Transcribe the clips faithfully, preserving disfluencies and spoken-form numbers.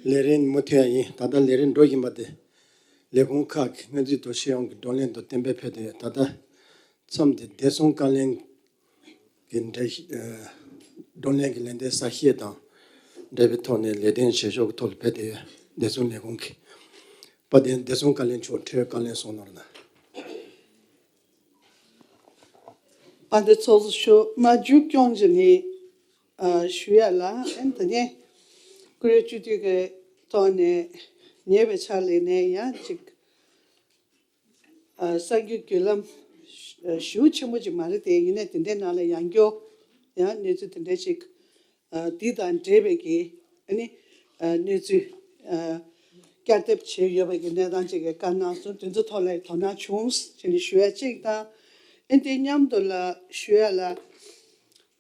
ལས་རིམ་མུ་མཐུད་ཡིན། ད་ལྟ་ལས་རིམ་འགྲོ་བཞིན་པ་དེ་ལས་ཁུངས་ཁག་གི་སྔོན་རྩིས་དང་ཤེས་ཡོན་གྱི་བགྲོ་གླེང་དང་གཏན་འབེབས་ཕེབས་ཏེ་ཡོད། ད་ལྟ་མཚམས་དེ་བདེ་སྲུང་བཀའ་བློན་གྱི་འགྲེལ་བཤད་ཨ་བགྲོ་གླེང་གི་ལན་འདེབས་གསལ་བཤད་དང་འབྲེལ་བའི་ཐོག་ནས་ལས་དོན་བྱེད་ཕྱོགས་ཀྱི་ཐོག་ལ་ཕེབས་ཏེ་ཡོད། བདེ་སྲུང་ལས་ཁུངས་ཀྱི་དཔལ་ལྡན་བདེ་སྲུང་བཀའ་བློན་མཆོག་འཕྲོས་བཀའ་ལན་གསུང་གནང་རོགས་གནང་། དཔལ་ལྡན་ཚོགས་གཙོ་མཆོག་མ་མཇུག་སྐྱོང་བྱས་ནས་ཨ་ཞུ་ཡ་ལ། ཨ་ནི་ད་ནས་བཀུར་འོས་སྤྱི་འཐུས་ཀྱི་ཐོག་ནས་ཉེ་བའི་ཆར་ལ་ནས་ཡང་ཅིག་ཨ་གསར་འགྱུར་བརྒྱུད་ལམ་ཞེ་པོ་ཆེན་པོ་ཅིག་མ་རེད་དེ། ཡིན་ནའི་དེ་འདྲའི་ནང་ལ་ཡང་བསྐྱར་ཡང་གནས་ཚུལ་དེ་འདྲ་ཅིག་ཨ་འདི་དང་འབྲེལ་བའི་གི་ཨ་ནི་ཨ་གནས་ཚུལ་ཨ་བསྐྱར་ལྡབ་བྱས་ཡོད་པའི་གི་གནས་སྟངས་ཅིག་གི་བཀའ་གནང་སོང་། དེ་ཚོ་ཐོག་ལ་དོ་སྣང་བྱུང་ཟེར་ནས་ཞུ་ཡ་གཅིག་དང་། ཨ་ནི་དེ་མཉམ་དུ་ལ་ཞུ་ཡ་ལ།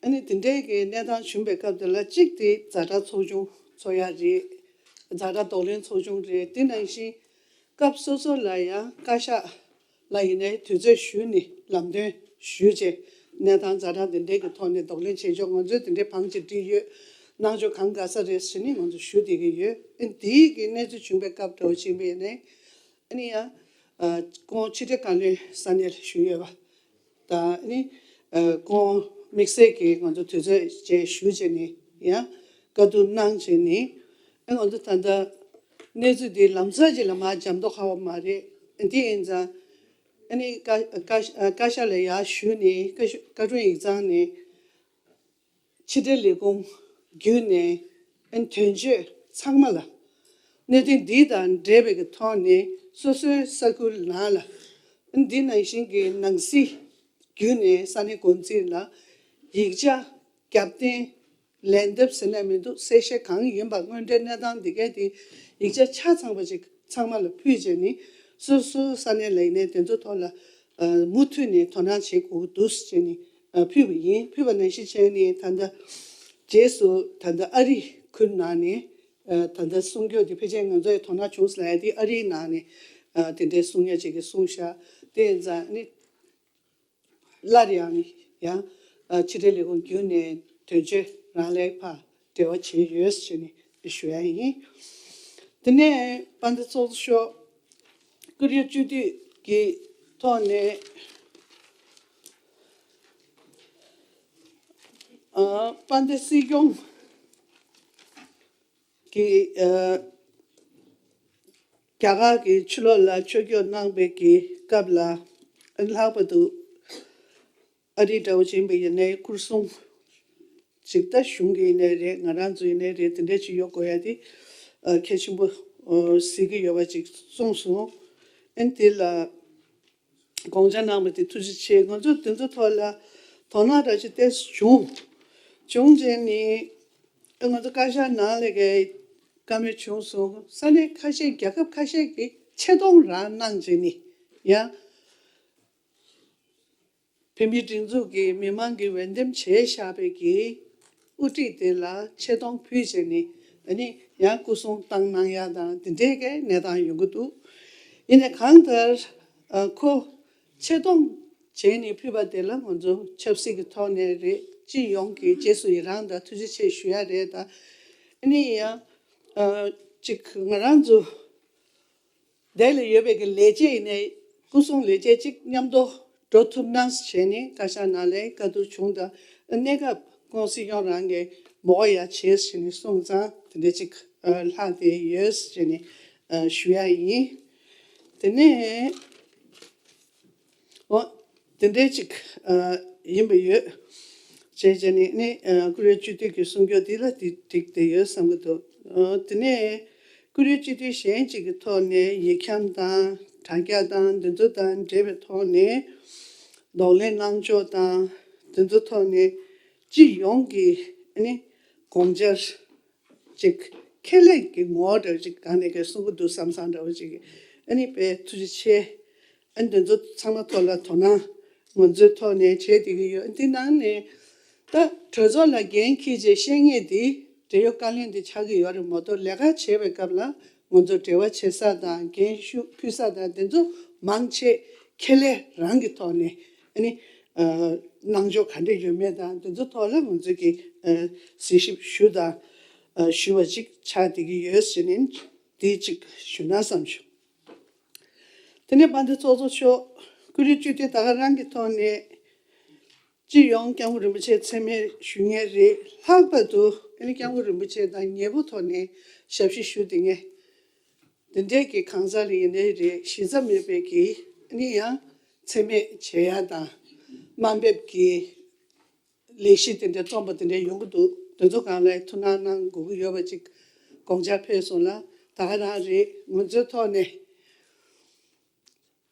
ཨ་ནི་དེ་འདྲའི་གི་གནས་སྟངས་བྱུང་པའི་སྐབས་དེ་ལ་གཅིག་དེ་ཛ་དྲག་ཚོགས་ཆུང་ཚོགས་ཡ་རེད། ཛ་དྲག་གདོང་ལེན་ཚོགས་ཆུང་རེད། དེ་ནང་བཞིན་སྐབས་སོ་སོ་ལ་ཡང་བཀའ་ཤག་ལ་ཡིན་ནའི་དུས་ཚོད་ཞུས་ནས་ལམ་སྟོན་ཞུས་བྱས་གནས་སྟངས་ཛ་དྲག་དེ་འདྲའི་གི་ཐོག་ནས་གདོང་ལེན་བྱེད་ཕྱོགས་ང་ཚོས་དེ་འདྲའི་བང་ཅིག་བསྒྲིགས་ཡོད། གནང་ཕྱོགས་གང་དགའ་ས་རེད་ཟེར་ནས་ང་ཚོ་ཞུ་བསྡད་ཀྱི་ཡོད། ཨ་ནི་དེའི་གི་གནས་ཚུལ་བྱུང་པའི་སྐབས་འདྲ་བོ་ཕྱིན་པ་ཡིན་ནའི། ཨ་ནི་ཡང་ཨ་སྐུ་ངོ་ཕྱི་དྲིལ་བཀའ་བློན་ས་གནས་ལ་ཞུས་ཡོད་པ་དང་། ཨ་ནི་ཨ་སྐུ་ངོ་དམིགས་བསལ་གྱིས་ང་ཚོ་དུས་ཚོད་བཅས་ཞུས་བྱས་ནས་ཡང་བཀའ་བསྡུར་གནང་བྱས་ནས། ཨ་ང་ཚོ་ད་ལྟ་གནས་ཚུལ་འདི་ལམ་སང་ཅིག་ལ་མར་འཇམ་ཏོག་ཁ་བ་མ་རེད། དེ་ཡིན་ཙང་ཨ་ནི་བཀའ་བཀའ་བཀའ་ཤག་ལ་ཡར་ཞུས་ནས། བཀའ་ཤག་བཀའ་དྲུང་ཡིག་ཚང་ནས། ཕྱི་དྲིལ་ལས་ཁུངས་བརྒྱུད་ནས་ཨ་ནི་དོན་གཅོད་ཚང་མ་ལ་གནད་དོན་འདི་དང་འབྲེལ་བའི་གི་ཐོག་ནས་སོ་སོའི་ས་ཁུལ་ནང་ལ་ཨ་ནི་འདི་ནང་བཞིན་གྱི་ནང་སྲིད་བརྒྱུད་ནས་ས་གནས་འགོ་འཛིན་ལ་ཡིག་ཆ་རྒྱབ་རྟེན་ལན་འདེབས་ཟེར་ན་མི་འདུག་གསལ་བཤད་གང་ཡིན་པ་དངོས་འབྲེལ་གནས་སྟངས་འདི་གའི་དེ་ཡིག་ཆ་ཆ་ཚང་པ་ཅིག་ཚང་མ་ལ་ཕུལ་བྱས་ནས། སོ་སོའི་ས་གནས་ལ་ཡིན་ནའི་དེ་ཚོ་ཐོག་ལ་ཨ་མུ་མཐུད་ནས་དོ་སྣང་བྱེད་དགོས་འདུག་ཟེར་ནས་ཨ་ཕུལ་བ་ཡིན། ཕུལ་བ་ནང་བཞིན་བྱས་ནས་ད་ལྟ་རྗེས་སུ་ད་ལྟ་ཨ་རི་ཁུལ་ནང་ནས་ཨ་ད་ལྟ་གསུང་རྒྱུ་དེ་ཕལ་ཆེར་ང་ཚོ་ཡི་དོ་སྣང་བྱུང་ཟེར་ལབ་ཡ་དེ་ཨ་རིའི་ནང་ནས་ཨ་དེ་འདྲའི་གསུང་ཡ་ཅིག་གིས་གསུངས་ཤག་དེ་ཡིན་ཙང་ནི། སླར་ཡང་ཡང་ཕྱི་དྲིལ་ལས་ཁུངས་བརྒྱུད་ནས་དོན་གཅོད་རང་ལ་ཕར་འབྲེལ་བ་བྱས་ཡོད་ཟེར་ནས་ཞུ་ཡ་ཡིན། དེ་ནས་དཔལ་ལྡན་ཚོགས་གཙོ་མཆོག་བཀུར་འོས་སྤྱི་འཐུས་ཀྱི་ཐོག་ནས་ཨ་དཔལ་ལྡན་སྲིད་སྐྱོང་གིས་ཨ་རྒྱ་གར་གྱི་ཕྱི་ལོགས་ལ་ཆོས་སྐྱོང་གནང་བའི་གི་སྐབས་ལ་ལྷག་པར་དུ་ཨ་རི་འདྲ་བོ་ཕྱིན་པ་ཡིན་ནའི་སྐུ་སྲུང་ཅིག་ད་གཞུང་གི་ཡིན་ནའི་རེད། ང་རང་ཚོ་ཡིན་ནའི་རེད། དེ་འདྲ་ཅིག་ཡོད་དགོས་ཡ་དེ་ཨ་གལ་ཆེན་པོ་ཨ་གཟིགས་ཀྱི་ཡོད་པ་ཅིག་གསུངས་སོང་། ཨ་ནི་དེ་ལ་དགོངས་འཆར་གནང་བ་དེ་ཐུགས་རྗེ་ཆེ། ང་ཚོ་དེ་ཚོ་ཐོག་ལ་དོ་སྣང་འདྲ་ཅིག་ཏོག་ཙམ་བྱུང་། བྱུང་རྗེས་ནས་ང་ཚོ་བཀའ་ཤག་ནང་ལ་གི་བཀའ་མོལ་བྱུང་སོང་། ས་གནས་ཁ་ཤས་རྒྱལ་ཁབ་ཁ་ཤས་ཀྱིས་ཆེ་མཐོང་རང་གནང་རྗེས་ནས་ཡང་བོད་མིའི་སྒྲིག་འཛུགས་ཀྱིས་མི་མང་གིས་འོས་འདེམས་བྱས་བཞག་པའི་གི་དབུ་ཁྲིད་དེ་ལ་ཆེ་མཐོང་ཕུལ་བྱས་ནས་ཨ་ནི་ཡང་སྐུ་སྲུང་བཏང་གནང་ཡ་དང་དེ་འདྲའི་གི་གནས་སྟངས་ཡོང་གི་འདུག་ཡིན་ནའི་གང་ལྟར་ཨ་ཁོ་ཆེ་མཐོང་བྱས་ནས་ཕུལ་བ་དེ་ལ་ང་ཚོ་ཆབ་སྲིད་ཀྱི་ཐོག་ནས་རེད། སྤྱི་ཡོངས་ཀྱི་རྗེས་སུ་ཡི་རང་དང་ཐུགས་རྗེ་ཆེ་ཞུ་ཡ་རེད། ད་ཨ་ནི་ཡང་ཨ་ཅིག་ང་རང་ཚོ་འདི་ལ་ཡོད་པའི་གི་ལས་བྱེད་ཡིན་ནའི་སྐུ་སྲུང་ལས་བྱེད་ཅིག་མཉམ་དུ་འགྲོ་ཐུབ་ན་བྱས་ནས་བཀའ་ཤག་ནང་ལ་བཀའ་བསྡུར་བྱུང་དང་། གནས་སྐབས་ཁོང་སྲིད་སྐྱོང་རང་གིས་མོ་ཡ་བྱས་ཟེར་ནས་གསུངས་ཙང་དེ་འདྲ་ཅིག་ལྷག་བསྡད་ཡོད་ཟེར་ནས་ཞུ་ཡ་ཡིན། དེ་ནས་འོ་དེ་འདྲ་ཅིག་ཡིན་པ་ཡོད། བྱས་བྱས་ནས་ནི་བཀུར་འོས་སྤྱི་འཐུས་ཀྱི་གསུང་རྒྱུ་འདི་ལ་འདི་འགྲིག་བསྡད་ཡོད་བསམ་གྱི་འདུག་དེ་ནས་བཀུར་འོས་སྤྱི་འཐུས་གཞན་གཅིག་གི་ཐོག་ནས་ཡིག་འཁྱམ་དང་དྲ་རྒྱ་དང་འདི་ཚོ་དང་འབྲེལ་བའི་ཐོག་ནས་གདོང་ལེན་གནང་ཕྱོགས་དང་འདི་ཚོ་ཐོག་ནས་སྤྱི་ཡོངས་ཀྱི་ནི་དགོངས་འཆར་ཅིག་ཁྱད་ལས་ཀྱི་ངོ་བོ་འདྲ་བོ་ཅིག་གང་ནས་ཀྱང་གསུང་གི་འདུག་བསམ་བསམ་འདྲ་བོ་ཅིག་ཨ་ནི་དཔེ་ཐུགས་རྗེ་ཆེ། ཨ་ནི་འདི་ཚོ་ཚང་མ་ཐོག་ལ་དོ་སྣང་ང་ཚོའི་ཐོག་ནས་བྱས་བསྡད་ཀྱི་ཡོད། འདི་ནང་ནས་ད་གྲོས་ཚོགས་ལ་འགན་འཁྱེར་བྱས་བཤད་མཁན་འདི་འབྲེལ་ཡོད་བཀའ་བློན་འདི་ཆགས་ཀྱི་ཡོད་རེད་མ་གཏོགས། ལས་ཀ་བྱེད་པའི་སྐབས་ལ་ང་ཚོ་འབྲེལ་བ་བྱེད་ས་དང་འགན་ཞུ་ཕུལ་ས་དང་འདི་ཚོ་མང་ཆེ་ཁེ་ལས་རང་གི་ཐོག་ནས་ཨ་ནི་ཨ་གནང་ཕྱོགས་ག་འདྲ་ཡོད་མེད་དང་འདི་ཚོ་ཐོག་ལ་ང་ཚོ་གི་ཨ་གཟིགས་ཞིབ་ཞུ་དང་། ཞུ་བ་ཅིག་ཆགས་བསྡད་ཀྱི་ཡོད་ཟེར་ནས་འདི་ཅིག་ཞུ་ན་བསམ་བྱུང་། དེ་ནས་དཔལ་ལྡན་ཚོགས་གཙོ་མཆོག་སྐུ་ལུས་བཅུད་བསྡུས་ད་ག་རང་གི་ཐོག་ནས་སྤྱི་ཡོངས་སྐྱབས་མགོན་རིན་པོ་ཆེ་མཚན་སྨད་ཞུ་མཁན་རེད། ལྷག་པར་དུ་ཨ་ནི་སྐྱབས་མགོན་རིན་པོ་ཆེ་དང་ཉེ་པོ་ཐོག་ནས་ཞབས་ཕྱི་ཞུ་བསྡད་མཁན་འདི་འདྲས་ཀྱི་གང་ཟག་ལ་ཡིན་ནའི་རེད། གཞི་རྩ་མེད་པའི་གི་ཨ་ནི་ཡང་མཚན་སྨད་བྱེད་ཡ་དང་དམའ་འབེབས་ཀྱི་ལས་གཞི་དེ་འདྲ་རྩོམ་པ་དེ་འདྲ་ཡོང་གི་འདུག་དེ་ཚོ་སྒང་ལ་ཐུགས་སྣང་གནང་དགོས་ཀྱི་ཡོད་པ་ཅིག་དགོངས་འཆར་ཕེབས་སོང་ལ། ད་ག་རང་རེད། ང་ཚོའི་ཐོག་ནས་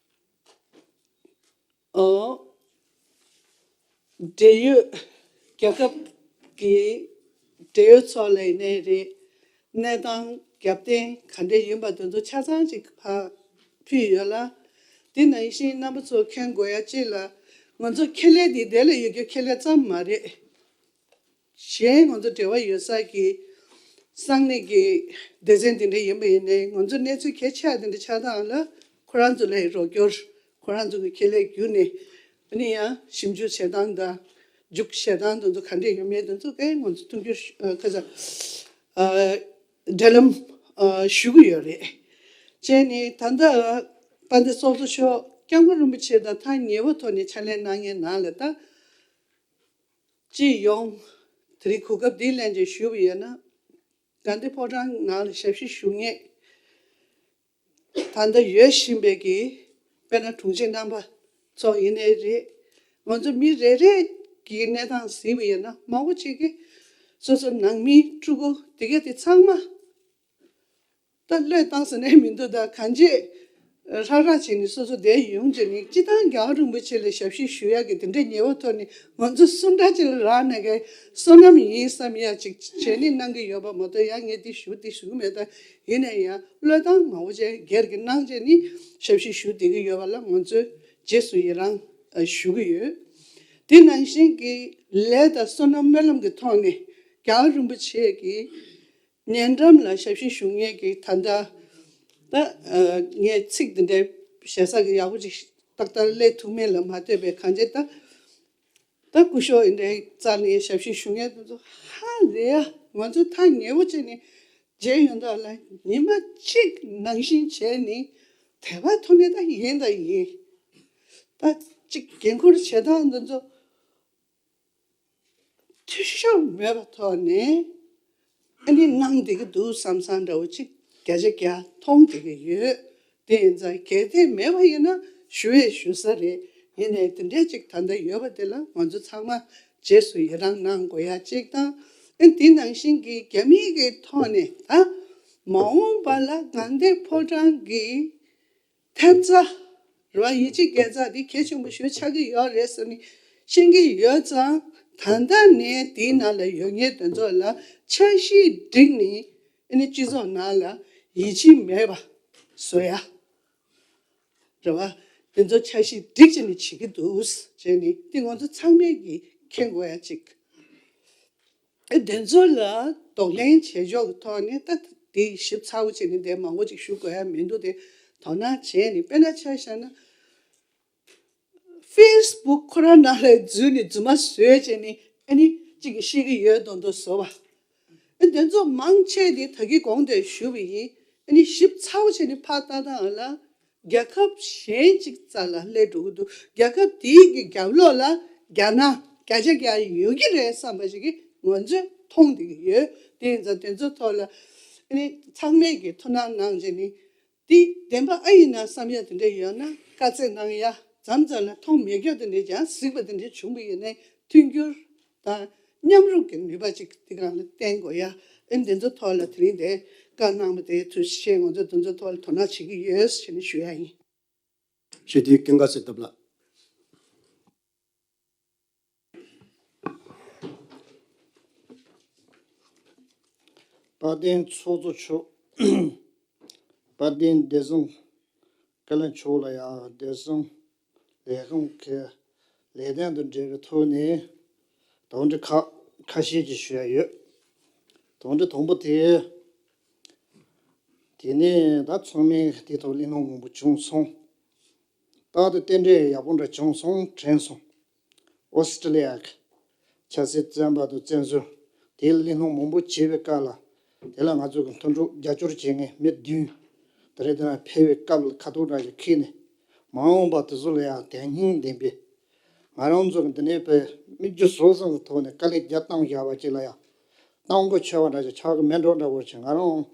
ཨོ། འབྲེལ་ཡོད་རྒྱལ་ཁབ་ཀྱི་འབྲེལ་ཡོད་ཚོ་ལ་ཡིན་ནའི་རེད། གནས་སྟངས་རྒྱབ་རྟེན་ག་འདྲ་ཡིན་པ་དེ་ཚོ་ཆ་ཚང་ཅིག་ཕར་ཕུལ་ཡོད་ལ། དེ་ནང་བཞིན་རྣམ་པ་ཚོ་མཁྱེན་དགོས་ཡ་གཅིག་ལ། ང་ཚོ་ཁེ་ལས་འདི་དེ་ལ་ཡོད་རྒྱུ་ཁེ་ལས་ཙམ་མ་རེད། གཞན་ང་ཚོ་འབྲེལ་བ་ཡོད་ས་གི་ས་གནས་ཀྱི་སྡེ་ཚན་དེ་འདྲ་ཡིན་པ་ཡིན་ནའི། ང་ཚོ་གནས་ཚུལ་གལ་ཆེ་བ་དེ་འདྲ་ཆགས་སྟངས་ལ་ཁོ་རང་ཚོ་ལ་རོགས་སྐྱོར། ཁོ་རང་ཚོ་གི་ཁེ་ལས་བརྒྱུད་ནས་ཨ་ནི་ཡང་ཞིབ་འཇུག་བྱེད་སྟངས་དང་མཇུག་བྱེད་སྟངས་དེ་ཚོ་ག་འདྲས་ཡོད་མེད་དེ་ཚོ་གས་ང་ཚོ་མཐུན་འགྱུར་ཨ་ཁ་ས་ཨ་འབྲེལ་ལམ་ཨ་ཞུ་གི་ཡོད་རེད། བྱས་ནས་ད་ལྟ་དཔལ་ལྡན་ཚོགས་གཙོ་མཆོག་སྐྱབས་མགོན་རིན་པོ་ཆེ་དང་ཐག་ཉེ་བོ་ཐོག་ནས་ཕྱག་ལས་གནང་མཁན་ནང་ལ་ད། སྤྱི་ཡོངས་དེ་རིང་གོ་སྐབས་འདི་ལེན་བྱས་ཞུས་པ་ཡིན་ན། དགའ་ལྡན་ཕོ་བྲང་ནང་ལ་ཞབས་ཕྱི་ཞུ་མཁན་ད་ལྟ་ཡོད་བཞིན་པའི་གི་དཔེར་ན་དྲུང་ཆེ་རྣམ་པ་ཚོ་ཡིན་ནའི་རེད། ང་ཚོ་མི་རེ་རེ་གི་གནས་སྟངས་གཟིགས་པ་ཡིན་ན་མང་པོ་ཅིག་གིས་སོ་སོ་ནང་མི་ཕྲུ་གུ་དེ་ག་དེ་ཚང་མ། ད་བློས་བཏང་ཟེར་ནས་མི་འདུག་ད་གང་ཅི་ཧྲག་ཧྲག་བྱས་ནས་སོ་སོ་བསྡད་ཡོང་བྱས་ནས། སྤྱི་བཏང་རྒྱལ་བ་རིན་པོ་ཆེ་ལ་ཞབས་ཕྱི་ཞུ་ཡག་གི་དེ་འདྲའི་ཉེ་བོ་ཐོག་ནས་ང་ཚོ་སུ་འདྲ་ཅིག་ལ་རག་ན་གི་བསོད་ནམས་ཡིན་བསམ་ཡག་ཅིག་བྱས་ནས་གནང་གི་ཡོད་པ་མ་གཏོགས། ཡང་ངས་འདི་ཞུ་འདི་ཞུ་གི་མེད། ད་ཡིན་ན་ཡང་བློས་བཏང་མང་པོ་ཅིག་སྒེར་གྱི་གནང་བྱས་ནས་ཞབས་ཕྱི་ཞུ་བསྡད་ཀྱི་ཡོད་པ་ལ་ང་ཚོས་རྗེས་སུ་ཡི་རང་ཞུ་གི་ཡོད། དེ་ནང་བཞིན་གྱི་ལས་དང་བསོད་ནམས་སྨོན་ལམ་གྱི་ཐོག་ནས་རྒྱལ་བ་རིན་པོ་ཆེ་གི་ཉེ་འགྲམ་ལ་ཞབས་ཕྱི་ཞུ་མཁན་གྱི་ད་ལྟ་ད་ཨ་ངས་ཚིག་འདི་འདྲའི་ཞེ་ས་གི་ཡག་པོ་ཅིག་ཏག་ཏག་སླེབས་ཐུབ་མེད་ལ་མ་ལྟོས་པའི་གང་ཅི་ད་ད་སྐུ་ཞབས་འདི་འདྲའི་རྩ་ནས་ཞབས་ཕྱི་ཞུ་མཁན་དེ་ཚོ་ཧ་ལས་ཡ། ང་ཚོ་ཐག་ཉེ་བོ་བྱས་ནས་མཇལ་ཡོང་དུས་ལ་ཉི་མ་གཅིག་ནང་བཞིན་བྱས་ནས་དད་པ་ཐོག་ནས་ད་ཡིན་ད་ཡིན། ད་གཅིག་འགན་ཁུར་བྱེད་སྟངས་འདི་ཚོ། འཐུས་ཤོར་མེད་པའི་ཐོག་ནས་ཨ་ནི་གནང་བསྡད་ཀྱི་འདུག་བསམ་བསམ་འདྲ་བོ་ཅིག་བརྒྱ་ཆ་བརྒྱ་མཐོང་བསྡད་ཀྱི་ཡོད། དེ་ཡིན་ཙང་གལ་ཏེ་མེད་པ་ཡིན་ན་ཞུ་ཡས་ཞུ་ས་རེད། ཡིན་ནའི་དེ་འདྲས་ཅིག་ད་ལྟ་ཡོད་པ་དེ་ལ་ང་ཚོ་ཚང་མ་རྗེས་སུ་ཡི་རང་གནང་དགོས་ཡ་གཅིག་དང་། ཨ་དེ་ནང་བཞིན་གྱི་རྒྱ་མིའི་གི་ཐོག་ནས་ད་མ་འོངས་པ་ལ་དགའ་ལྡན་ཕོ་བྲང་གི་ཐེབས་རྩ་རེད་བ། ཡིད་ཆེས་དགེ་རྩ་འདི་གལ་ཆེན་པོ་ཞིག་ཆགས་ཀྱི་ཡོད་རེད་ཟེར་ནས་ཤེས་ཀྱི་ཡོད་ཙང་། ད་ལྟ་ནས་དེའི་ནང་ལ་ཡོད་མཁན་དེ་ཚོ་ལ་འཆར་གཞི་བསྒྲིགས་ནས་ཨ་ནི་སྤྱི་ཚོགས་ནང་ལ་ཡིད་ཆེས་མེད་པ་བཟོ་ཡ་རེད་བ། དེ་ཚོ་འཆར་གཞི་བསྒྲིགས་བྱས་ནས་བྱེད་ཀྱི་འདུག་ཟེར་ནས་འདི་ང་ཚོ་ཚང་མས་ཀྱིས་མཁྱེན་དགོས་ཡ་གཅིག་ཨེ་དེ་ཚོ་ལ་གདོང་ལེན་བྱེད་ཕྱོགས་ཀྱི་ཐོག་ནས་ད་དེ་ཞིབ་ཚགས་པོ་བྱས་ནས་དེ་མང་པོ་ཅིག་ཞུ་དགོས་ཡ་མི་འདུག་དེ་དོ་སྣང་བྱས་ནས། དཔེར་ན་ཆ་བཞག་ན་ཕེ་སི་བུག་ཁོ་རང་ནང་ལ་འཛུལ་ནས་རྫུན་མ་བཟོས་བྱས་ནས་ཨ་ནི་གཅིག་གིས་ཤེས་ཀྱི་ཡོད་མདོག་མདོག་བཟོ་བ། ཨེ་དེ་ཚོ་མང་ཆེ་དེ་ད་གིན་གོང་དུ་ཞུས་པ་ཡིན། ཨ་ནི་ཞིབ་ཚགས་པོ་བྱས་ནས་ཕར་ལྟ་སྟངས་ལ། རྒྱལ་ཁབ་གཞན་གཅིག་རྩ་ལ་སླེབས་འགྲོ་གི་འདུག་རྒྱལ་ཁབ་དེའི་གི་རྒྱབ་ལོགས་ལ་རྒྱ་ནག་བརྒྱ་ཆ་བརྒྱ་ཡོད་ཀྱི་རེད་བསམ་པ་ཞིག་གི་ང་ཚོས་མཐོང་བསྡད་ཀྱི་ཡོད། དེ་ཡིན་ཙང་དེ་ཚོ་ཐོག་ལ་ཨ་ནི་ཚང་མས་ཀྱི་ཐུགས་སྣང་གནང་བྱས་ནས། དེ་བདེན་པ་ཨ་ཡིན་ན་བསམ་ཡ་དེ་འདྲ་ཡོད་ན་དཀའ་ཚེགས་གནང་ཡ། མཚམས་མཚམས་ལ་མཐོང་མེད་རྒྱུ་དེ་འདྲ་ཀྱང་གཟིགས་པ་དེ་འདྲ་བྱུང་བ་ཡིན་ནའི་མཐུན་འགྱུར་དང་མཉམ་རུབ་ཀྱི་ནུས་པ་ཅིག་དེ་གང་ལ་བརྟེན་དགོས་ཡ། ཨེ་འདི་ཚོ་ཐོག་ལ་དེ་རིང་དེ་བཀའ་གནང་བ་དེ་ཐུགས་རྗེ་ཆེ། ང་ཚོ་འདི་ཚོ་ཐོག་ལ་དོ་སྣང་བྱེད་ཀྱི་ཡོད་ཟེར་ནས་ཞུ་ཡ་ཡིན། ཞུ་དེ་ཀུན་དགའ་ཚེ་ཐབས་ལགས། དཔལ་ལྡན་ཚོགས་གཙོ་མཆོག་དཔལ་ལྡན་བདེ་སྲུང་བཀའ་བློན་མཆོག་ལ་ཡང་བདེ་སྲུང་ལས་ཁུངས་ཀྱི་ལས་དོན་དང་འབྲེལ་བའི་ཐོག་ནས་དོགས་འདྲི་ཁག་ཁ་ཤས་ཅིག་ཞུ་ཡ་ཡོད། དོགས་འདྲི་དང་པོ་དེ། དེ་ནས་ད་ཚང་མས་དེ་ཐོག་གླེང་སློང་མང་པོ་བྱུང་སོང་། རྟག་ཏུ་རྟེན་འབྲེལ་ཡག་པོ་འདྲ་བྱུང་སོང་དྲན་སོང་། ཨོ་སི་ཀྲི་ལི་ཡ་གི་ཆབ་སྲིད་བཙོན་པ་དང་བཙོན་ཟུར་དེ་ལ་གླེང་སློང་མང་པོ་བྱས་པའི་སྐབས་ལ། དེ་ལ་ང་ཚོ་གི་མཐུན་གྲོགས་རྒྱབ་སྐྱོར་བྱེད་མཁན་མི་བདུན་དེ་རེད། དེ་ལ་ཕེབས་པའི་སྐབས་ལ་ཁ་ཐུག་འདྲ་ཞིག་ཁྱེར་ནས་མ་འོངས་པ་དེ་ཚོ་ལ་ཡང་དོན་སྙིང་ལྡན་པའི། ང་རང་ཚོ་གི་འདི་ནས་པའི་མི་རྒྱུ་སོ་སོ་གི་ཐོག་ནས་དཀའ་ལས་རྒྱག་བཏང་བཞག་པ་ཅིག་ལ་ཡང་གཏམ་གོ་ཆེ་བ་འདྲ་ཞིག་ཆགས་གི་མེད་འགྲོ་འདྲ་བོ་ཞིག་ང་རང་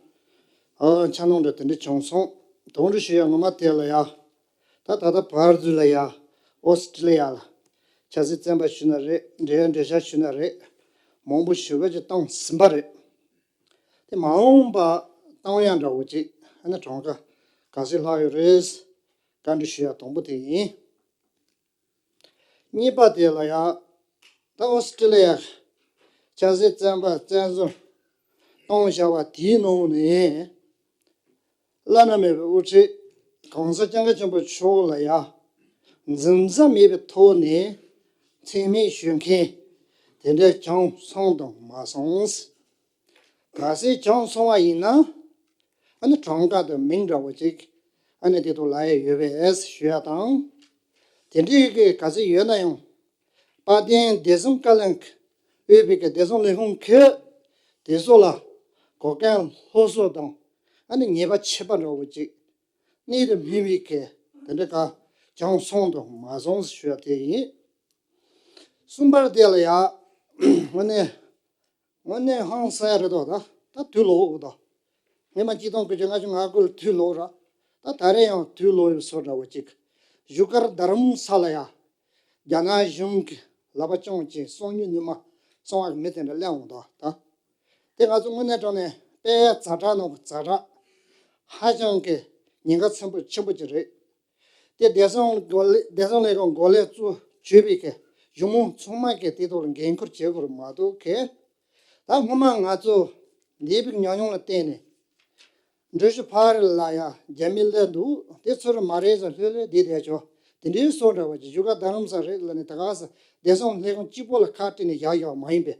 ཨ་འཆར་སྣང་འདྲ་དེ་འདྲ་བྱུང་སོང་། དོན་འགྲུབ་ཞུ་ཡ་ངོ་མ་དེ་ལ་ཡ། ད་ད་ལྟ་བར་དུ་ལ་ཡ་ཨོ་སི་ཀྲི་ལི་ཡ་ལ་ཆབ་སྲིད་བཙོན་པ་ཞུ་ན་རེད། འབྲེལ་ཡོད་འབྲེལ་ཤག་ཞུ་ན་རེད། མང་པོ་ཞུ་བ་ཅིག་བཏང་ཟིན་པ་རེད། དེ་མ་འོངས་པ་བཏང་ཡ་འདྲ་བོ་ཅིག་ཨ་ནི་གྲངས་ཀ་ག་ཚོད་ལྷག་ཡོད་རེད། བཀའ་འདྲི་ཞུ་ཡ་དང་པོ་དེ་ཡིན། གཉིས་པ་དེ་ལ་ཡང་ད་ཨོ་སི་ཀྲི་ལི་ཡ་ཆབ་སྲིད་བཙོན་པ་བཙན་བཟུང་གཏོང་བཞག་པ་དེའི་ནང་ནས་བླ་ན་མེད་པའི་དབུ་ཁྲིད་གོང་ས་སྐྱབས་མགོན་ཆེན་པོ་མཆོག་ལ་ཡང་འཛེམ་ཟོན་མེད་པའི་ཐོག་ནས་མཚན་སྨད་ཞུ་མཁན་དེ་འདྲ་བྱུང་སོང་དང་མ་སོང་། གལ་སྲིད་བྱུང་སོང་བ་ཡིན་ན་ཨ་ནི་གྲངས་ཀ་དང་མིང་འདྲ་བོ་ཅིག་ཨ་ནི་དེ་ཐོག་ལ་ཡ་ཡོད་པས་ཞུ་ཡ་དང་། དེ་འདྲའི་གི་གལ་སྲིད་ཡོད་ན་ཡང་དཔལ་ལྡན་བདེ་སྲུང་བཀའ་བློན་གྱི་དབུས་པའི་གི་བདེ་སྲུང་ལས་ཁུངས་ཀྱིས་དེ་ཚོ་ལ་གོ་སྐོན་སློབ་གསོ་དང་ཨ་ནི་ཉེས་པ་ཆད་པ་འདྲ་བོ་ཅིག་གནད་དུ་སྨིན་པའི་གི་དེ་འདྲ་ག་བྱུང་སོང་དང་མ་སོང་ཞུ་ཡ་དེ་ཡིན། གསུམ་པར་དེ་ལ་ཡ་དངོས་གནས། དངོས་གནས་ཧང་སང་རེད་དོ། ད་ད་དུས་ལོག་འདུག་དོ། སྔོན་མ་གཅིག་སྟོང་དགུ་བརྒྱ་ལྔ་བཅུ་ང་དགུ་ལ་དུས་ལོག་ར། ད་ད་རེས་ཡང་དུས་ལོག་ཡོད་བཟོ་འདྲ་བོ་ཅིག་བཞུགས་སྒར་རྡ་རམ་ས་ལ་ཡ། རྒྱ་ནག་གཞུང་གི་ལག་པ་བརྐྱངས་བྱས་གསང་མྱུལ་ནུས་མ་གསང་བ་གི་མི་དེ་འདྲ་སླེབས་འོང་དོ། ད་དེ་ང་ཚོ་དངོས་གནས་དྲང་གནས་དཔེ་ཛ་དྲག་ནང་གི་ཛ་དྲག་ཧ་ཅང་གི་ཉེན་ཁ་ཆེན་པོ་ཆེན་པོ་ཅིག་རེད། དེ་བདེ་སྲུང་འགོ་ལས་བདེ་སྲུང་ལས་ཁུངས་འགོ་ལས་གཙོ་གྱུར་པའི་གི་གཞུང་མང་ཚང་མ་གི་དེ་ཐོག་ལ་འགན་འཁུར་བྱེད་དགོས་རེད་མ་གཏོགས་གི། ད་སྔོན་མ་ང་ཚོ་འདས་པའི་ཉམས་མྱོང་ལ་བརྟེན་ནས་འགྲུལ་བཞུད་ཕར་ལ་ཡ་རྒྱ་མི་སླེབས་འདུག་དེ་ཚུར་མ་རེད་ཟེར་ལྷོད་ལྷོད་བསྡད་བསྡད་ཆོག་དེ་འདྲའི་བཟོ་འདྲ་བ་ཅིག་བཞུགས་སྒར་རྡ་རམ་ས་རེད་ལ་ནི་ད་ག་ས་བདེ་སྲུང་ལས་ཁུངས་གཅིག་པོ་ལ་ཁ་བྲལ་ནས་བཞག་བཞག་མ་ཡིན་པས།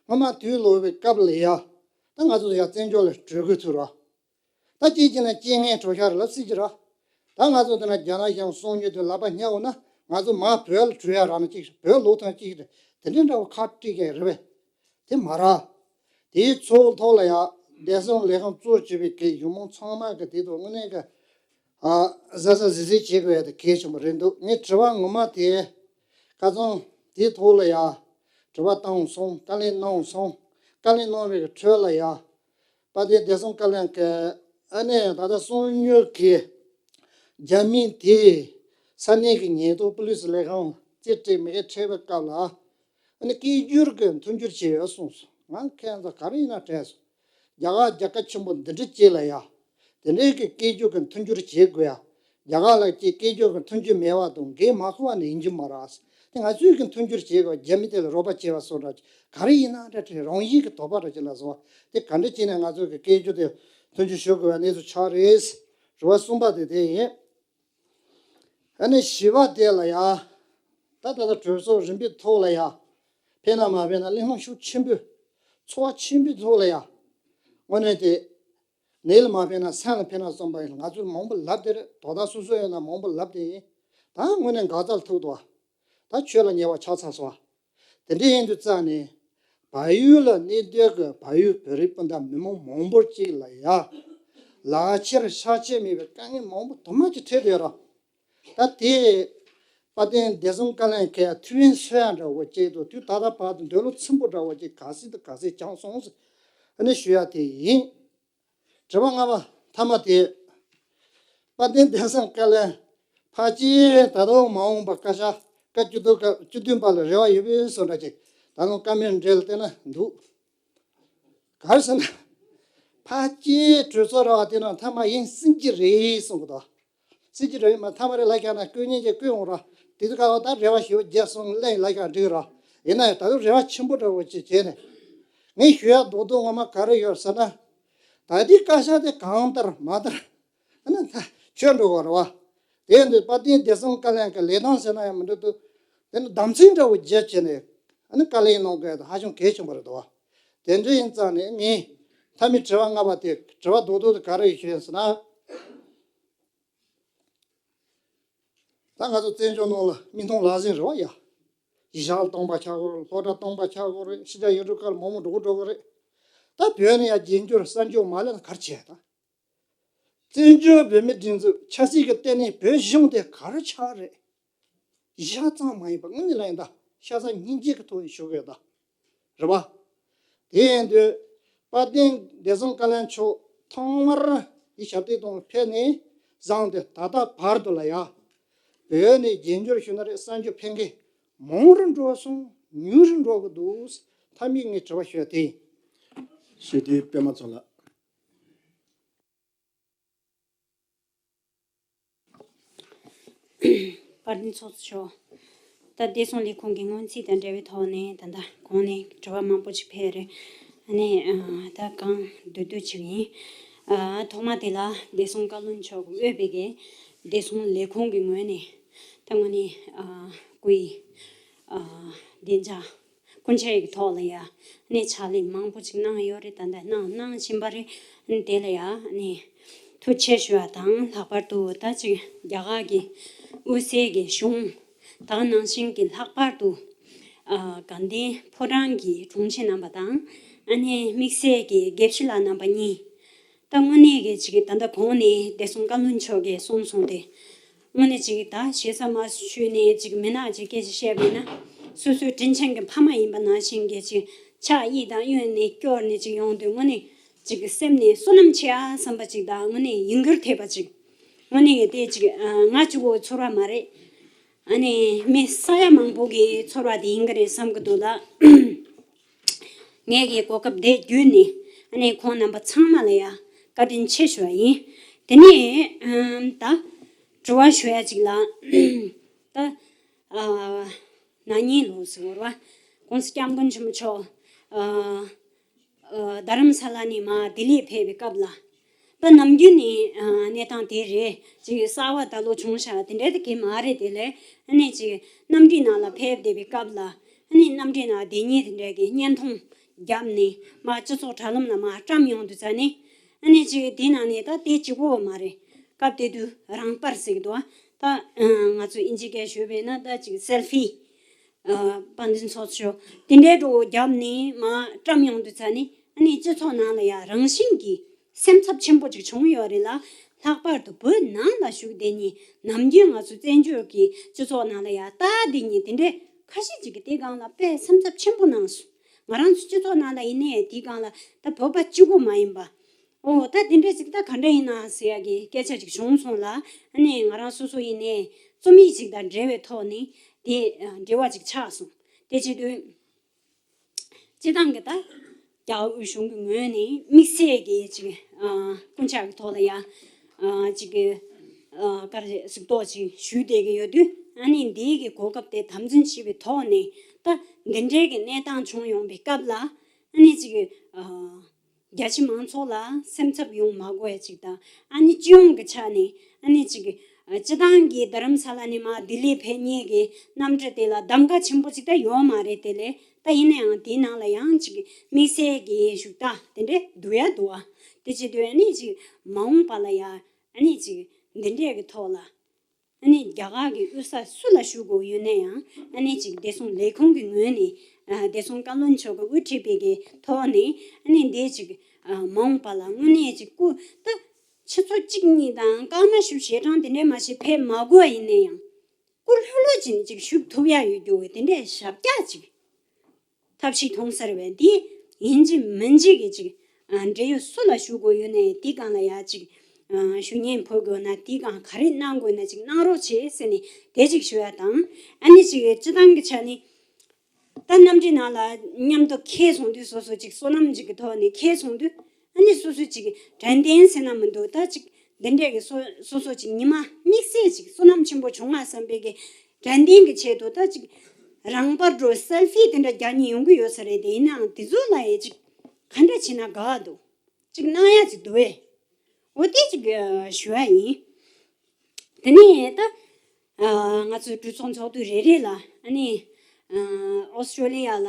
སྔོན་མ་དུས་ལོག་པའི་སྐབས་ལ་ཡ་ད་ང་ཚོ་ཡ་བཙན་བྱོལ་ལ་བྲོས་དགོས་ཐུག་ར། ད་གཅིག་བྱས་ན་རྐྱེན་ངན་གྲོགས་ཤར་ལབ་སྲིད་ཀྱི་ར། ད་ང་ཚོ་འདི་ན་རྒྱ་ནག་གཞུང་གསང་མྱུལ་དུ་ལག་པ་བརྙ་འོང་ན་ང་ཚོ་མར་བོད་ལ་བྲོས་ཡ་རག་ན་གཅིག་བོད་ལོག་ཐང་གཅིག་རེད། དེ་འདྲའི་འདྲ་བོ་ཁག་དཀྲིས་མཁན་རེད་པས། དེ་མ་ར། དེའི་ཚོགས་ཐོག་ལ་ཡ་བདེ་སྲུང་ལས་ཁུངས་གཙོ་བྱས་པའི་གི་གཞུང་མང་ཚང་མ་གི་དེ་ཐོག་དངོས་གནས་གི་ཨ་གཟབ་གཟབ་གཟབ་གཟབ་བྱེད་དགོས་ཡ་དེ་གལ་ཆེན་པོ་རེད་འདུག་ངས་དྲི་བ་ངོ་མ་དེ་ཁ་སང་དེའི་ཐོག་ལ་ཡ་དྲི་བ་བཏང་སོང་། བཀའ་ལན་གནང་སོང་། བཀའ་ལན་གནང་བའི་གི་ཁྲོད་ལ་ཡ། དཔལ་ལྡན་བདེ་སྲུང་བཀའ་བློན་གྱིས་ཨ་ནི་ད་ལྟ་གསང་མྱུལ་གྱི་རྒྱ་མི་དེས་ས་གནས་ཀྱི་ཉེན་རྟོག་པུ་ལིས་ལས་ཁང་རྩིས་སྤྲད་མི་འཁྱེར་བའི་སྐབས་ལ་ཨ་ནི་སྐད་སྒྱུར་གྱི་མཐུན་འགྱུར་བྱས་ཡོད་གསུངས་སོང་། ང་ཁྱེད་ཚོ་ག་རེ་ཡིན་ན་དྲན་སོང་། རྒྱ་གར་རྒྱལ་ཁབ་ཆེན་པོ་འདི་འདྲ་ཅིག་ལ་ཡ་དེ་འདྲའི་གི་སྐད་སྒྱུར་གྱི་མཐུན་འགྱུར་བྱེད་དགོས་ཡ། རྒྱ་གར་ལ་ཅིག་སྐད་སྒྱུར་གྱི་མཐུན་འགྱུར་མེད་པ་དང་འགན་མ་འཁུར་བ་ནི་ཡིན་རྒྱུ་མ་རེད། དེ་ང་ཚོས་ཀྱི་མཐུན་འགྱུར་བྱེད་དགོས། རྒྱ་མི་དེ་ལ་རོགས་པ་བྱེད་པ་སོགས་འདྲ་ག་རེ་ཡིན་ན་འདྲ་དྲན། རང་ཡིད་ཀྱི་དོགས་པ་འདྲ་ཅིག་ལ་སོགས་དེ་ག་འདྲ་བྱས་ནས་ང་ཚོས་ཀྱི་སྐད་སྒྱུར་དེ་མཐུན་འགྱུར་ཞུ་དགོས་པའི་གནས་ཚུལ་ཆགས་རེད། དྲི་བ་གསུམ་པ་དེ་དེ་ཡིན། ཨ་ནི་བཞི་པ་དེ་ལ་ཡ། ད་ད་ལྟ་གྲོས་ཚོགས་རིམ་པའི་ཐོག་ལ་ཡ། ཕན་ན་མ་ཕན་ན་གླེང་སློང་ཤུགས་ཆེན་པོས། ཚོར་བ་ཆེན་པོའི་ཐོག་ལ་ཡ། དངོས་གནས་དེ། ནད་ལ་མ་ཕན་ན་སེམས་ལ་ཕན་ན་བསམ་པ་ཡིན། ང་ཚོས་མང་པོ་ལབ་དེ་རེད། དོ་བདག་སོ་སོ་ཡོད་ན་མང་པོ་ལབ་དེ་ཡིན། ད་དངོས་གནས་འགག་རྩར་ཐུག་འདུག་ད་ཆོས་ལ་ཉེས་པ་ཆགས་ཚར་སོང་། དེ་འདྲ་ཡིན་དུས་ཙང་ནས། བལ་ཡུལ་ལ་གནས་སྡོད་ཀྱི་བལ་ཡུལ་བོད་རིགས་སྤུན་ཟླ་མི་མང་མང་པོ་ཅིག་ལ་ཡ། ལག་ཁྱེར་ཤག་ཁྱེར་མེད་པའི་དཀའ་ངལ་མང་པོ་དུ་མ་ཅིག་འཕྲད་བསྡད་ར། ད་དེ། དཔལ་ལྡན་བདེ་སྲུང་བཀའ་བློན་གྱིས་ཐུགས་ཕན་གསོས་ཡ་འདྲ་བོ་ཅིག་དང་དུས་ད་ལྟ་བར་དུ་འདོད་བློ་ཚིམ་པོ་འདྲ་བོ་ཅིག་ག་ཚོད་དང་ག་ཚོད་བྱུང་སོང་ཟེར། ཨ་ནི་ཞུ་ཡ་དེ་ཡིན། དྲི་བ་ལྔ་པ་མཐའ་མ་དེ། དཔལ་ལྡན་བདེ་སྲུང་བཀའ་བློན། ཕལ་ཆེར་ད་དུང་མ་འོངས་པ་བཀའ་ཤག་བཀའ་བཅུ་བདུན་བཀའ་བཅུ་བདུན་པ་ལ་རེ་བ་ཡོད་པའི་བཟོ་འདྲ་ཅིག་ད་དུང་བཀའ་མོལ་འགྲེལ་བལྟས་ན་འདུག་ག་རེ་ཟེར་ན། ཕལ་ཆེར་གྲོས་ཚོགས་ར་བ་དེ་ནང་མཐའ་མ་ཡིན་སྲིད་ཀྱི་རེད་གསུང་གི་འདུག་སྲིད་ཀྱི་རེད་མ་མཐའ་མ་རེད་ལབ་ཀྱང་ན་བསྐོ་མཁན་གྱིས་བསྐོ་འོང་ར། དེ་དུས་སྐབས་ད་རེ་བ་ཞེ་པོ་བརྒྱབ་སོང་གླེང་ལབ་ཀྱང་འགྲིག་ར། ཡིན་ན་ཡང་ད་དུང་རེ་བ་ཆེན་པོ་འདྲ་བོ་ཅིག་བྱས་ནས། ངས་ཞུ་ཡག་རྡོག་རྡོག་ངོ་མ་ག་རེ་ཡོད་ཟེར་ན། ད་ལྟའི་བཀའ་ཤག་དེ་གང་ལྟར་མ་ལྟར། ཨ་ནི་ད་ཆོས་འགྲོ་བ་རེད་བ། དེ་ཡིན་དུས་དཔལ་ལྡན་བདེ་སྲུང་བཀའ་བློན་གྱི་ལས་སྟངས་ཟེར་ན་ཡང་མི་འགྲོ་འདུག་དེ་ནི་དམ་ཚིག་འདྲ་བོ་བརྒྱབ་བྱས་ནས་ཨ་ནི་བཀའ་ལན་གནང་དགོས་དེ་ཧ་ཅང་གལ་ཆེན་པོ་རེད་འདུག་བ། དེ་འདྲ་ཡིན་ཙང་ནས་ངས་མཐའ་མའི་དྲི་བ་ལྔ་པ་དེ་དྲི་བ་རྡོག་རྡོག་དེ་ག་རེ་ཡོད་ཞུས་ཟེར་ན། ད་ང་ཚོ་བཙན་བྱོལ་ནང་ལ་མི་མཐོང་ལག་ཟིན་རེད་བ་ཡ། གཞིས་ཆགས་ལ་སྟོང་པ་ཆགས་ཀྱི་རེད། སློབ་གྲྭ་སྟོང་པ་ཆགས་ཀྱི་རེད། ཕྱི་རྒྱལ་ཡུལ་གྲུ་ཁག་ལ་མང་པོ་འགྲོ་གི་འགྲོ་གི་རེད། ད་བོད་ནས་ཡང་རྒྱལ་འབྱོར་གསར་འབྱོར་མ་སླེབས་ན་ག་རེ་བྱས་ད། བཙན་བྱོལ་བོད་མིའི་སྒྲིག་འཛུགས་ཆབ་སྲིད་ཀྱི་ལྟེ་གནས་བོད་གཞུང་དེ་ག་རེ་ཆགས་རེད། ཡ་ཙམ་མ་ཡིན་པ་དངོས་གནས་ལ་ཡིན་ད་ཤ་ཚ་སྙིང་རྗེ་གི་ཐོག་ནས་ཞུ་དགོས་ད། རེད་པ། དེ་ཡིན་དུས་དཔལ་ལྡན་བདེ་སྲུང་བཀའ་བློན་མཆོག་ཐོག་མར་འདི་ཞབས་སྟེགས་དང་ཕེབས་ནས་བཟུང་སྟེ་ད་ལྟ་བར་དུ་ལ་ཡ། བོད་ནས་རྒྱལ་འབྱོར་ཞུ་ན་རེད་གསར་འབྱོར་ཕེབས་མཁན་མང་རུ་འགྲོ་སོང་ཉུང་རུ་འགྲོ་གི་འདུག་མཐའ་མའི་ངས་དྲི་བ་ཞུ་ཡ་དེ་ཡིན། ཞུ་དུས་པད་མ་ཚོ་ལགས། དཔལ་ལྡན་ཚོགས་གཙོ་མཆོག་ད་བདེ་སྲུང་ལས་ཁུངས་ཀྱི་སྔོན་རྩིས་དང་འབྲེལ་བའི་ཐོག་ནས་ད་ལྟ་གོང་ནས་དྲི་བ་མང་པོ་ཅིག་ཕེབས་རེད། ཨ་ནི་ཨ་ད་གང་བསྡུས་བསྡུས་ཅིག་ཡིན། ཨ་ཐོག་མ་དེ་ལ་བདེ་སྲུང་བཀའ་བློན་མཆོག་གིས་དབུས་པའི་གི་བདེ་སྲུང་ལས་ཁུངས་ཀྱི་ངོས་ནས་ད་དངོས་གནས་ཨ་སྐུའི་ཨ་བདེ་འཇགས་སྐུ་འཆར་གྱི་ཐོག་ལ་ཡ་ནས་ཕྱག་ལས་མང་པོ་ཅིག་གནང་ཡོད་རེད། ད་ལྟ་གནང་གནང་བཞིན་པ་རེད། དེ་ལ་ཡ་ནས་ཐུགས་རྗེ་ཆེ་ཞུ་བ་དང་ལྷག་པར་དུ་ད་ཅིག་རྒྱ་གར་གྱི་དབུས་སའི་གི་གཞུང་དང་ནང་བཞིན་གྱི་ལྷག་པར་དུ་ཨ་དགའ་ལྡན་ཕོ་བྲང་གི་དྲུང་ཆེ་རྣམ་པ་དང་ཨ་ནི་དམིགས་བསལ་གྱི་དགེ་བཤེས་ལགས་རྣམ་པ་གཉིས། ད་དངོས་གནས་ཀྱི་ཅིག་ད་ལྟ་གོང་ནས་བདེ་སྲུང་བཀའ་བློན་མཆོག་གིས་གསུངས་སོང་སྟེ། དངོས་གནས་ཅིག་ད་ཞེ་ས་མ་ཞུས་ནས་ཅིག་མི་ནག་ཅིག་སྐད་ཆ་བཤད་པ་ཡིན་ན། སོ་སོའི་དྲིན་ཆེན་གྱི་ཕ་མ་ཡིན་པ་ནང་བཞིན་གྱི་ཅིག་ཕྱག་གཡས་དང་གཡོན་ནས་སྐྱོར་ནས་ཅིག་ཡོང་དུས་དངོས་གནས་ཅིག་སེམས་ནས་བསོད་ནམས་ཆེ་ཨ་བསམ་པ་ཅིག་དང་དངོས་གནས་ཡིད་འགུལ་ཐེབས་པ་ཅིག་དངོས་གནས་ཀྱི་དེ་ཅིག་ང་གཅིག་པོའི་ཚོར་བ་མ་རེད། ཨ་ནི་མི་ས་ཡ་མང་པོ་གི་ཚོར་བ་དེ་ཡིན་གྱི་རེད་བསམ་གྱི་འདུག་ལ། ངས་ཀྱི་གོ་སྐབས་དེ་བརྒྱུད་ནས་ཨ་ནི་ཁོང་རྣམ་པ་ཚང་མ་ལ་ཡ་བཀའ་དྲིན་ཆེ་ཞུ་བ་ཡིན། དེ་ནས་ཨམ་ད་དྲི་བ་ཞུ་ཡ་ཅིག་ལ། ད་ཨ་ན་ནིང་ལོ་ཟེར་བ་༸གོང་ས་༸སྐྱབས་མགོན་ཆེན་པོ་མཆོག་ཨ་ཨ་རྡ་རམ་ས་ལ་ནས་མར་ལྡི་ལི་ཕེབས་པའི་སྐབས་ལ། ད་ནམ་རྒྱུན་ནས་ཨ་གནས་སྟངས་དེ་རེད། ཅིག་གསར་པ་ད་ལོ་བྱུང་ཤག་དེ་འདྲ་དེ་གས་མ་རེད། དེ་ལས་ཨ་ནི་ཅིག་གནམ་གྲུའི་ནང་ལ་ཕེབས་བསྡད་པའི་སྐབས་ལ་ཨ་ནི་གནམ་གྲུའི་ནང་བསྡད་མཁན་དེ་འདྲ་གི་བརྙན་ཐུང་བརྒྱབ་ནས་མར་སྤྱི་ཚོགས་དྲ་ལམ་ལ་མར་བཀྲམ་ཡོང་དུས་ཙ་ནས་ཨ་ནི་ཅིག་དེ་ནང་ནས་ད་དེ་གཅིག་པོ་མ་རེད། སྐབས་དེ་དུས་རང་པར་ཟེར་གི་འདུག་ད་ང་ཚོ་ཨིན་ཇི་སྐད་ཞུས་པས་ན་ད་ཅིག་སེལ་ཕི། ཨ་དཔལ་ལྡན་ཚོགས་གཙོ་དེ་འདྲའི་འགྲོ་བརྒྱབ་ནས་མར་བཀྲམ་ཡོང་དུས་ཙ་ནས་ཨ་ནི་སྤྱི་ཚོགས་ནང་ལ་ཡང་རང་བཞིན་གྱིས་སེམས་འཚབ་ཆེན་པོ་ཅིག་བྱུང་ཡོད་རེད་ལ། ལྷག་པར་དུ་བོད་ནང་ལ་བཞུགས་བསྡད་མཁན་ནམ་རྒྱུན་ང་ཚོ་བཙན་བྱོལ་གྱི་སྤྱི་ཚོགས་ནང་ལ་ཡང་ལྟ་བསྡད་མཁན་དེ་འདྲའི་ཁ་ཤས་ཅིག་གིས་དེའི་སྒང་ལ་དཔེ་སེམས་འཚབ་ཆེན་པོ་གནང་སོང་། ང་རང་ཚོ་སྤྱི་ཚོགས་ནང་ལ་ཡིན་ནའི་དེའི་སྒང་ལ་ད་བོད་པ་གཅིག་པོ་མ་ཡིན་པ། ཨོ་ད་དེ་འདྲ་ཅིག་ད་ག་འདྲ་ཡིན་ན་ཟེར་ཡ་གི་སྐད་ཆ་ཅིག་བྱུང་སོང་ལ། ཨ་ནི་ང་རང་སོ་སོ་ཡིན་ནའི་རྩོམ་ཡིག་ཅིག་དང་འབྲེལ་བའི་ཐོག་ནས་དེ་འབྲེལ་བ་ཅིག་ཆགས་སོང་། དེ་བྱེད་དུས་སྤྱི་བཏང་གི་ད་རྒྱ་གར་དབུས་གཞུང་གི་ངོས་ནས་དམིགས་བསལ་གྱི་ཅིག་སྐུ་ཕྱག་གི་ཐོག་ལ་ཡ་ཅིག་གི་ག་རེ་གཟིགས་རྟོག་ཅིག་ཞུས་བསྡད་ཀྱི་ཡོད་དུས། ཨ་ནི་འདིའི་གི་གོ་སྐབས་དེ་དམ་འཛིན་བྱས་པའི་ཐོག་ནས་ད་འདི་འདྲའི་གི་གནས་སྟངས་བྱུང་ཡོང་པའི་སྐབས་ལ་ཨ་ནི་ཅིག་རྒྱ་ཆེ་མང་ཚོགས་ལ་སེམས་འཚབ་ཡོང་མ་དགོས་ཡ་ཅིག་དང་། ཨ་ནི་སྤྱི་ཡོངས་ཀྱི་ཆ་ནས་ཨ་ནི་ཅིག་སྤྱི་བཏང་གི་རྡ་རམ་ས་ལ་ནས་མར་ལྡི་ལི་ཕེབས་མཁན་གྱི་གནམ་གྲུ་དེ་ལ་གདམ་ག་ཆེན་པོ་ཅིག་ད་ཡོད་མ་རེད། དེ་ལས་ད་ཡིན་ན་ཡང་དེའི་ནང་ལ་ཡང་ཅིག་དམིགས་བསལ་གྱི་བཞུགས་སྟངས་དེ་འདྲས་འདུག་ཡ་འདུག་ཨ། དེ་བྱེད་དུས་ཨ་ནི་ཅིག་མ་འོངས་པ་ལ་ཡ་ཨ་ནི་ཅིག་འདི་འདྲས་ཀྱི་ཐོག་ལ། ཨ་ནི་རྒྱ་གར་གྱི་དབུས་ས་སུ་ལ་བཞུགས་དགོས་ཡོད་ན་ཡང་ཨ་ནི་ཅིག་བདེ་སྲུང་ལས་ཁུངས་ཀྱི་ངོས་ནས་ཨ་བདེ་སྲུང་བཀའ་བློན་མཆོག་གིས་དབུ་ཁྲིད་པའི་གི་ཐོག་ནས་ཨ་ནི་འདི་ཅིག་ཨ་མ་འོངས་པ་ལ་དངོས་གནས་ཅིག་སྐུ་ད་ཆུ་ཚོད་གཅིག་གཉིས་དང་སྐར་མ་བཞི་བཅུ་ཞེ་གྲངས་དེ་འདྲས་མ་ཞིག་ཕེབས་མ་དགོས་པ་ཡིན་ན་ཡང་སྐུ་ལྷོད་ལྷོད་ཅིག་ཅིག་བཞུགས་ཐུབ་ཡ་ཡོད་རྒྱུ་གི་དེ་འདྲས་ཞབས་བཀྱག་ཅིག་ཐབས་ཤེས་མཐོང་སར་བས་འདི་ཡིན་གཅིག་མིན་གཅིག་གི་ཅིག་ཨ་འབྲེལ་ཡོད་སུ་ལ་ཞུ་དགོས་ཡོད་ནའི་དེའི་སྒང་ལ་ཡ་ཅིག་ཨ་ཞུ་སྙན་ཕུལ་དགོས་ན་དེའི་སྒང་ག་རེ་གནང་དགོས་ན་ཅིག་གནང་རོགས་བྱེད་ཟེར་ནས་དེ་ཅིག་ཞུ་ཡ་དང་། ཨ་ནི་ཅིག་སྤྱི་བཏང་གི་ཆ་ནས་ད་གནམ་གྲུའི་ནང་ལ་མཉམ་དུ་འཁྱེར་སོང་དུས་སོ་སོ་ཅིག་བསོད་ནམས་ཅིག་གི་ཐོག་ནས་འཁྱེར་སོང་དུས་ཨ་ནི་སོ་སོ་ཅིག་དྲན་རྟེན་ཟེར་ན་མི་འདུག་ད་ཅིག་འདི་འདྲས་ཀྱི་སོ་སོ་སོ་ཅིག་ཉི་མ་དམིགས་བསལ་ཅིག་བསོད་ནམས་ཆེན་པོ་བྱུང་ང་བསམ་པའི་གི་དྲན་རྟེན་གྱི་ཆེད་དུ་ད་ཅིག་རང་པར་འགྲོ་སེལ་ཕི་དེ་འདྲ་རྒྱག་མཁན་ཡོང་གི་ཡོད་ས་རེད། དེ་ཡིན་ནའང་དེ་ཚོ་ལ་ཡ་ཅིག་ག་འདྲ་བྱས་ན་དགའ་འདུག་ཅིག་གནང་ཡ་ཅིག་འདུག་བས། འོ་དེ་ཅིག་ཞུ་ཡ་ཡིན། དེ་ནས་ད་ང་ཚོའི་གྲོས་ཚོགས་ཚོགས་དུས་རེ་རེ་ལ་ཨ་ནི་ཨོ་སི་ཀྲོ་ལི་ཡ་ལ་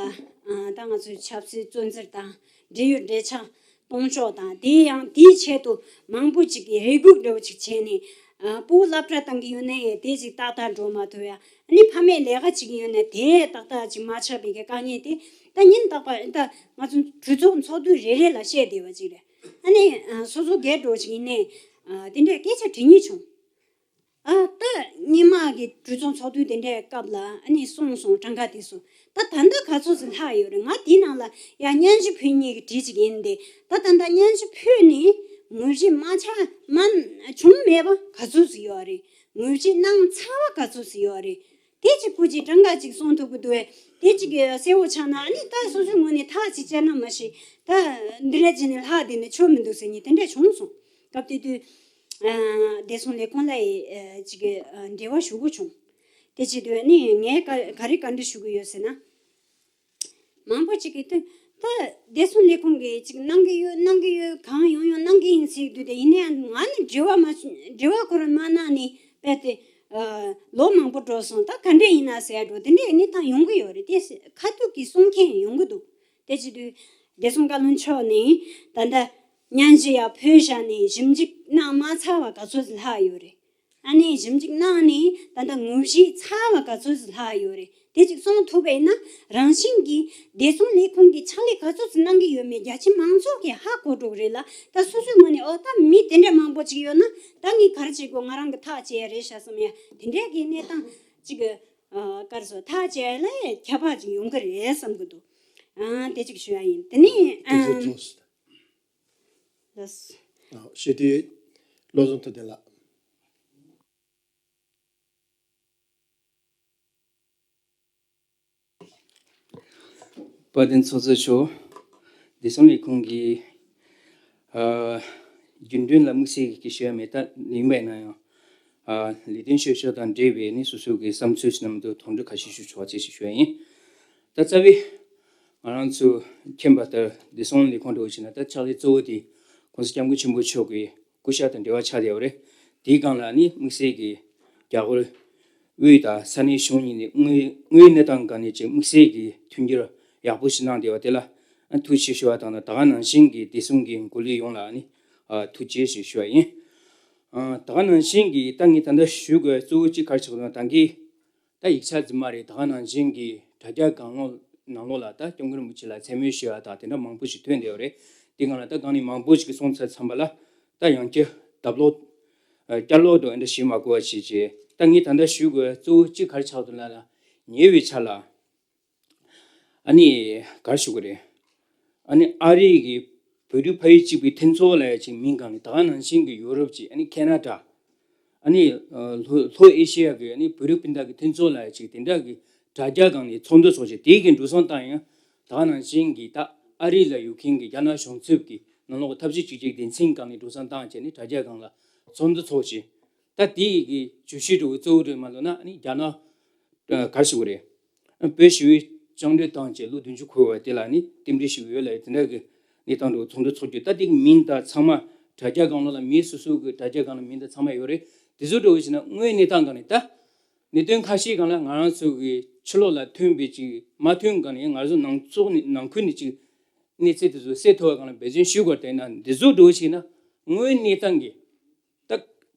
ད་ང་ཚོའི་ཆབ་སྲིད་བཙོན་ཟུར་དང་འབྲེལ་ཡོད་འབྲེལ་ཆགས་གཏོང་ཕྱོགས་དང་། དེའི་ཡང་དེའི་ཆེད་དུ་མང་པོ་ཅིག་གིས་རེ་སྒུག་འདྲ་བོ་ཅིག་བྱས་ནས་ཨ་སྤུ་གུ་སློབ་གྲྭ་བཏང་གི་ཡོད་ནའི་དེ་ཅིག་ཏག་ཏག་འགྲོ་མ་ཐུབ་ཡ། ཨ་ ཨ་ནི་ཕ་མས་ལས་ཀ་བྱེད་ཀྱི་ཡོད་ནའི་དེ་ཏག་ཏག་ཅིག་མ་ཆགས་པའི་གི་དཀའ་ངལ་དེ་ད་ཉིན་རྟག་པར་ད་ང་ཚོ་གྲོས་ཚོགས་ཚོགས་དུས་རེ་རེ་ལ་བཤད་བསྡད་པ་ཅིག་རེད། ཨ་ནི་ཨ་སོ་སོ་སྒེར་འགྲོ་ཅིག་ཡིན་ནའི་ཨ་དེ་འདྲའི་སྐད་ཆ་དྲི་སྙིང་བྱུང་། ཨ་ད་སྔོན་མ་གི་གྲོས་ཚོགས་ཚོགས་དུས་དེ་འདྲའི་སྐབས་ལ་ཨ་ནི་གསུངས་སོང་གྲངས་ཀ་དེ་ཚོ། ད་ད་ལྟ་ག་ཚོད་ཙམ་ལྷག་ཡོད་རེད། ང་དེའི་ནང་ལ་ཡང་སྙན་ཞུ་ཕུལ་མཁན་གྱི་གྲས་ཅིག་ཡིན་ཏེ། ད་ད་ལྟ་སྙན་ཞུ་ཕུལ་ནས་ངོས་བཞེས་མ་ཆགས་མ་བྱུང་མེད་པ་ག་ཚོད་ཙམ་ཡོད་རེད། ངོས་བཞེས་གནང་ཚར་བ་ག་ཚོད་ཙམ་ཡོད་རེད། དེ་གཅིག་པུ་གཅིག་གྲངས་ཀ་གཅིག་གསུང་ཐུབ་ཀྱི་འདུག་བས། དེ་གཅིག་གི་གསལ་བོ་ཆགས་ན་ཨ་ནི་ད་སོ་སོའི་ངོས་ནས་ཐག་གཅིག་བཅད་ན་མ་གཞི་ད་འདི་འདྲ་བྱས་ནས་ལྷག་བསྡད་ནས་ཆོ་མི་འདུག་ཟེར་མཁན་དེ་འདྲ་བྱུང་སོང་། སྐབས་དེ་དུས་ཨ་བདེ་སྲུང་ལས་ཁུངས་ལ་ཡི་ཨ་གཅིག་གི་ཨ་འབྲེལ་བ་ཞུ་དགོས་བྱུང་། དེ་བྱེད་དུས་ཨ་ནི་ངས་ག་ག་རེ་བཀའ་འདྲི་ཞུ་གི་ཡོད་ཟེར་ན། མང་པོ་ཅིག་གིས་ད་ད་བདེ་སྲུང་ལས་ཁུངས་ཀྱིས་ཅིག་གནང་གི་ཡོད་གནང་གི་ཡོད་གང་ཡོང་ཡོང་གནང་གི་ཡིན་ཟེར་དུས། དེ་ཡིན་ན་ཡང་ང་ནི་འབྲེལ་བ་མ་འབྲེལ་བ་ཁོ་རང་མ་གནང་ནས་རྦད་དེ་ཨ་ལོ་མང་པོ་འགྲོ་སོང་། ད་ག་འདྲ་ཡིན་ན་ཟེར་འགྲོ་དེ་འདྲའི་གནས་སྟངས་ཡོང་གི་ཡོད་རེད། དེ་ཁ་ཐུག་གིས་གསུང་མཁན་ཡོང་གི་འདུག་དེ་བྱེད་དུས་བདེ་སྲུང་བཀའ་བློན་མཆོག་ནས་ད་ལྟ་སྙན་ཞུ་ཡང་ཕུལ་བཞག་ནས་ཞིབ་འཇུག་གནང་མ་ཚར་བ་ག་ཚོད་ལྷག་ཡོད་རེད། ཨ་ནི་ཞིབ་འཇུག་གནང་ནས་ད་ལྟ་ངོས་བཞེས་ཚར་བ་ག་ཚོད་ལྷག་ཡོད་རེད། དེ་ཅིག་གསུང་ཐུབ་པ་ཡིན་ན་རང་བཞིན་གྱིས་བདེ་སྲུང་ལས་ཁུངས་ཀྱིས་ཕྱག་ལས་ག་ཚོད་ཙམ་གནང་གི་ཡོད་མེད་རྒྱ་ཆེ་མང་ཚོགས་ཀྱིས་ཧ་གོ་འགྲོ་གི་རེད་ལ། ད་སོ་སོའི་ངོས་ནས་ཨོ་ད་མི་དེ་འདྲ་མང་པོ་ཅིག་ཡོད་ན་ད་ངས་ག་རེ་བྱེད་དགོས། ང་རང་གི་ཐག་བཅད་ཡ་རེད་ཤག་བསམ་ཡ་དེ་འདྲ་གི་གནས་སྟངས་ཅིག་གི་ཨ་ག་རེ་ཟེར་ཐག་བཅད་ཡ་ལ་ཁྱད་པར་ཅིག་ཡོང་གི་རེད་བསམ་གི་འདུག་ཨ་དེ་ཅིག་ཞུ་ཡ་ཡིན། དེ་ནས་ཨ་དེ་ཚོ་ཐོས་ལགས། ཞེས་དུས་བློ་བཟང་ཐུབ་བསྟན་ལགས། དཔལ་ལྡན་ཚོགས་གཙོ་མཆོག་བདེ་སྲུང་ལས་ཁུངས་ཀྱི་ཨ་རྒྱུན་གྲོན་ལ་དམིགས་བསལ་གྱི་ཞུ་ཡ་མེད། ད་ཡིན་པ་ཡིན་ན་ཡང་ཨ་ལས་དོན་ཞུ་ཕྱོགས་དང་འབྲེལ་བའི་ནི་སོ་སོ་གི་བསམ་ཚུལ་ཞིག་ནམ་དུ་དོན་འགྲུབ་ཁ་ཤས་ཞུ་ཆོག་ཅེས་ཞུ་ཡ་ཡིན། ད་རྩ་བའི་ང་རང་ཚོ་མཁྱེན་པ་ལྟར་བདེ་སྲུང་ལས་ཁུངས་འདྲ་བོ་ཞིག་ན་ད་ཕྱག་ལས་གཙོ་བོ་དེ་༸གོང་ས་༸སྐྱབས་མགོན་ཆེན་པོ་མཆོག་གི་སྐུ་ཕྱག་དང་འབྲེལ་བ་ཆགས་བསྡད་པ་རེད། དེའི་སྒང་ལ་ནི་དམིགས་བསལ་གྱི་རྒྱ་གར་དབུས་དང་ས་གནས་གཞུང་གཉིས་ནས་དངོས་དངོས་གནས་སྟངས་སྒང་ནས་ཅིག་དམིགས་བསལ་གྱི་མཐུན་འགྱུར་ཡག་པོ་ཞིག་གནང་བསྡད་པ་དེ་ལ་ཐུགས་རྗེ་ཆེ་ཞུ་བ་དང་། ད་ག་ནང་བཞིན་གྱི་བདེ་སྲུང་གི་འགོ་ལས་ཡོངས་ལ་ནི་ཐུགས་རྗེ་ཆེ་ཞུ་བ་ཡིན། ད་ག་ནང་བཞིན་གྱི་ད་ངས་ད་ལྟ་ཞུ་དགོས་གཙོ་བོ་གཅིག་ག་རེ་ཆགས་འདུག་ན། ད་གིན་ད་ཡིག་ཆ་རྫུན་མ་རེད། ད་ག་ནང་བཞིན་གྱི་དྲ་རྒྱ་སྒང་ལོགས་ནང་ལོགས་ལ་ད་༸སྐྱབས་མགོན་རིན་པོ་ཆེ་ལ་མཚན་སྨད་ཞུ་བ་དང་དེ་འདྲ་མང་པོ་ཞིག་ཐོན་བསྡད་ཡོད་རེད། དེ་སྒང་ལ་ད་གང་ནས་མང་པོ་ཞིག་གིས་གསུངས་ཚར་ཚར་བ་ལ་ད་ཡང་བསྐྱར་ལྡབ་ལོག་ཨ་བསྐྱར་ལོག་ཏུ་འདི་འདྲ་ཞུས་མ་དགོས་པ་བྱས་བྱས། ད་ངས་ད་ལྟ་ཞུ་དགོས་གཙོ་བོ་གཅིག་ག་རེ་ཆགས་འདུག་ལབ་ན། ཉེ་བའི་ཆར་ལ་ཨ་ནི་ག་རེ་ཞུ་དགོས་རེད། ཨ་ནི་ཨ་རི་གི་བོད་རིགས་ཕ་ཡུལ་གཅིག་པའི་མཐུན་ཚོགས་ལབ་ཡ་ཅིག་མིང་སྒང་ནས་ད་ག་ནང་བཞིན་གྱི་ཡུ་རོབ་ཀྱི་ཨ་ནི་ཁེ་ན་ཌ། ཨ་ནི་ལྷོ་ལྷོ་ཨེ་ཤི་ཡ་གི་ཨ་ནི་བོད་རིགས་སྤུན་ཟླ་གི་མཐུན་ཚོགས་ལབ་ཡ་ཅིག་དེ་འདྲ་གི་དྲ་རྒྱ་སྒང་ནས་ཚོགས་འདུ་ཚོགས་བྱས། དེ་གི་འགྲོ་སོང་བཏང་ཡང་ད་ག་ནང་བཞིན་གྱི་ད་ཨ་རི་ལ་ཡོད་མཁན་གྱི་རྒྱ་ནག་གཞུང་ཚབ་ཀྱི་ནང་ལོགས་ཐབས་ཇུས་གཅིག་གཅིག་སྡེ་ཚན་སྒང་ནས་འགྲོ་སོང་བཏང་བྱས་ནས་དྲ་རྒྱ་སྒང་ལ་ཚོགས་འདུ་ཚོགས་བྱས། ད་དེ་གི་བརྗོད་གཞི་འདྲ་བོ་གཙོ་བོ་འདྲ་མ་ལོ་ན་ཨ་ནི་རྒྱ་ནག་ག་རེ་ཞུ་དགོས་རེད། བོད་ཞི་བའི་བཅིངས་འགྲོལ་བཏང་བྱས་ལོ་བདུན་ཅུ་འཁོར་བ་དེ་ལ་ནི་རྟེན་འབྲེལ་ཞུ་གི་ཡོད་ལབ་ཡ་དེ་འདྲ་གི་གནས་སྟངས་འདྲ་བོ་ཚོགས་འདུ་ཚོགས་རྒྱུ། ད་དེ་གི་མིང་དང་ཚང་མ་དྲ་རྒྱ་སྒང་ལོགས་ལ་མི་སོ་སོ་གི་དྲ་རྒྱ་སྒང་ལ་མིང་དང་ཚང་མ་ཡོད་རེད། དེ་ཚོ་འདྲ་བོ་བྱས་ན་དངོས་གནས་སྟངས་སྒང་ནས་ད་གནད་དོན་ཁ་ཤས་སྒང་ལ་ང་རང་ཚོ་གི་ཕྱི་ལོགས་ལ་ཐོན་པའི་ཅིག་མ་ཐོན་སྒང་ནས་ང་ཚོ་ནང་ཚོགས་ནས་ནང་ཁུལ་ནས་ཅིག་གནས་ཚུལ་དེ་ཚོ་གསལ་ཐུབ་པ་སྒང་ལ་འབད་བརྩོན་ཞུ་དགོས་རེད། དེ་ན་འདི་ཚོ་འདྲ་བོ་བྱས་ན་དངོས་གནས་སྟངས་ཀྱི་ད་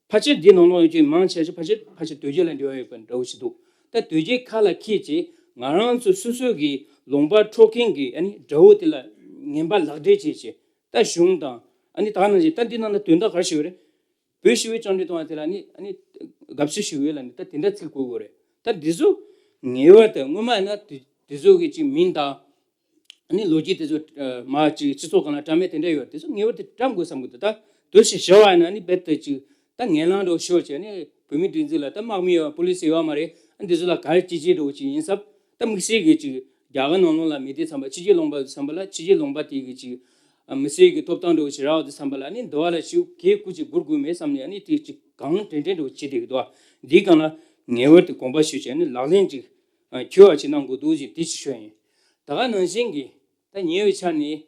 ཕལ་ཆེར་འདི་ནང་ལོགས་ཡོད་ཀྱི་མང་ཆེ་ཤོས་ཕལ་ཆེར་ཕལ་ཆེར་དོལ་རྒྱལ་ལ་འབྲེལ་བ་ཡོད་པ་འདྲ་བོ་ཞིག་འདུག་ད་དོལ་རྒྱལ་ཁ་ལ་འཁྱེར་བྱས་ང་རང་ཚོ་སོ་སོ་གི་ལུང་པ་འཕྲོག་མཁན་གྱི་ཨ་ནི་དགྲ་བོ་དེ་ལ་ངན་པ་ལག་སྦྲེལ་བྱས་བྱས། ད་གཞུང་དང་ཨ་ནི་ད་ག་ནང་བཞིན་ད་འདི་ནང་ལ་དོན་དག་ག་རེ་ཞིག་ཡོད་རེད། བོད་ཞི་བའི་བཅིངས་འགྲོལ་གཏོང་བ་དེ་ལ་ནི་ཨ་ནི་དགའ་བསུ་ཞུ་ཡོད་ལ་ནི་ད་དེ་འདྲ་ཚིག་གོ་དགོས་རེད། ད་འདི་ཚོ་ངེས་པར་དུ་སྔོན་མ་ཡིན་ན་དེ་དེ་ཚོ་གི་ཅིག་མིང་དང་ཨ་ནི་ལོ་རྒྱུས་དེ་ཚོ་ཨ་མ་ཅིག་སྤྱི་ཚོགས་སྒང་ལ་བཀྲམ་ཡས་དེ་འདྲ་ཡོད། དེ་ཚོ་ངེས་པར་དུ་བཀྲམ་དགོས་བསམ་གི་འདུག་ད་དུས་ཤིག་བཞག་པ་ཡིན་ན་ཨ་ནི་རྦད་དེ་ཅིག་ད་ངན་ལན་འདྲ་བོ་ཤོར་བྱས་ནས་བོད་མི་སྒྲིག་འཛུགས་ལ་ད་དམག་མི་ཡོད་པ་པུ་ལི་སི་ཡོད་པ་མ་རེད། ཨ་འདི་ཚོ་ལ་ག་རེ་བྱེད་ཅེས་འདྲ་བོ་ཅིག་ཡིན་ཙང་ད་དམིགས་བསལ་གི་ཅིག་རྒྱ་གར་ནང་ལོགས་ལ་མི་སྡེ་ཚན་པ་ཕྱི་རྒྱལ་ལུང་པ་ཚན་པ་ལ་ཕྱི་རྒྱལ་ལུང་པ་དེ་གི་ཅིག་ཨ་མི་སེར་གྱི་ཐོབ་ཐང་འདྲ་བོ་ཞིག་རག་འོ་དེ་བསམ་པ་ལ་ནི་འདི་བ་ལ་ཞིག་གས་སྐུ་ཅིག་སྒུར་དགོས་མེད་བསམ་ནས་ནི་དེ་ཅིག་གང་དྲན་དྲན་འདྲ་བོ་བྱེད་བསྡད་ཀྱི་འདུག་འདིའི་སྒང་ལ་ངེས་པར་དུ་དགོངས་པ་ཞུས་བྱས་ནི་ལག་ལེན་ཅིག་ཨ་འཁྱོལ་བ་ཅིག་གནང་དགོས་འདུག་ཅེས་དེ་ཅིག་ཞུ་ཡ་ཡིན། ད་ག་ནང་བཞིན་གྱི་ད་ཉེ་བའི་ཆར་ནས་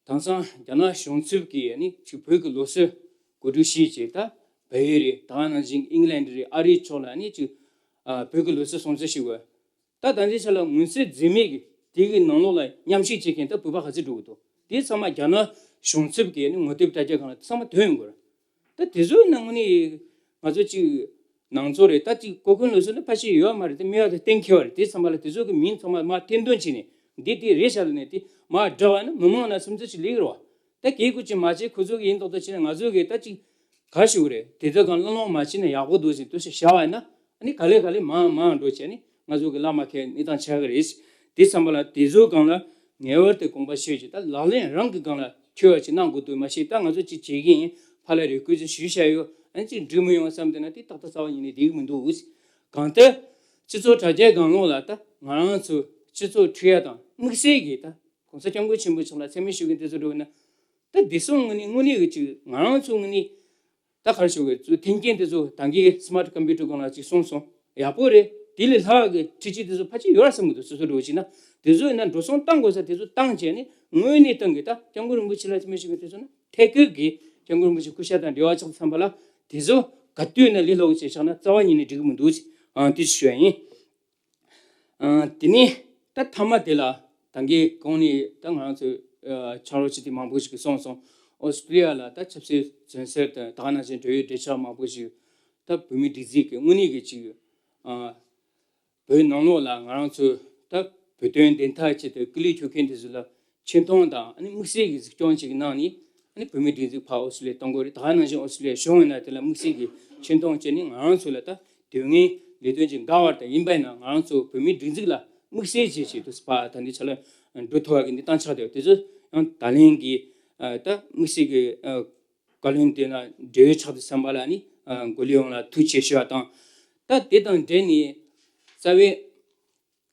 དེང་སང་རྒྱ་ནག་གཞུང་ཚབ་ཀྱིས་ནི་ཅིག་བོད་ཀྱི་ལུགས་སྲོལ་གོ་སྒྲིག་ཞུས་བྱས། ད་བལ་ཡུལ་རེད། ད་ག་ནང་བཞིན་ཨིང་ལན་རེད། ཨ་རིའི་ཕྱོགས་ལ་ནི་ཅིག་ཨ་བོད་ཀྱི་ལུགས་སྲོལ་སྲུང་བརྩི་ཞུ་དགོས། ད་ད་ལྟའི་ཆ་ལ་ངོས་འཛིན་འཛིན་མེད་ཀྱི་དེ་གི་ནང་ལོགས་ལ་མཉམ་ཞུགས་བྱེད་མཁན་ད་བོད་པ་ག་ཚོད་འགྲོ་གི་འདུག་དེ་ཚང་མ་རྒྱ་ནག་གཞུང་ཚབ་ཀྱི་ནི་ངོ་དེབ་དྲ་རྒྱ་སྒང་ལ་ཚང་མ་ཐོན་ཡོང་གི་རེད། ད་དེ་ཚོའི་ནང་ནས་ང་ཚོ་ཅིག་ ནང་ཚོ་རེད། ད་ཅིག་གོ་སྐོན་ལོ་ཚོད་ནི་ཕལ་ཆེར་ཡོད་མ་རེད། དེ་མི་ཡག་དེ་གཏན་འཁེལ་བ་རེད། དེ་ཚང་མ་ལ་དེ་ཚོ་གི་མིང་ཚང་མ་མར་འཐེན་འདོན་བྱས་ནས་འདི་དེ་རེད་བྱ་ལ་ནས་དེ་མར་བསྒྲགས་པ་ན་མི་མང་ན་སུམ་ཅུ་ཅིག་སླེབས་རོགས། ད་གལ་ཁུ་ཅིག་མ་བྱེད་ཁོ་ཚོ་གི་ཡིན་མདོག་མདོག་བྱས་ན་ང་ཚོ་གི་ད་ཅིག་ག་ཞུ་རེད། དེ་ཚོ་གང་བླང་བླང་མ་བྱས་ན་ཡག་པོ་འདུག་ཟེར་དུ་ཞིག་བྱ་བ་ཡིན་ན་ཨ་ནི་ག་ལེ་ག་ལེ་མང་མང་འགྲོ་བྱས་ནི་ང་ཚོ་གི་བླ་མ་ཁའི་གནས་སྟངས་ཆགས་ཀྱི་རེད། དེ་ཚང་མ་ལ་དེ་ཚོ་གང་ལ་ངེས་པར་དུ་དགོངས་པ་བཞེས་ཀྱི་ད་ལག་ལེན་རང་གི་སྒང་ལ་འཁྱོལ་བ་ཅིག་གནང་དགོས་འདུག་མ་གཞི་ད་ང་ཚོ་ཅིག་བྱེད་ཀྱི་ཡིན། ཕར་ལ་རེ་སྐུལ་ཅིག་ཞུས་བཞག་ཡོད། ཨ་ནི་ཅིག་འགྲིག་མི་ཡོང་བསམ་དེ་ན་དེ་ཏག་ཏག་རྩ་བ་ཉིད་ནས་བསྡད་ཀྱི་མི་འདུག་གང་ལྟར་སྤྱི་ཚོགས་དྲ་རྒྱའི་སྒང་ལོགས་ལ་ད་ང་རང་ཚོ་སྤྱི་ཚོགས་འཁྲུག་ཡ་དང་དམིགས་བསལ་གྱི་ད་༸གོང་ས་༸སྐྱབས་མགོན་ཆེན་པོ་མཆོག་ལ་མཚན་སྨད་ཞུ་མཁན་དེ་ཚོ་འགྲོ་བ་ན། ད་བདེ་སྲུང་ངོས་ནས་དངོས་གནས་ཀྱི་ཅིག་ང་རང་ཚོ་ངོས་ནས་ད་ག་རེ་ཞུ་དགོས། ཚོ་མཐུན་རྐྱེན་དེ་ཚོ་ད་གིན་སི་མཱར་ཊི་ཀམ་པུ་ཊར་སྒང་ལ་ཅིག་གསུངས་སོང་། ཡག་པོ་རེད། དེ་ལས་ལྷག་གི་འཕྲུལ་ཆས་དེ་ཚོ་ཕལ་ཆེར་ཡོད་ར་བསམ་གི་འདུག་སོ་སོ་འགྲོ་བ་ཅིག་ན་དེ་ཚོ་ཡིན་ན་འགྲོ་སོང་བཏང་དགོས་ས་དེ་ཚོ་བཏང་བྱས་ནས་དངོས་གནས་བཏང་གི་ད་༸སྐྱབས་མགོན་རིན་པོ་ཆེ་ལ་མཚན་སྨད་ཞུ་མཁན་དེ་ཚོ་ན་ཐད་ཀར་གི་༸སྐྱབས་མགོན་རིན་པོ་ཆེ་སྐུ་ཤ་དང་འབྲེལ་བ་ཆགས་བསམ་པ་ལ་དེ་ཚོ་ག་དུས་ན་ལས་སླ་བོ་ཅིག་ཆགས་ན་རྩ་བ་ཉིད་ནས་འགྲིག་གི་མི་འདུག་ཅིག་ཨང་དེ་ཞུ་ཡ་ཡིན། ཨ། དེ་ནས་ད་མཐའ་མ་དེ་ལ་ད་གིན་གོང་ནས་ད་ང་རང་ཚོའི་ཨ་ཕྱག་རོགས་སྤྱི་འཐུས་མང་པོ་ཞིག་གིས་གསུངས་སོང་། ཨོ་སི་ཀྲི་ལི་ཡ་ལ་ད་ཆབ་སྲིད་བཙོན་ཟུར་དང་ད་ག་ནང་བཞིན་འབྲེལ་ཡོད་འབྲེལ་ཆགས་མང་པོ་ཞིག་ད་བོད་མིའི་སྒྲིག་འཛུགས་ཀྱི་དངོས་གནས་ཀྱི་ཅིག་ཨ་བོད་ནང་ལོགས་ལ་ང་རང་ཚོའི་ད་བོད་དོན་བདེན་མཐའ་ཆེད་དུ་སྐུ་ལས་མཆོད་མཁན་དེ་ཚོ་ལ་ཆེ་མཐོང་དང་ཨ་ནི་དམིགས་བསལ་གྱི་གཟིགས་སྐྱོང་ཅིག་གནང་ནས་ཨ་ནི་བོད་མིའི་སྒྲིག་འཛུགས་ཕར་ཨོ་སི་ཀྲི་ལི་ཡར་གཏོང་དགོས་རེད། ད་ག་ནང་བཞིན་ཨོ་སི་ཀྲི་ལི་ཡར་གཞུང་ཡིན་ན་དེ་ལ་དམིགས་བསལ་གྱི་ཆེ་མཐོང་བྱས་ནས་ང་རང་ཚོ་ལ་ད་དོན་དངོས་ལས་དོན་ཅིག་འགལ་བ་དང་ཡིན་པ་ཡིན་ན་ང་རང་ཚོ་བོད་མིའི་སྒྲིག་འཛུགས་ལ་དམིགས་བསལ་བྱས་བྱས་དུས་ཕར་ད་འདི་ཆ་ལ་འགྲོ་ཐུབ་པ་གི་འདི་བཏང་ཆགས་བསྡད་པ་དེ་ཚོ་ཡང་ད་ལན་གྱི་ད་དམིགས་བསལ་གྱི་བཀའ་བློན་དེ་ན་འབྲེལ་ཡོད་ཆགས་དུས་ཙམ་པ་ལ་ནི་མགོ་ལས་ཡོངས་ལ་ཐུགས་རྗེ་ཆེ་ཞུ་བ་དང་། ད་དེ་དང་འབྲེལ་ནས་རྩ་བའི་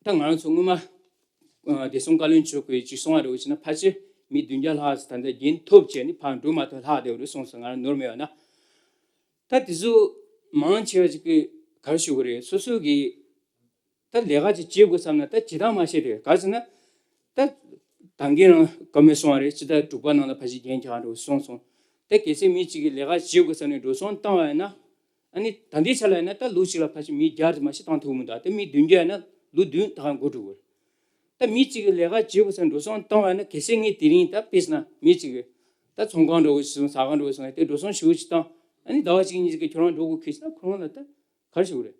ད་ང་རང་ཚོ་སྔོན་མ་ཨ་བདེ་སྲུང་བཀའ་བློན་མཆོག་གིས་ཅིག་གསུང་བ་རེད་བ་ཅིག་ན་ཕལ་ཆེར་མི་བདུན་བརྒྱ་ལྷག་ཙམ་ད་ལྟ་རྒྱན་ཐོབ་བྱས་ནས་ཕར་འགྲོ་མ་ཐུབ་ལྷག་བསྡད་པ་རེད་གསུངས་སོང་། ང་རང་ནོར་མེད་པ་ན། ད་དེ་ཚོ་མང་ཆེ་བ་ཅིག་གིས་ག་རེ་ཞུ་དགོས་རེད། སོ་སོ་གིས་ད་ལས་ཀ་ཅིག་བྱེད་དགོས་བསམ་ན་ད་བྱེད་སྟངས་མ་ཤེས་རེད། ག་རེ་ཟེར་ན་ད་ད་གིན་རང་བཀའ་མོལ་གསུང་བ་རེད། སྤྱི་ཟླ་དྲུག་པ་ནང་ལ་ཕལ་ཆེར་རྒྱན་རྒྱག་འགྲོ་གསུངས་སོང་། ད་གལ་སྲིད་མི་གཅིག་གིས་ལས་ཀ་བྱེད་དགོས་བསམ་ནས་འགྲོ་སོང་བཏང་བ་ཡིན་ན། ཨ་ནི་ད་ལྟའི་ཆ་ལ་ཡིན་ན་ད་ལོ་གཅིག་ལ་ཕལ་ཆེར་མི་བརྒྱ་དེ་མ་ཞིག་བཏང་ཐུབ་མི་འདུག་ད་མི་བདུན་བརྒྱ་ཡིན་ན་ལོ་བདུན་ད་ག་འགོར་འགྲོ་གི་རེད། ད་མི་གཅིག་གིས་ལས་ཀ་བྱེད་དགོས་བསམ་འགྲོ་སོང་བཏང་བ་ཡིན་ན་གལ་སྲིད་ངས་དེ་རིང་ད་དཔེར་ན་མི་གཅིག་གིས་ད་ཚོང་ཁང་འགྲོ་དགོས་སོང་ཟ་ཁང་འགྲོ་དགོས་སོང་དེ་འགྲོ་སོང་ཞེ་པོ་ཅིག་བཏང་། ཨ་ནི་ཟླ་བ་གཅིག་གཉིས་ཅིག་གི་ཁྱོད་རང་འགྲོ་དགོས་ཁེལ་ཕྱིན་ན་ཁོ་རང་ལ་ད་ག་རེ་ཞུ་དགོས་རེད།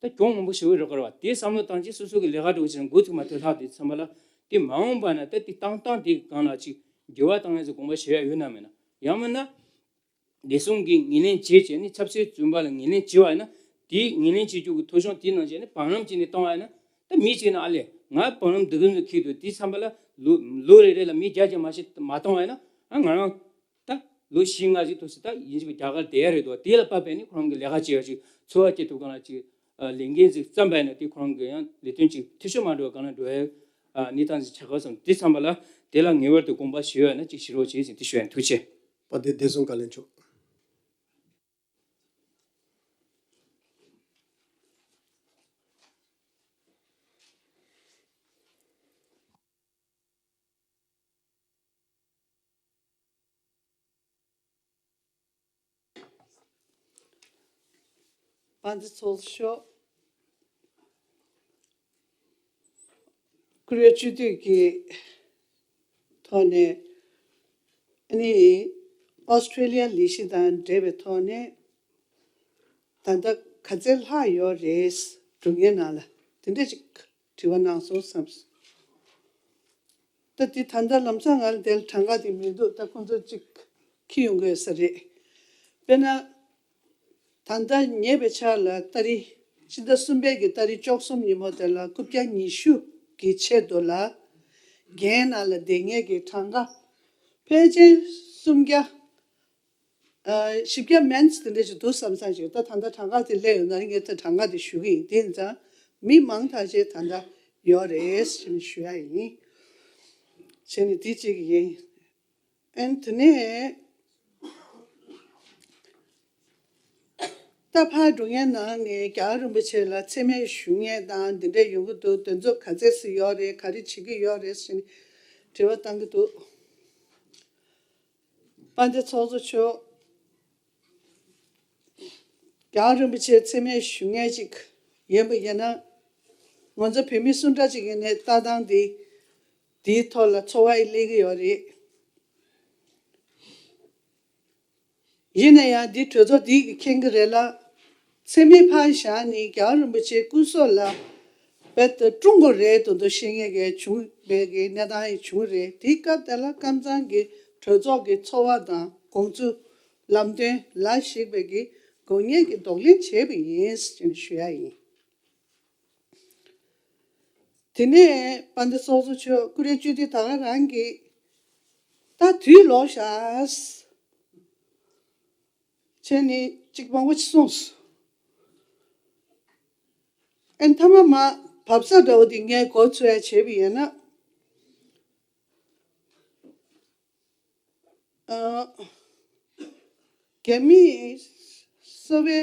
ད་གྱོང་མང་པོ་ཞེ་པོ་རག་གི་རེད་བ། དེ་བསམ་བློ་བཏང་རྗེས་སོ་སོ་གི་ལས་ཀ་འགྲོ་བྱས་ན་འགོ་ཚུགས་མ་ཐུབ་ལྷག་དེ་ཚང་མ་ལ་དེ་མ་འོངས་པ་ན་ད་དེ་བཏང་སྟངས་དེ་སྒང་ལ་ཅིག་འགྱུར་བ་བཏང་ཡས་ཚོ་དགོངས་པ་བཞེས་ཡ་ཡོད་ན་མེད་ན། ཡང་མིན་ན་བདེ་སྲུང་གིས་ངོས་ལེན་བྱེད་བྱས་ནས་ཆབ་སྲིད་བཙོན་པ་ལ་ངོས་ལེན་བྱས་པ་ཡིན་ན་དེའི་ངོས་ལེན་བྱེད་རྒྱུ་གི་ཐོ་གཞུང་དེའི་ནང་བྱས་ནས་བང་རིམ་བྱས་ནས་བཏང་བ་ཡིན་ན། ད་མི་གཅིག་ནས་ཨ་ལས་ང་བང་རིམ་འདི་ག་ཚོད་འཁེལ་འདུག་དེ་བསམ་པ་ལ་ལོ་ལོ་རེ་རེ་ལ་མི་བརྒྱ་ཅིག་མ་ཞིག་མ་བཏང་བ་ཡིན་ན་ཨ་ང་རང་ད་ལོ་བཞི་ལྔ་ཞིག་ཐུག་སྲིད་ད་ཡིན་གཅིག་རྒྱ་གར་བསྡད་ཡ་རེད་འདུག་དེ་ལ་དཔག་པའི་ནི་ཁོ་རང་གི་ལས་ཀ་བྱེད་ཡ་ཅིག་འཚོ་བ་སྐྱེལ་ཐུབ་གང་ལ་ཅིག་ལས་འགན་ཅིག་བརྩམས་པ་ཡིན་ན་དེ་ཁོ་རང་གི་ཡང་ལས་དོན་ཅིག་འཐུས་ཤོར་མ་འགྲོ་བ་གང་ལ་འགྲོ་ཡ་གནས་སྟངས་ཅིག་ཆགས་ཀྱི་སོང་། དེ་བསམ་པ་ལ་དེ་ལ་ངེས་པར་དུ་དགོངས་པ་ཞུ་ཡ་ན་ཅིག་ཞུ་རོགས་བྱེད་ཟིན་དེ་ཞུ་ཡ་ཐུགས་རྗེ་ཆེ། དཔལ་ལྡན་བདེ་སྲུང་བཀའ་བློན་མཆོག་དཔལ་ལྡན་ཚོགས་གཙོ་མཆོག་བཀུར་འོས་སྤྱི་འཐུས་ཀྱི་ཐོག་ནས་ཨ་ནི་ཨོ་སི་ཀྲི་ལི་ཡ་ལས་གཞི་དང་འབྲེལ་བའི་ཐོག་ནས་ད་ལྟ་ག་ཚད་ལྷག་ཡོད་རེད། སྒྲུབ་ངའི་ནང་ལ་དེ་འདྲ་ཅིག་དྲི་བ་གནང་སོང་བསམ་སོང་། ད་དེ་ད་ལྟ་ལམ་སང་ང་ལ་དེ་ལ་གྲངས་ཀ་དེ་མི་འདུག་ད་ཁོང་ཚོ་གཅིག་འཁྱེར་ཡོང་གི་ཡོད་ས་རེད། དཔེར་ན། ད་ལྟ་ཉེ་བའི་ཆར་ལ་ཏ་རིག་ཕྱི་ཟླ་གསུམ་པའི་གི་ཏ་རིག་བཅུ་གསུམ་ཉིན་མོ་དེ་ལ་རྐུབ་བཀྱག་ཉི་ཤུ་གི་ཆེད་དུ་ལ་རྒན་ནང་ལ་བསྡད་མཁན་གྱི་གྲངས་ཀ་ཕལ་ཆེར་སུམ་བརྒྱ། ཨ། བཞི་བརྒྱ་མན་དེ་འདྲ་ཞིག་འདུག་བསམ་བསམ་ཞིག་ད་ད་ལྟ་གྲངས་ཀ་དེ་སླེབས་ཡོད་ན་ངས་ད་གྲངས་ཀ་དེ་ཞུ་གི་ཡིན། དེ་ཡིན་ཙང་མི་མང་ཐག་ཆོད་ད་ལྟ་ཡོད་རེད་ཞེས་ནས་ཞུ་ཡ་ཡིན། བྱས་ནས་དེ་གཅིག་ཡིན། ཨན་དེ་ནས་ད་ཕར་འགྲོ་མཁན་ནང་ནས་རྒྱལ་བ་རིན་པོ་ཆེ་ལ་མཚན་སྨད་ཞུ་མཁན་དང་འདི་འདྲ་ཡོང་གི་འདུག་དེ་ཚོ་ག་ཚད་ཙམ་ཡོད་རེད། ག་རེ་བྱེད་ཀྱི་ཡོད་རེད་ཟེར་ནས་དྲི་བ་བཏང་གི་འདུག་དཔལ་ལྡན་ཚོགས་གཙོ་མཆོག་རྒྱལ་བ་རིན་པོ་ཆེ་མཚན་སྨད་ཞུ་མཁན་ཅིག་ཡིན་པ་ཡིན་ན། ང་ཚོ་བོད་མི་སུ་འདྲ་ཅིག་ཡིན་ནའི་ལྟ་སྟངས་འདི་འདིའི་ཐོག་ལ་ཚོར་བ་ཡི་སླེབས་ཀྱི་ཡོད་རེད། ཡིན་ན་ཡང་འདི་གྲོས་ཚོགས་འདི་གིས་མཁྱེན་གྱི་རེད་ལ། མཚན་སྨད་ཕར་བཞག་ནས་རྒྱལ་བ་རིན་པོ་ཆེའི་སྐུ་སྲོག་ལ་རྦད་དེ་སྲུང་དགོས་རེད་དོན་དུ་བཤད་མཁན་གྱི་བྱུང་བའི་གི་གནས་སྟངས་ཡང་བྱུང་རེད། དེའི་སྐབས་དེ་ལ་ཀམ་ཚང་གི་གྲོས་ཚོགས་ཀྱི་ཚོགས་པ་དང་དགོངས་ཚུལ་ལམ་སྟོན་ལ་གཞིགས་པའི་གི་དགོས་ངེས་ཀྱི་གདོང་ལེན་བྱས་པ་ཡིན་ཞེས་ཞུ་ཡ་ཡིན། དེ་ནས་དཔལ་ལྡན་ཚོགས་གཙོ་མཆོག་ཀུ་རེ་བཅུ་དེ་ད་ག་རང་གི་ད་དུས་ལོག་ཤག་བྱས་ནས་གཅིག་མང་པོ་ཅིག་གསུངས་སོང་། ཨན་ཐ་མ་མ་བབས་ས་འདྲ་བོ་དེ་ངས་གོ་ཚོད་བྱས་པ་ཡིན་ན། ཨ། རྒྱ་མིའི་སོ་པའི་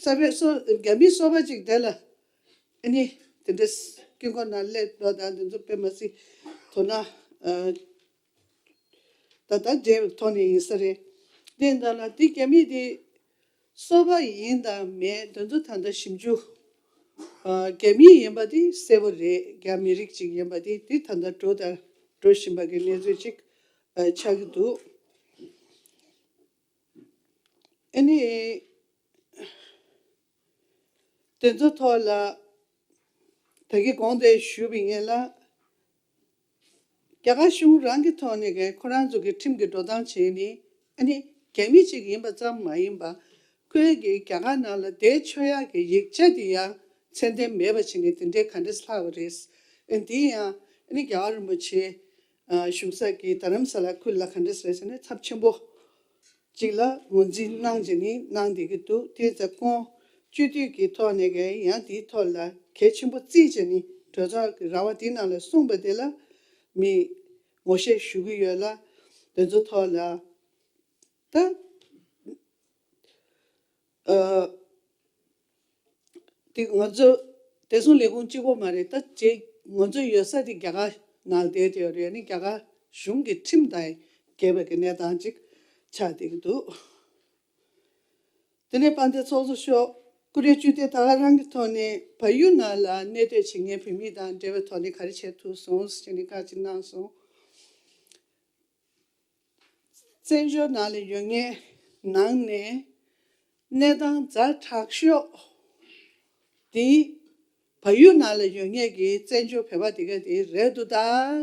ས་པའི་སོ་རྒྱ་མིའི་སོ་པ་ཅིག་དེ་ལ་ཨ་ནི་དེ་འདྲ་དཀྱིལ་འཁོར་ནང་སླེབས་པ་དང་དེ་ཚོ་དཔེ་མ་སྲིད་དོ་སྣང་ད་ལྟ་འབྲེལ་བའི་ཐོག་ནས་ཡིན་ས་རེད། དེ་འདྲ་ལ་དེ་རྒྱ་མི་དེ་སོ་པ་ཡིན་དང་མེད་དེ་ཚོ་ད་ལྟ་ཞིབ་འཇུག་ཨ། རྒྱ་མི་ཡིན་པ་དེ་གསལ་པོ་རེད། རྒྱ་མི་རིགས་ཅིག་ཡིན་པ་དེ་དེ་ད་ལྟ་འགྲོ་དང་འགྲོ་བཞིན་པ་གི་གནས་ཚུལ་ཅིག་ཨ། ཆགས་ཀྱི་འདུག་ཨ་ནི། དེ་ཚོ་ཐོག་ལ་ད་གིན་གོང་དུ་ཞུས་པ་ཡིན་ལ། རྒྱ་གར་གཞུང་རང་གི་ཐོག་ནས་ཀྱང་ཁོ་རང་ཚོ་གི་ཁྲིམས་ཀྱི་འགྲོ་སྟངས་བྱས་ནས་ཨ་ནི་རྒྱ་མི་གཅིག་ཡིན་པ་ཙམ་མ་ཡིན་པ། ཁོས་ཀྱི་རྒྱ་གར་ནང་ལ་བསྡད་ཆོག་ཡག་གི་ཡིག་ཆ་དེ་ཡང་ཚད་ལྡན་མེད་པ་བྱས་ནས་དེ་འདྲའི་ག་འདྲས་ལྷག་པ་རེད། ཨ་ནི་དེ་ཡང་ཨ་ནི་རྒྱལ་བ་རིན་པོ་ཆེ་བཞུགས་ས་ཀྱི་རྡ་རམ་ས་ལ་ཁུལ་ལ་ག་འདྲས་རེད་ཟེར་ན་ཚབས་ཆེན་པོ། ཅིག་ལ་ངོས་འཛིན་གནང་བྱས་ནས་གནང་བསྡད་ཀྱི་འདུག་དེ་ཚེ་ཁོང་སྤྱི་འཐུས་ཀྱི་ཐོག་ནས་ཀྱང་ཡང་དེའི་ཐོག་ལ་གལ་ཆེན་པོ་བརྩིས་བྱས་ནས་གྲོས་ཚོགས་ཀྱི་ར་བ་དེའི་ནང་ལ་གསུངས་པ་དེ་ལ་མི་ངོ་ཤེས་ཞུ་གི་ཡོད་ལ། དེ་ཚོ་ཐོག་ལ་ད་ཨ། དེ་ང་ཚོ་བདེ་སྲུང་ལས་ཁུངས་གཅིག་པོ་མ་རེད། ད་ཅེ་ང་ཚོ་ཡོད་ས་དེ་རྒྱ་གར་ནང་བསྡད་དེ་ཡོད་རེད། ནི་རྒྱ་གར་གཞུང་གི་ཁྲིམས་དང་འགལ་བའི་གི་གནས་སྟངས་ཅིག་ཆགས་བསྡད་ཀྱི་འདུག་དེ་ནས་དཔལ་ལྡན་ཚོགས་གཙོ་མཆོག་ཀུ་རེ་བཅུ་དེ་ད་ག་རང་གི་ཐོག་ནས་བལ་ཡུལ་ནང་ལ་གནས་སྡོད་བྱེད་མཁན་བོད་མི་དང་འབྲེལ་བའི་ཐོག་ནས་ག་རེ་བྱེད་ཐུབ་སོང་ཞེས་ནས་བཀའ་ཅིག་གནང་སོང་། བཙན་བྱོལ་ནང་ལ་ཡོད་མཁན་ནང་ནས་གནས་སྟངས་ཛ་དྲག་ཤོས་དེ་བལ་ཡུལ་ནང་ལ་ཡོད་མཁན་གྱི་བཙན་བྱོལ་བོད་པ་དེ་ག་དེ་རེད་འདུག་ད་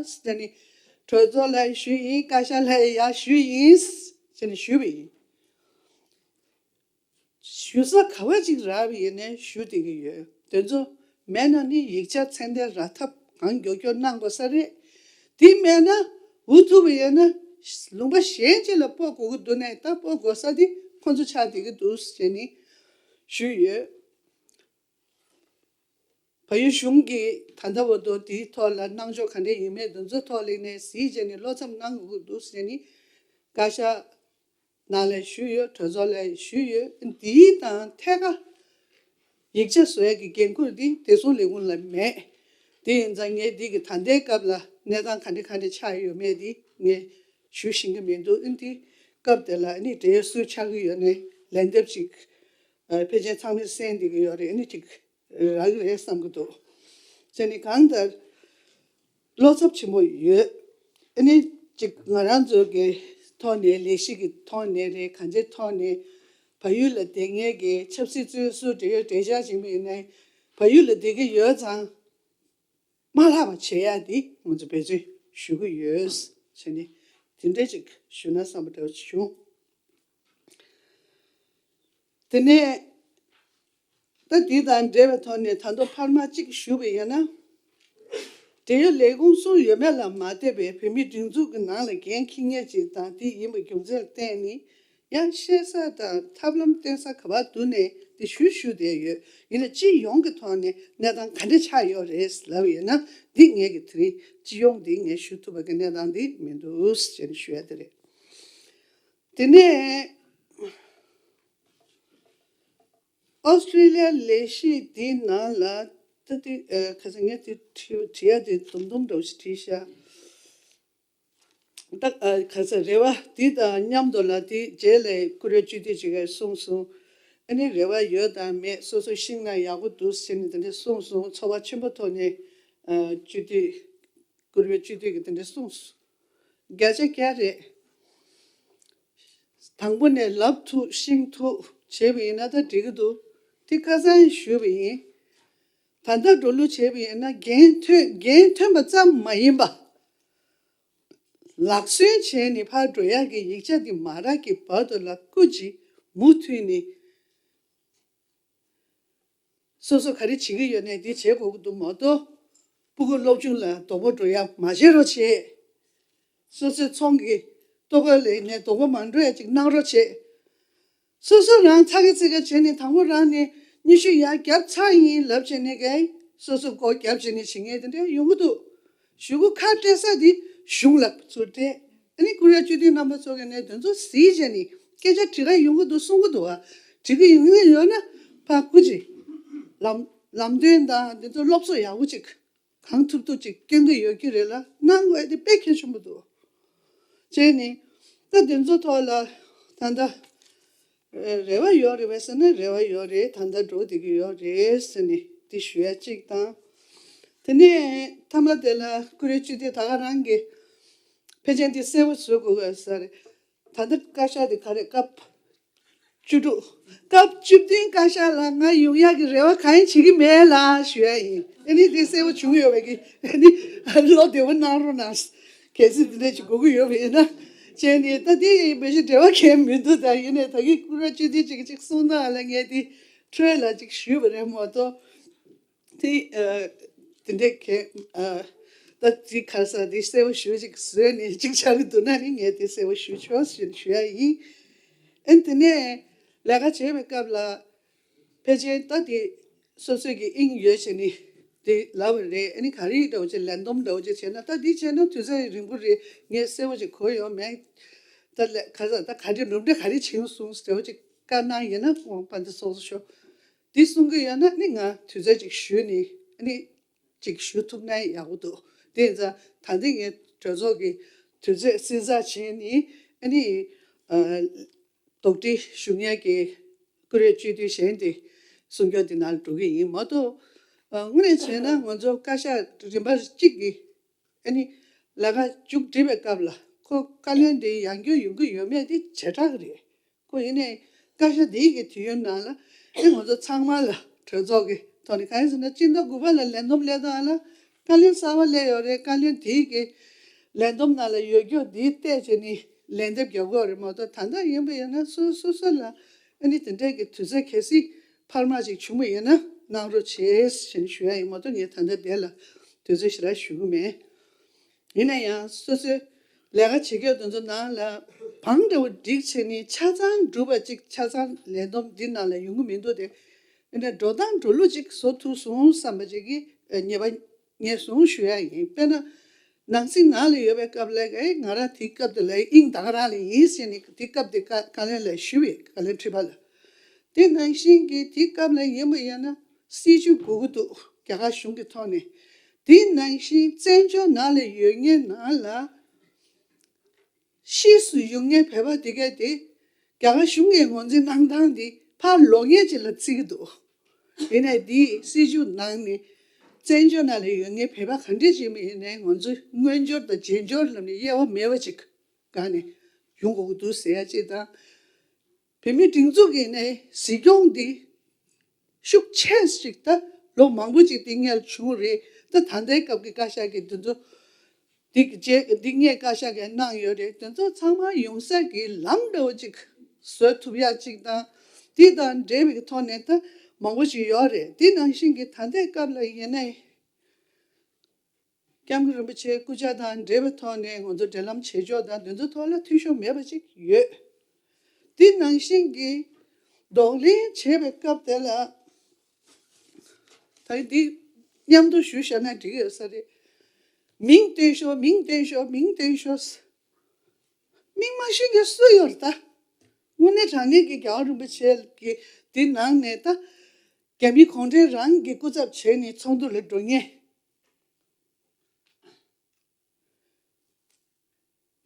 ཟེར་ནས་གྲོས་ཚོགས་ལ་ཞུས་ཡིན། བཀའ་ཤག་ལ་ཡང་ཞུས་ཡིན་ཟེར་ནས་ཞུས་པ་ཡིན། ཞུ་ས་ག་བ་ཅིག་རག་པ་ཡིན་ནའི་ཞུ་བསྡད་ཀྱི་ཡོད། དེ་ཚོ་མེད་ན་ནི་ཡིག་ཆ་ཚད་ལྡན་རག་ཐབས་གང་མགྱོགས་མགྱོགས་གནང་དགོས་ས་རེད། དེ་མེད་ན་འུ་ཐུག་པ་ཡིན་ན་ལུང་པ་གཞན་ཅིག་ལ་སྤོ་དགོས་ཀྱི་འདུག་ནའི་ད་སྤོ་དགོས་ས་དེ་ཁོང་ཚོ་ཆགས་བསྡད་ཀྱི་འདུག་ཟེར་ནས་ཞུས་ཡོད། བལ་ཡུལ་གཞུང་གིས་ད་ལྟ་བར་དུ་དེའི་ཐོག་ལ་གནང་ཕྱོགས་ག་འདྲ་ཡིན་མིན་དེ་ཚོའི་ཐོག་ལ་ནས་གཟིགས་བྱས་ནས་བློ་འཚབ་གནང་དགོས་ཀྱི་འདུག་ཟེར་ནས་བཀའ་ཤག་ནང་ལ་ཞུས་ཡོད། གྲོས་ཚོགས་ལ་ཞུས་ཡོད། འདིའི་དང་ཐད་ཀར་ཡིག་ཆ་བཟོ་ཡས་ཀྱི་འགན་ཁུར་འདི་བདེ་སྲུང་ལས་ཁུངས་ལ་མེད། དེ་ཡིན་ཙང་ངས་འདི་གི་ད་ལྟའི་སྐབས་ལ་གནས་སྟངས་ག་འདྲ་ག་འདྲ་ཆགས་ཡོད་མེད་འདི་ངས་ཞུ་ཤེས་ཀྱི་མི་འདུག་ཨ་ནི་འདི་སྐབས་དེ་ལ་ཨ་ནི་འབྲེལ་ཡོད་སུ་ཆགས་ཀྱི་ཡོད་ནའི་ལན་འདེབས་ཤིག་ཨ། ཕལ་ཆེར་ཚང་མས་གསན་བསྡད་ཀྱི་ཡོད་རེད། ཨ་ནི་ཅིག་རག་གི་རེད་བསམ་གྱི་འདུག་བྱས་ནས་གང་ལྟར་བློ་འཚབ་ཆེན་པོ་ཡོད། ཨ་ནི་ཅིག་ང་རང་ཚོ་གི་ཐོག་ནས་ལས་གཞི་གི་ཐོག་ནས་རེད། གང་ཅིའི་ཐོག་ནས་བལ་ཡུལ་ལ་བསྡད་མཁན་གྱི་ཆབ་སྲིད་བཙོན་ཟུར་འབྲེལ་ཡོད་གྲོས་འཆར་བྱེད་མི་ཡིན་ནའི་བལ་ཡུལ་ལ་བསྡད་ཀྱི་ཡོད་ཙང་མ་ལྷག་པ་བྱེད་ཡག་འདི་ང་ཚོ་འབད་བརྩོན་ཞུ་གི་ཡོད། བྱས་ནས་དེ་འདྲ་ཅིག་ཞུ་ན་བསམ་པ་འདྲ་བོ་ཅིག་བྱུང་། དེ་ནས་ད་འདི་དང་འབྲེལ་བའི་ཐོག་ནས་ད་དུང་འཕར་མ་གཅིག་ཞུ་བ་ཡིན་ན། འབྲེལ་ཡོད་ལས་ཁུངས་སུ་ཡོད་མེད་ལ་མ་ལྟོས་པའི་བོད་མིའི་སྒྲིག་འཛུགས་ཀྱི་ནང་ལ་འགན་འཁྱེར་མཁན་ཅིག་དང་དེ་ཡིན་པའི་རྒྱུ་མཚན་ལ་བརྟེན་ནས་ཡང་བཤད་ས་དང་ཐབས་ལམ་བསྟེན་ས་ག་པར་འདུག་ནས་དེ་ཞུ་ཞུ་བསྡད་ཡོད། ཡིན་ན་སྤྱི་ཡོངས་ཀྱི་ཐོག་ནས་གནས་སྟངས་ག་འདྲ་ཆགས་ཡོད་རེད་ལབ་ཡོད་ན་འདི་ངས་ཀྱི་དེ་རིང་སྤྱི་ཡོངས་འདི་ངས་ཞུ་ཐུབ་པ་གི་གནས་སྟངས་འདི་མི་འདུག་ཅེས་ཞུ་ཡ་དེ་རེད། དེ་ནས་ཨོ་སི་ཀྲི་ལི་ཡ་ལས་གཞི་འདིའི་ནང་ལ་ད་དེ་ཨ་ཁ་སང་ངས་དེ་བྲིས་བྲིས་ཡ་དེ་དུམ་དུམ་འདྲ་བོ་ཞིག་བྲིས་ཤག་ད་ཨ་ཁ་སང་རེ་བ་འདི་དང་མཉམ་དུ་ལ་དེ་རྗེས་ལ་ཀུ་རེ་བཅུ་དུས་ཅིག་གིས་གསུངས་སོང་། ཨ་ནི་རེ་བ་ཡོད་དང་མེད་སོ་སོ་ཤེས་ན་ཡག་པོ་འདུག་ཟེར་ནས་དེ་འདྲ་གསུངས་སོང་། ཚོར་བ་ཆེན་པོ་ཐོག་ནས་ཨ་བཅུ་དུས་ཀུ་རེ་བཅུ་དུས་ཀྱིས་དེ་འདྲ་གསུངས་སོང་། བརྒྱ་ཆ་བརྒྱ་རེད། དང་པོ་ནས་ལབ་ཐུབ་ཤེས་ཐུབ་ བྱས་པ་ཡིན་ན་ད་འགྲིག་གི་འདུག་དེ་ཁ་སང་ཞུས་པ་ཡིན། ད་ལྟ་འགྲོ་ལུགས་བྱས་པ་ཡིན་ན་འགན་ཐོན་འགན་ཐོན་པ་ཙམ་མ་ཡིན་པ། ལག་སོན་བྱས་ནས་ཕར་འགྲོ་ཡག་གི་ཡིག་ཆ་འདི་མ་རག་གི་བར་དུ་ལ་སྐུ་མཁྱེན་མུ་མཐུད་ནས་སོ་སོ་ག་རེ་བྱེད་ཀྱི་ཡོད་ནའི་འདི་བྱེད་དགོས་ཀྱི་འདུག་མ་གཏོགས། སྤུ་གུ་སློབ་ཆུང་ལ་དོགས་པ་འགྲོ་ཡག་མ་བྱེད་རོགས་བྱེད། སོ་སོའི་ཚོང་གི་ལྟོ་གོས་ལེན་ནས་དོགས་པ་མ་འགྲོ་ཡག་ཅིག་གནང་རོགས་བྱེད། སོ་སོ་རང་ཚ་གི་ཚིག་ག་བྱས་ནས་དང་པོ་རང་ནས་ཉི་ཤུ་ཡར་རྒྱབ་ཚར་ཡིན་ལབ་བྱས་ནས་གས་སོ་སོ་སྒོ་རྒྱབ་བྱས་ནས་བྱེད་མཁན་དེ་འདྲ་ཡོང་གི་འདུག་གཞུག་གུ་ཁ་སྤྲད་ས་དེ་གཞུང་ལ་ཚུར་སྤྲད། ཨ་ནི་སྐུ་ཞབས་བཅུ་བདུན་རྣམ་པ་ཚོ་གིས་ནས་དེ་ཚོ་གཟིགས་བྱས་ནས་སྐད་ཆ་དྲི་ག་ཡོང་གི་འདུག་གསུང་གི་འདུག་བ། དྲི་གི་ཡོང་གི་ཡོད་ན་ཕར་སྐུ་མཁྱེན་ལམ་ལམ་སྟོན་དང་དེ་ཚོ་སློབ་གསོ་ཡག་པོ་ཅིག་གང་ཐུབ་ཐུབ་ཅིག་སྐྱོན་གྱི་ཡོད་ཀྱི་རེད་ལ་གནང་དགོས་དེ་དཔེ་གལ་ཆེན་པོ་འདུག་བྱས་ནས་ད་དེ་ཚོ་ཐོག་ལ་ད་ལྟ་རེ་བ་ཡོད་རེད་པས་ཟེར་ན་རེ་བ་ཡོད་རེད། ད་ལྟ་འགྲོ་བསྡད་ཀྱི་ཡོད་རེད་ཟེར་ནས་དེ་ཞུ་ཡ་གཅིག་དང་། དེ་ནས་མཐའ་མ་དེ་ལ་སྐུ་ཞབས་བཅུ་བདུན་ད་ག་རང་གི་ཕལ་ཆེར་འདི་གསལ་པོ་བཟོ་དགོས་པ་ཟེར། ད་ལྟ་བཀའ་ཤག་དེ་ག་རེ་སྐབས་བཅུ་དྲུག་སྐབས་བཅུ་བདུན་བཀའ་ཤག་ལ་ང་ཡོང་ཡག་གི་རེ་བ་གང་ཡང་བྱེད་ཀྱི་མེད་ལ་ཞུ་ཡ་ཡིན། ཨ་ནི་དེ་གསལ་པོ་བྱུང་ཡོད་པའི་གི་ཨ་ནི་བློ་བདེ་པོ་གནང་རོགས་གནང་། གལ་སྲིད་དེ་འདྲ་ཅིག་དགོས་ཀྱི་ཡོད་པ་ཡིན་ན། བྱས་ནས་ད་དེ་ཡིན་པའི་ཞིག་འབྲེལ་བ་གང་ཡང་མི་འདུག་ད་ཡིན་ནའི་ད་གི་སྐུ་ཞབས་བཅུ་བདུན་ཅིག་ཅིག་གསུང་སྟངས་ལ་ངས་དེ་འཕྲོས་ལ་ཅིག་ཞུས་པ་རེད་མ་གཏོགས། དེ་ཨ་དེ་འདྲའི་གལ་ཨ་ད་དེ་ག་ས་དེ་གསལ་པོ་ཞུ་ཅིག་བཟོས་ནས་ཅིག་ཆགས་ཀྱི་འདུག་ན་ནི་ངས་དེ་གསལ་པོ་ཞུ་ཆོག་ཞེས་ཞུ་ཡ་ཡིན། ཨ་ནི་དེ་ནས་ལས་ཀ་བྱེད་པའི་སྐབས་ལ་ཕལ་ཆེར་ད་དེ་སོ་སོའི་གི་དབྱིངས་ཡོད་བྱས་ནས་དེ་ལབ་པ་རེད། ཨ་ནི་ག་རེ་འདྲ་བོ་ཅིག་ལས་བསྡོམས་འདྲ་བོ་ཅིག་བྱས་ན་ད་དེ་བྱས་ན་དུས་ཚོད་རིང་པོ་རེད། ངས་གསལ་པོ་ཅིག་གོ་ཡོད་མེད། ད་ལས་ག་ས་ད་ག་འདྲ་ལུགས་འདྲ་ག་རེ་བྱེད་ཡོང་སོང་ཟེར་བ་ཅིག་བཀའ་གནང་ཡིན་ན་དབང་པ་འདི་སོགས་སུ་ཤོག་འདི་གསུང་གི་ཡོད་ན་ནི་ང་དུས་ཚོད་ཅིག་ཞུས་ནས་ཨ་ནི་ཅིག་ཞུ་ཐུབ་ན་ཡག་པོ་འདུག་དེ་ཡིན་ཙང་ད་ལྟ་ངས་གྲོས་ཚོགས་ཀྱི་དུས་ཚོད་བསྲི་ཚགས་བྱས་ནས་ཨ་ནི་ཨ་དོགས་འདྲི་ཞུ་མཁན་གྱི་སྐུ་ཞབས་བཅུ་བདུན་གཞན་དེ་གསུང་སྐྱོང་འདི་ནང་ལ་འགྲོ་གི་ཡིན་མ་གཏོགས། ཨ་དངོས་གནས་བྱས་ན་ང་ཚོ་བཀའ་ཤག་རིམ་པ་གཅིག་གི་ཨ་ནི་ལས་ཀ་མཇུག་སྒྲིལ་བའི་སྐབས་ལ་ཁོ་བཀའ་བློན་དེ་ཡང་བསྐྱར་ཡོང་གི་ཡོད་མེད་དེ་བྱེ་བྲག་རེད། ཁོ་ཡིན་ནའི་བཀའ་ཤག་དེའི་གི་དུས་ཡུན་ནང་ལ་ཨེ་ང་ཚོ་ཚང་མ་ལ་གྲོས་ཚོགས་ཀྱི་ཐོག་ནས་གང་ཡིན་ཟེར་ན་སྤྱི་ཟླ་དགུ་པ་ལ་ལས་བསྡོམས་སླེབས་སྟངས་ལ་བཀའ་བློན་གསར་པ་སླེབས་ཡོད་རེད། བཀའ་བློན་དེའི་གི་ལས་བསྡོམས་ནང་ལ་ཡོད་རྒྱུ་དེ་བལྟས་བྱས་ནས་ལན་འདེབས་རྒྱག་དགོས་རེད་མ་གཏོགས། ད་ལྟ་ཡིན་པ་ཡིན་ན་སོ་སོ་སོ་ལ་ཨ་ནི་དེ་འདྲའི་གི་དུས་ཚོད་གལ་སྲིད་འཕར་མ་ཅིག་བྱུང་བ་ཡིན་ན་གནང་རོགས་བྱེད་ཞེས་ཞུ་ཡ་ཡིན་མ་གཏོགས། ངས་ད་ལྟ་དེ་ལ་དུས་ཚོད་ཞེ་དྲག་ཞུ་གི་མེད། ཡིན་ན་ཡང་སོ་སོའི་ལས་ཀ་བྱེད་མཁན་དེ་ཚོ་ནང་ལ་བང་འདྲ་བོ་སྒྲིག་བྱས་ནས་ཆ་ཚང་འགྲུབ་པ་ཅིག་ཆ་ཚང་ལས་བསྡོམས་འདི་ནང་ལ་ཡོང་གི་མི་འདུག་སྟེ། ཡིན་ན་འགྲོ་སྟངས་འགྲོ་ལུགས་ཅིག་བཟོ་ཐུབ་སོང་བསམ་པ་ཅིག་གི་ངེས་པ་ངེས་བཟུང་ཞུ་ཡ་ཡིན། དཔེར་ན་ནང་སྲིད་ནང་ལ་ཡོད་པའི་སྐབས་ལ་ཨེ་ང་རང་དེའི་སྐབས་དེ་ལ་དབྱིངས་ད་ག་རང་ལ་ཡིན་ཟེར་ནས་དེའི་སྐབས་དེ་བཀའ་བཀའ་བློན་ལ་ཞུས་པས། བཀའ་བློན་ཁྲི་པ་ལ། དེ་ནང་བཞིན་གྱི་དེའི་སྐབས་ལ་ཡིན་པ་ཡིན་ན་སྲིད་བྱུས་དགོས་ཀྱི་འདུག་རྒྱ་གར་གཞུང་གི་ཐོག་ནས། དེ་ནང་བཞིན་བཙན་བྱོལ་ནང་ལ་ཡོད་མཁན་ནང་ལ་ཕྱིས་སུ་ཡོང་མཁན་བོད་པ་དེ་གས་དེ་རྒྱ་གར་གཞུང་གིས་ངོས་འཛིན་གནང་སྟངས་དེ་ཕར་ལོག་མཁན་ཅིག་ལ་བརྩི་གི་འདུག་ཡིན་ནའི་དེའི་སྲིད་བྱུས་ནང་ནས་བཙན་བྱོལ་ནང་ལ་ཡོད་མཁན་བོད་པ་ག་འདྲས་ཅིག་མི་ཡིན་ནའི་ང་ཚོ་དངོས་འབྱོར་དང་བརྗེད་འབྱོར་ལབ་ནས་དབྱེ་བ་མེད་པ་ཅིག་ག་ནས་ཡོང་དགོས་ཀྱི་འདུག་ཟེར་ཡ་ཅིག་དང་། བོད་མིའི་སྒྲིག་འཛུགས་ཀྱི་ནས་གཟིགས་སྐྱོང་འདི་ཤུགས་ཆེ་ཞིག་ད་ལོ་མང་པོ་ཅིག་དེ་སྔར་བྱུང་རེད། ད་ད་ལྟའི་སྐབས་ཀྱི་བཀའ་ཤག་གི་འདི་ཚོ་འདི་རྗེས་འདི་སྔའི་བཀའ་ཤག་གིས་གནང་ཡོད་རེད། དེ་ཚོ་ཚང་མ་ཡོང་ས་གི་ལམ་འདྲ་བོ་ཅིག་བཟོ་ཐུབ་ཡག་ཅིག་དང་། དེ་དང་འབྲེལ་བའི་ཐོག་ནས་ད་མང་པོ་ཅིག་ཡོད་རེད། དེ་ནང་བཞིན་གྱི་ད་ལྟའི་སྐབས་ལ་ཡིན་ནའི། སྐྱབས་མགོན་རིན་པོ་ཆེའི་སྐུ་ཕྱྭ་དང་འབྲེལ་བའི་ཐོག་ནས་ང་ཚོ་འབྲེལ་ལམ་བྱེད་ཕྱོགས་དང་དེ་ཚོའི་ཐོག་ལ་འཐུས་ཤོར་མེད་པ་ཅིག་ཡོད། དེ་ནང་བཞིན་གྱི་གདོང་ལེན་བྱེད་པའི་སྐབས་དེ་ལ་ད་འདི་མཉམ་དུ་ཞུ་བཞག་ན་འགྲིག་ཡོད་ས་རེད། མིང་བཏོན་ཤོག་མིང་བཏོན་ཤོག་མིང་བཏོན་ཤོག་མིང་མ་ཤེས་མཁན་སུ་ཡོད་རེད་ད། དངོས་གནས་དྲང་གནས་ཀྱི་རྒྱལ་བ་རིན་པོ་ཆེ་གི་འདི་ནང་ནས་ད་རྒྱ་མི་གུང་ཁྲན་རང་གི་སྐུ་ཚབ་བྱས་ནས་ཚོགས་འདུ་ལ་འགྲོ་མཁན།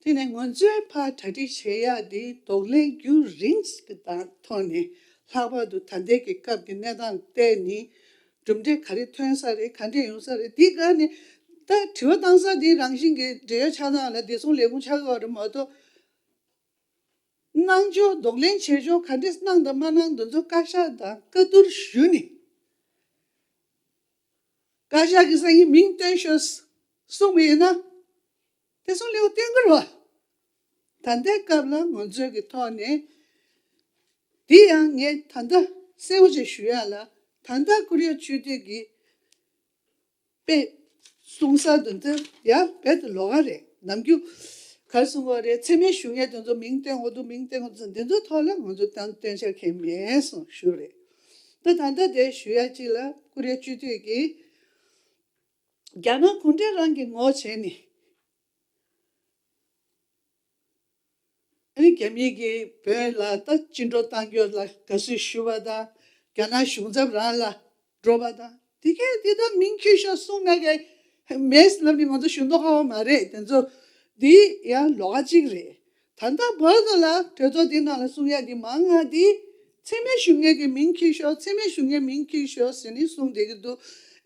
དེ་ནས་ང་ཚོའི་ཕར་གྲ་སྒྲིག་བྱེད་ཡག་དེ་གདོང་ལེན་རྒྱུན་རིང་གི་དང་ཐོག་ནས་ལྷག་པར་དུ་ད་ལྟའི་གི་སྐབས་ཀྱི་གནས་སྟངས་བལྟས་ནས་གྲུབ་འབྲས་ག་རེ་ཐོན་ས་རེད། ག་འདྲས་ཡོང་ས་རེད། དེ་ག་ནས་ད་དྲི་བ་བཏང་ས་དེ་རང་བཞིན་གྱི་འབྲེལ་ཡོད་ཆ་ཚང་ལ་བདེ་སྲུང་ལས་ཁུངས་ཆགས་ཀྱི་ཡོད་རེད་མ་གཏོགས། གནང་ཕྱོགས་གདོང་ལེན་བྱེད་ཕྱོགས་ག་འདྲས་གནང་དང་མ་གནང་དེ་ཚོ་བཀའ་ཤག་དང་བཀའ་བསྡུར་ཞུས་ནས། བཀའ་ཤག་གི་སང་ཉིན་མིང་བཏོན་ཤོག་གསུངས་པ་ཡིན་ན། དེ་སོང་ལེའུ་བསྟན་དགོས་རེད་བ། ད་ལྟའི་སྐབས་ལ་ང་ཚོའི་གི་ཐོག་ནས། འདི་ཡང་ངས་ད་ལྟ་གསལ་པོ་ཅིག་ཞུ་ཡ་ལ། ད་ལྟ་ཀོ་རི་ཡ་སྤྱི་འཐུས་ཀྱི་དཔེ་གསུང་ས་དེ་ཚོ་ཡ་རྦད་དེ་ལོགས་ཀ་རེད། ནམ་རྒྱུན་ག་རེ་གསུང་གི་ཡོད་རེད། འཚེ་མེད་གཞུང་ངེས་དེ་ཚོ་མིང་བཏོན་དགོས་འདུག་མིང་བཏོན་དགོས་འདུག་འདི་ཚོའི་ཐོག་ལ་ང་ཚོ་བཏོན་བཏོན་འཆར་གང་ཡང་མེད་གསུངས་ཞུ་རེད། ད་ད་ལྟ་དེ་ཞུ་ཡ་གཅིག་ལ་ཀོ་རི་ཡ་སྤྱི་འཐུས་ཀྱིས་རྒྱ་ནག་གུང་ཁྲན་རང་གིས་ངོ་བྱས་ནས། ཨ་ནི་རྒྱ་མི་གིས་བོད་ལ་ད་བཅིངས་འགྲོལ་བཏང་རྒྱུ་ལ་དགའ་བསུ་ཞུ་བ་དང་། རྒྱ་ནག་གཞུང་ཚབ་རང་ལ་འགྲོ་བ་དང་། དེ་གས་དེ་ད་མིང་འཁྱོལ་ཤོག་གསུང་ན་གས་མེད་ལབ་ནས་ང་ཚོ་ཞུ་མདོག་ཁ་པོ་མ་རེད། དེ་ཚོ་འདི་ཡང་ལོགས་ཀ་གཅིག་རེད། ད་ལྟ་བར་དུ་ལ་གྲོས་ཚོགས་འདི་ནང་ལ་གསུང་ཡ་གི་མང་ང་འདི་འཚེ་མེད་གཞུང་ངེས་ཀྱི་མིང་འཁྱོལ་ཤོག་འཚེ་མེད་གཞུང་ངེས་མིང་འཁྱོལ་ཤོག་ཟེར་ནས་གསུང་བསྡད་ཀྱི་འདུག་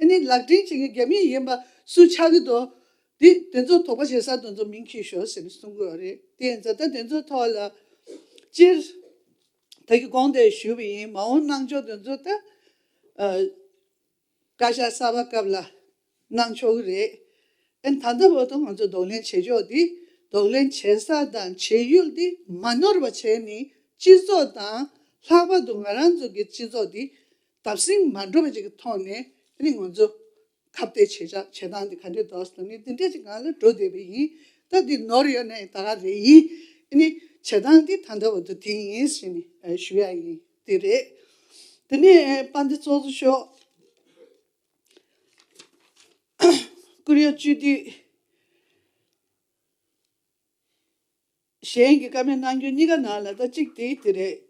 ཨ་ནི་ལག་འཕྲིན་བྱེད་མཁན་རྒྱ་མི་ཡིན་པ་སུ་ཆགས་ཀྱི་འདུག་འདི་དེ་ཚོ་དོགས་པ་བྱེད་ས་དེ་ཚོ་མིང་འཁྱོལ་ཤོག་ཟེར་ནས་གསུང་གི་ཡོད་རེད། དེ་ཡིན་ཙང་ད་དེ་ཚོའི་ཐོག་ལ་སྤྱིར་ད་གི་གོང་དེ་ཞུས་པ་ཡིན། མ་འོངས་གནང་ཕྱོགས་དེ་ཚོ་ད་ཨ་བཀའ་ཤག་གསར་པ་སྐབས་ལ་གནང་ཆོག་གི་རེད། ཨ་ནི་ད་ལྟ་བར་དུ་ང་ཚོ་གདོང་ལེན་བྱེད་ཕྱོགས་འདི་གདོང་ལེན་བྱེད་ས་དང་བྱེད་ཡུལ་འདི་མ་ནོར་བ་བྱས་ནས་སྤྱི་ཚོགས་དང་། ལྷག་པར་དུ་ང་རང་ཚོ་གི་སྤྱི་ཚོགས་འདི་བརྡབ་གསིག་མ་འགྲོ་བ་ཅིག་གི་ཐོག་ནས་ཨ་ནི་ང་ཚོ་ཁ་གཏད་བྱེད་བྱ་བྱེད་སྟངས་འདི་ག་འདྲས་འདུག་ཟེར་ནས་འདི་འདྲས་ཅིག་ང་ལ་འགྲོ་བསྡད་པ་ཡིན། ད་འདི་ནོར་ཡོད་ན་ཡང་ད་ག་རེད་ཡིན། ཨ་ནི་བྱེད་སྟངས་འདི་ད་ལྟ་བར་དུ་དེ་ཡིན་ཟེར་ནས་ཞུ་ཡ་ཡིན། དེ་རེད། དེ་ནས་དཔལ་ལྡན་ཚོགས་གཙོ་མཆོག་ཀོ་རི་ཡ་སྤྱི་འཐུས་གཞན་གྱི་བཀའ་མོལ་གནང་རྒྱུ་གཉིས་ཀ་ནང་ལ་ད་གཅིག་དེ་དེ་རེད།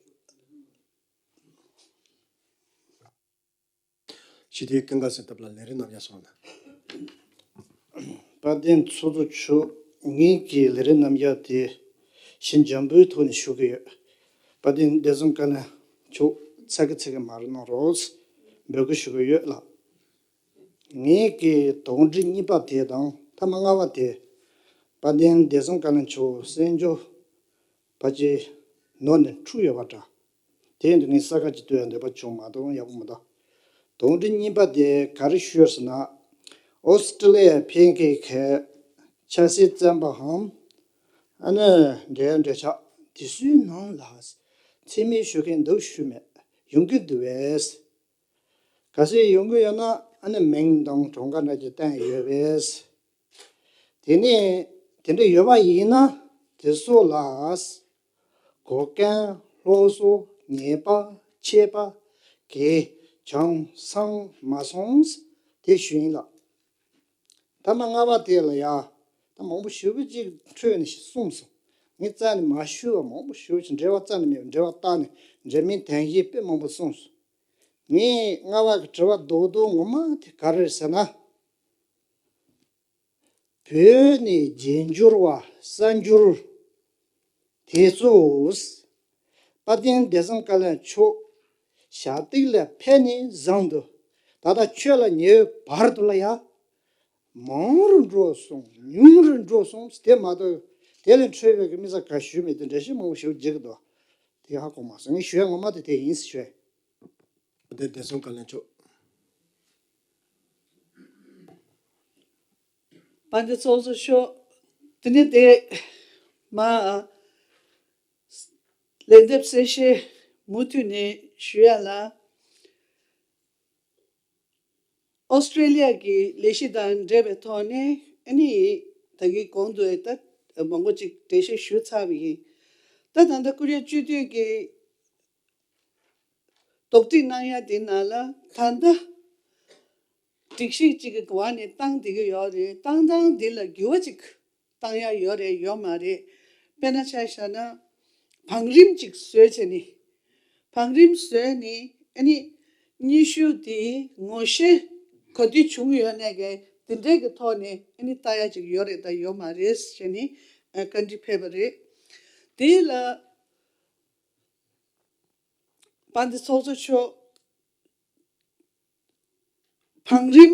ཞི་བདེའི་ཀུན་དགའ་གསལ་ཐབས་ལ་ལས་རིམ་རྣམ་གཞག་སོང་ན། དཔལ་ལྡན་ཚོགས་གཙོ་མཆོག་ངེད་ཀྱི་ལས་རིམ་རྣམ་གཞག་དེ་ཞི་འཇམ་པོའི་ཐོག་ནས་ཞུ་གི་ཡོད། དཔལ་ལྡན་བདེ་སྲུང་བཀའ་བློན་མཆོག་ཚ་གི་ཚ་གི་མ་རེད་གནང་རོགས། འབོད་སྐུལ་ཞུ་གི་ཡོད་ལགས། ངེད་ཀྱི་དོགས་འདྲི་གཉིས་པ་དེ་དང་ཐ་མ་ལྔ་པ་དེ། དཔལ་ལྡན་བདེ་སྲུང་བཀའ་བློན་མཆོག་གསན་རྒྱུ་ཕལ་ཆེར་ནོར་ནས་འཁྲུག་ཡོད་པ་འདྲ། དེ་ཡིན་དུས་ངས་ས་ཁ་ཅིག་ལྟོས་ཡ་འདོད་པ་བྱུང་མ་གཏོགས་ཡག་པོ་མི་འདུག་དོགས་འདྲི་གཉིས་པ་དེ་ག་རེ་ཞུས་ཟེར་ན། ཨོ་སི་ཀྲི་ལི་ཡ་ཕེབས་མཁན་གྱི་ཆབ་སྲིད་བཙོན་པའམ་ཨ་ནི་འབྲེལ་འབྲེལ་ཆགས་དེ་ཚོའི་ནང་ལ་འཚེ་མེད་ཞུ་མཁན་འདུག་ཞུས་མེད། ཡོང་གི་འདུག་བས། གལ་སྲིད་ཡོང་གི་ཡོད་ན་ཨ་ནི་མིང་དང་གྲངས་ཀ་འདྲ་ཅིག་བསྟན་ཡོད་པས། དེ་ནས་དེ་འདྲ་ཡོད་པ་ཡིན་ན་དེ་ཚོ་ལ་གོ་མཁན་སློབ་གསོ་ཉན་པ་འཆད་པ་གིས་ཅང་སང་མ་སོང་དེ་ཞུ་ཡིན་ལགས། ཐ་མ་ལྔ་པ་དེ་ལ་ཡ་ད་མང་པོ་ཞེ་པོ་ཅིག་འཕྲོས་ནས་གསུངས་སོང་། ངས་རྩ་ནས་མ་ཞུས་པ་མང་པོ་ཞེ་པོ་ཅིག་འབྲེལ་བ་རྩ་ནས་མེད་པ་འབྲེལ་བ་བཏགས་ནས་འབྲེལ་མིན་དོན་གཞན་དཔེ་མང་པོ་གསུངས་སོང་། ངས་ལྔ་པ་གི་དྲི་བ་རྡོག་རྡོག་ངོ་མ་དེ་ག་རེ་རེད་ཟེར་ན། བོད་ནས་རྒྱལ་འབྱོར་བ་གསར་འབྱོར་དེ་ཚོས་དཔལ་ལྡན་བདེ་སྲུང་བཀའ་བློན་མཆོག་ཞབས་སྟེགས་ལ་ཕེབས་ནས་བཟུང་དུ་ད་ལྟ་ཆོས་ལ་ཉེ་བའི་བར་དུ་ལ་ཡ། མང་རུ་འགྲོ་སོང་ཉུང་རུ་འགྲོ་སོང་དེ་མ་གཏོགས་དེ་ལས་འཕྲོས་པའི་མི་ས་ག་ཞུས་མེད་དུས་འགྲེལ་བཤད་མང་པོ་ཞིག་བརྒྱབ་ཀྱི་འདུག་དེ་ཧ་གོ་མ་སོང་། ངས་ཞུ་ཡ་ངོ་མ་དེ་དེ་ཡིན་ཟེར་ཞུ་ཡ། དེ་བདེ་སྲུང་བཀའ་བློན་མཆོག་དཔལ་ལྡན་ཚོགས་གཙོ་མཆོག་དེ་ནས་དེ་མ་ལན་འདེབས་གསལ་བཤད་མུ་མཐུད་ནས་ཞུ་ཡ་ལ། ཨོ་སི་ཀྲེ་ལི་ཡ་གི་ལས་གཞི་དང་འབྲེལ་བའི་ཐོག་ནས་ཨ་ནི་ད་གིན་གོང་དུ་ད་མང་པོ་ཅིག་འགྲེལ་བཤད་ཞུས་ཚར་བ་ཡིན། ད་ད་ལྟ་ཀོ་རི་ཡ་སྤྱི་འཐུས་ཀྱི་དོགས་འདྲི་གནང་ཡ་དེ་ནང་ལ་ད་ལྟ་སྒྲིག་གཞི་གཅིག་གི་འོག་ནས་བཏང་བསྡད་ཀྱི་ཡོད་རེད། བཏང་སྟངས་འདི་ལ་འགྱུར་བ་ཅིག་བཏང་ཡ་ཡོད་རེད་ཡོད་མ་རེད། དཔེར་ན་ཆ་བཞག་ན་བང་རིམ་ཅིག་བཟོས་བྱས་ནས། བང་རིམ་བཟོས་ནས་ཨ་ནི་སྙན་ཞུ་དེ་ངོ་ཤེས་ག་དུས་བྱུང་ཡོད་ནས་གས་དེ་འདྲས་ཀྱི་ཐོག་ནས་ཨ་ནི་ལྟ་ཡ་ཅིག་ཡོད་རེད་དང་ཡོད་མ་རེད་ཟེར་ནས་ཨ་བཀའ་འདྲི་ཕེབས་པ་རེད། དེ་ལ་དཔལ་ལྡན་ཚོགས་གཙོ་མཆོག་བང་རིམ་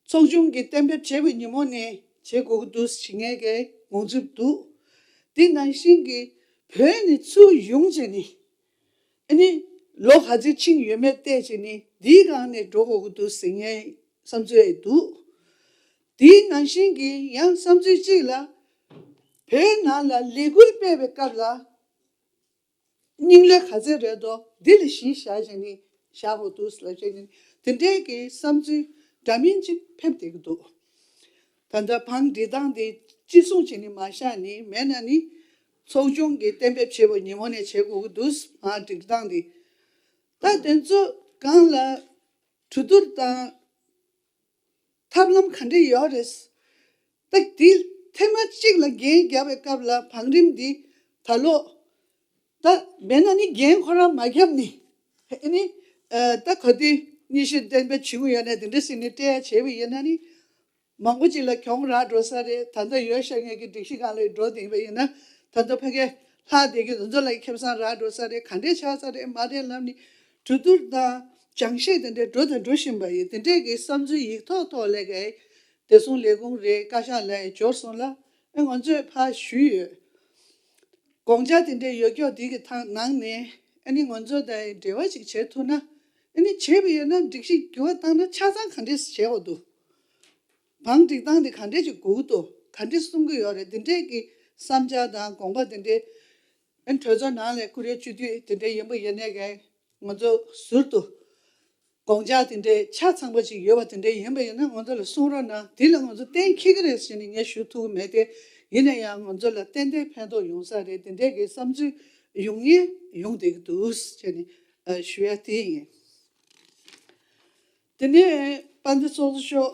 ཚོགས་ཆུང་གིས་གཏན་འབེབས་བྱས་པའི་ཉིན་མོ་ནས་བྱེད་དགོས་ཀྱི་འདུག་ཟེར་མཁན་གྱི་དགོངས་ཚུལ་འདུག་དེ་ནང་བཞིན་གྱི་ བོད་ནས་ཚུར་ཡོང་བྱས་ནས་ཨ་ནི་ལོ་ག་ཚོད་ཕྱིན་ཡོད་མེད་བལྟས་བྱས་ནས་འདིའི་སྒང་ནས་འགྲོ་དགོས་ཀྱི་འདུག་ཟེར་མཁན་བསམ་ཚུལ་ཡང་འདུག་དེའི་ནང་བཞིན་གྱི་ཡང་བསམ་ཚུལ་གཅིག་ལ། བོད་ནང་ལ་ལས་འགུལ་སྤེལ་བའི་སྐབས་ལ་རྙིང་ལོ་ག་ཚོད་རེད་དོ། འདི་ལ་གཞི་བཞག་བྱས་ནས་བཞག་དགོས་འདུག་ལབ་བྱས་ནས་དེ་འདྲའི་གི་བསམ་ཚུལ་འདྲ་མིན་ཅིག་ཕེབས་བསྡད་ཀྱི་འདུག་ད་ལྟ་བང་སྒྲིག་སྟངས་དེ་ཅི་གསུང་བྱས་ནས་མ་བཞག་ནས་མེད་ན་ནི་ཚོགས་ཆུང་གིས་གཏན་འབེབས་བྱས་པ་ཉིན་མོ་ནས་བྱེད་དགོས་ཀྱི་འདུག་བང་སྒྲིག་སྟངས་དེ། ད་དེ་ཚོ་སྒང་ལ་གྲོས་བསྡུར་དང་ཐབས་ལམ་ག་འདྲ་ཡོད་རེད། ད་དེ་ཐེངས་མ་གཅིག་ལ་འགན་བརྒྱབ་པའི་སྐབས་ལ་བང་རིམ་འདི་ད་ལོ་ད་མེད་ན་ནི་འགན་ཁོ་རང་མ་བརྒྱབ་ནི་ཨ་ནི་ད་ག་དུས་མཉེས་གཤིན་གཏན་འབེབས་བྱེད་དགོས་ཡོད་ན་དེ་འདྲ་ཟེར་ནས་སྤྲད་ཡ་བྱས་པ་ཡིན་ན་ནི། མང་པོ་ཅིག་ལ་གྱོང་རག་འགྲོ་ས་རེད། ད་ལྟ་ཡོད་ཤག་ངེད་ཀྱི་སྒྲིག་གཞི་སྒང་ལ་འགྲོ་བསྡད་པ་ཡིན་ན་ད་ལྟ་ཕ་གིར་ལྷག་བསྡད་ཀྱི་དེ་ཚོ་ལ་ཁེ་བཟང་རག་འགྲོ་ས་རེད། ག་འདྲས་ཆགས་ས་རེད་མ་རེད་ལབ་ནས་གྲོས་བསྡུར་དང་སྦྱང་བཤད་དེ་འདྲས་འགྲོ་དང་འགྲོ་བཞིན་པ་ཡིན། དེ་འདྲས་ཀྱི་བསམ་ཚུལ་ཡིག་ཐོག་ཐོག་ལས་ཀའི་བདེ་སྲུང་ལས་ཁུངས་རེད། བཀའ་ཤག་ལ་ཡང་འབྱོར་སོང་ལ་ཨེ་ང་ཚོས་ཕར་ཞུས་ཡོད། དགོངས་འཆར་དེ་འདྲས་ཡོད་སྐྱོ་འདི་གི་ཐང་ནང་ནས་ཨ་ནི་ང་ཚོ་དང་འབྲེལ་བ་ཅིག་བྱེད་ཐུབ་ན་ཨ་ནི་བྱས་པ་ཡོད་ན་སྒྲིག་གཞི་འགྱུར་བ་བཏང་ན་ཆ་ཚང་ག་འདྲས་བྱེད་དགོས་འདུག་བང་སྒྲིག་སྟངས་དེ་ག་འདྲས་ཅིག་དགོས་ཀྱི་འདུག་ག་འདྲས་གསུང་གི་ཡོད་རེད། དེ་འདྲས་ཀྱི་བསམ་འཆར་དང་དགོངས་པ་དེ་འདྲས་ཨན་གྲོས་ཚོགས་ནང་ལ་ཀུ་རེ་བཅུ་དུས་དེ་འདྲས་ཡིན་པ་ཡིན་ནའི་གས་ང་ཚོ་ཟུར་དུ་དགོངས་འཆར་དེ་འདྲས་ཆ་ཚང་པ་ཅིག་ཡོད་པ་དེ་འདྲས་ཡིན་པ་ཡིན་ན་ང་ཚོ་ལ་གསུང་རོགས་གནང་། དེ་ལ་ང་ཚོ་གཏན་འཁེལ་གི་རེད་ཟེར་ནས་ངས་ཞུ་ཐུབ་ཀྱི་མེད་དེ། ཡིན་ན་ཡང་ང་ཚོ་ལ་ཏན་ཏན་ཕན་ཐོགས་ཡོང་ས་རེད། དེ་འདྲས་ཀྱི་བསམ་ཚུལ་ཡོང་ངེས་ཡོང་བསྡད་ཀྱི་འདུག་ཟེར་ནས་ཞུ་ཡ་དེ་ཡིན། དེ་ནས་དཔལ་ལྡན་ཚོགས་གཙོ་མཆོག་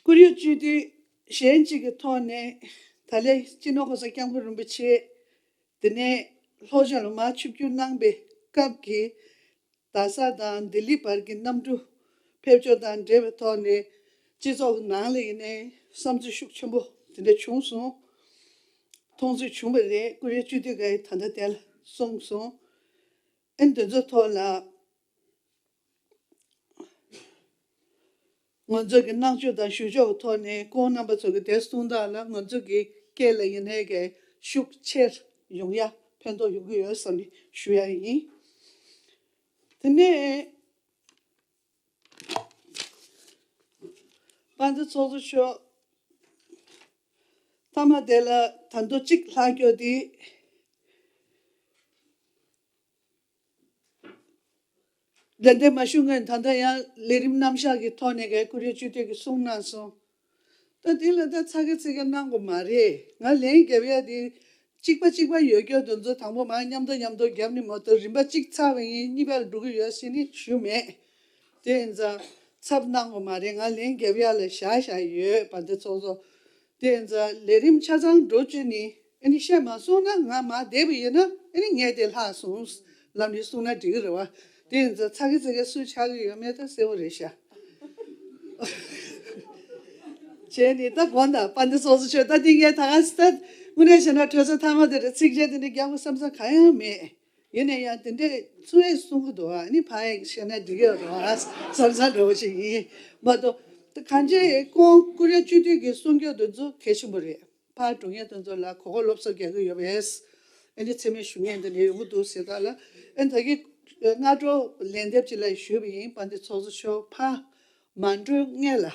ཀུ་རེ་བཅུ་དུས་གཞན་གཅིག་གི་ཐོག་ནས་ད་ལན་སྤྱི་ནོར་གོང་ས་སྐྱབས་མགོན་རིན་པོ་ཆེ་དེ་ནས་ལྷོ་ཕྱོགས་ལ་མར་ཆིབས་བསྒྱུར་གནང་པའི་སྐབས་ཀྱི་རྡ་ས་དང་ལྡི་ལི་བར་གྱི་གནམ་གྲུ་ཕེབས་ཕྱོགས་དང་འབྲེལ་བའི་ཐོག་ནས་སྤྱི་ཚོགས་ཀྱི་ནང་ལ་ཡིན་ནའི་བསམ་ཚུལ་ཤུགས་ཆེན་པོ་དེ་འདྲ་བྱུང་སོང་། མཐོང་ཚུལ་བྱུང་བ་རེད། ཀུ་རེ་བཅུ་དུས་ཀྱིས་ད་ལྟ་དེ་ལ་གསུངས་སོང་། ཨན་དེ་ཚོ་ཐོག་ལ། ང་ཚོ་གི་གནང་ཕྱོགས་དང་ཞུ་ཕྱོགས་ཀྱི་ཐོག་ནས་ཁོང་རྣམ་པ་ཚོ་གི་དེ་གསུང་སྟངས་ལ་ང་ཚོ་གི་སྐད་ལ་ཡིན་ནའི་གི་ཤུགས་ཆེར་ཡོང་ཡ་ཕན་ཐོགས་ཡོང་གི་ཡོད་བསམ་ནས་ཞུ་ཡ་ཡིན། དེ་ནས་དཔལ་ལྡན་ཚོགས་གཙོ་མཆོག་མཐའ་མ་དེ་ལ་ད་དུང་གཅིག་ལྷག་སྐྱོ་དེ། ལན་འདེབས་མ་ཞུ་སྔོན་ད་ལྟ་ཡང་ལས་རིམ་རྣམ་གཞག་གི་ཐོག་ནས་ཀྱི་ཀུ་རེ་བཅུ་དུས་ཀྱིས་གསུངས་གནང་སོང་། ད་དེ་ལ་ད་ཚ་གི་ཚིག་གི་གནང་དགོས་མ་རེད། ང་ལན་རྒྱབ་ཡ་དེ་གཅིག་པ་གཅིག་པ་ཡོད་སྐྱོ་དེ་ཚོ་དང་པོ་མ་མཉམ་དུ་མཉམ་དུ་རྒྱབ་ནི་མ་གཏོགས་རིམ་པ་གཅིག་ཚར་བ་ཡིན་གཉིས་པ་ལ་འགྲོ་གི་ཡོད་ཟེར་ནི་ཞུ་མེད། དེ་ཡིན་ཙང་ཚབ་གནང་དགོས་མ་རེད། ང་ལན་རྒྱབ་ཡ་ལ་བཞག་བཞག་ཡོད་པ་འདི་ཚོགས་གཙོ། དེ་ཡིན་ཙང་ལས་རིམ་ཆ་ཚང་འགྲོ་བཅུག་ནི་ཨ་ནི་བཤད་མ་སོང་ན་ང་མ་བསྡད་པ་ཡིན་ན་ཨ་ནི་ངས་དེ་ལྷག་སོང་ལབ་ནས་གསུངས་ན་འགྲིག་གི་རེད་བ། དེ་ཡིན་ཙང་ཚ་གི་ཚ་གི་སུ་ཆགས་ཀྱི་ཡོད་མེད་ད་གསལ་བོ་རེད་ཤག་བྱས་ནས་ད་དགོངས་དག་དཔལ་ལྡན་ཚོགས་གཙོ་མཆོག་ད་འདི་ངས་ད་ག་ས་ད་དངོས་གནས་བྱས་ན་གྲོས་ཚོགས་མཐའ་མ་དེ་རེད། ཚིགས་བཅད་དེ་འདྲ་རྒྱག་དགོས་བསམ་ས་གང་ཡང་མེད། ཡིན་ན་ཡང་དེ་འདྲས་ཚུར་ཡས་གསུང་གི་འདུག་ཨ་ནི་ཕར་ཡས་བཤད་ན་འགྲིག་གི་རེད་བསམ་བསམ་འདྲ་བོ་ཞིག་ཡིན་མ་གཏོགས། ད་གང་ཅི་ཁོང་ཀུ་རེ་བཅུ་དུས་ཀྱི་གསུང་སྐྱོ་དེ་ཚོ་གལ་ཆེན་པོ་རེད། ཕར་འགྲོ་མཁན་དེ་ཚོ་ལ་གོ་སྐབས་སློབ་གསོ་རྒྱག་གི་ཡོད་པས། ཨ་ནི་མཚན་སྨད་ཞུ་མཁན་དེ་འདྲ་ཡོང་གི་འདུག་ཟེར་ད་ལ་ཨ་ནི་ད་གི་སྔ་དྲོ་ལན་འདེབས་ཅིག་ལ་ཞུས་པ་ཡིན། དཔལ་ལྡན་ཚོགས་གཙོ་མཆོག་ཕར་མ་འགྲོ་སྔོན་ལ།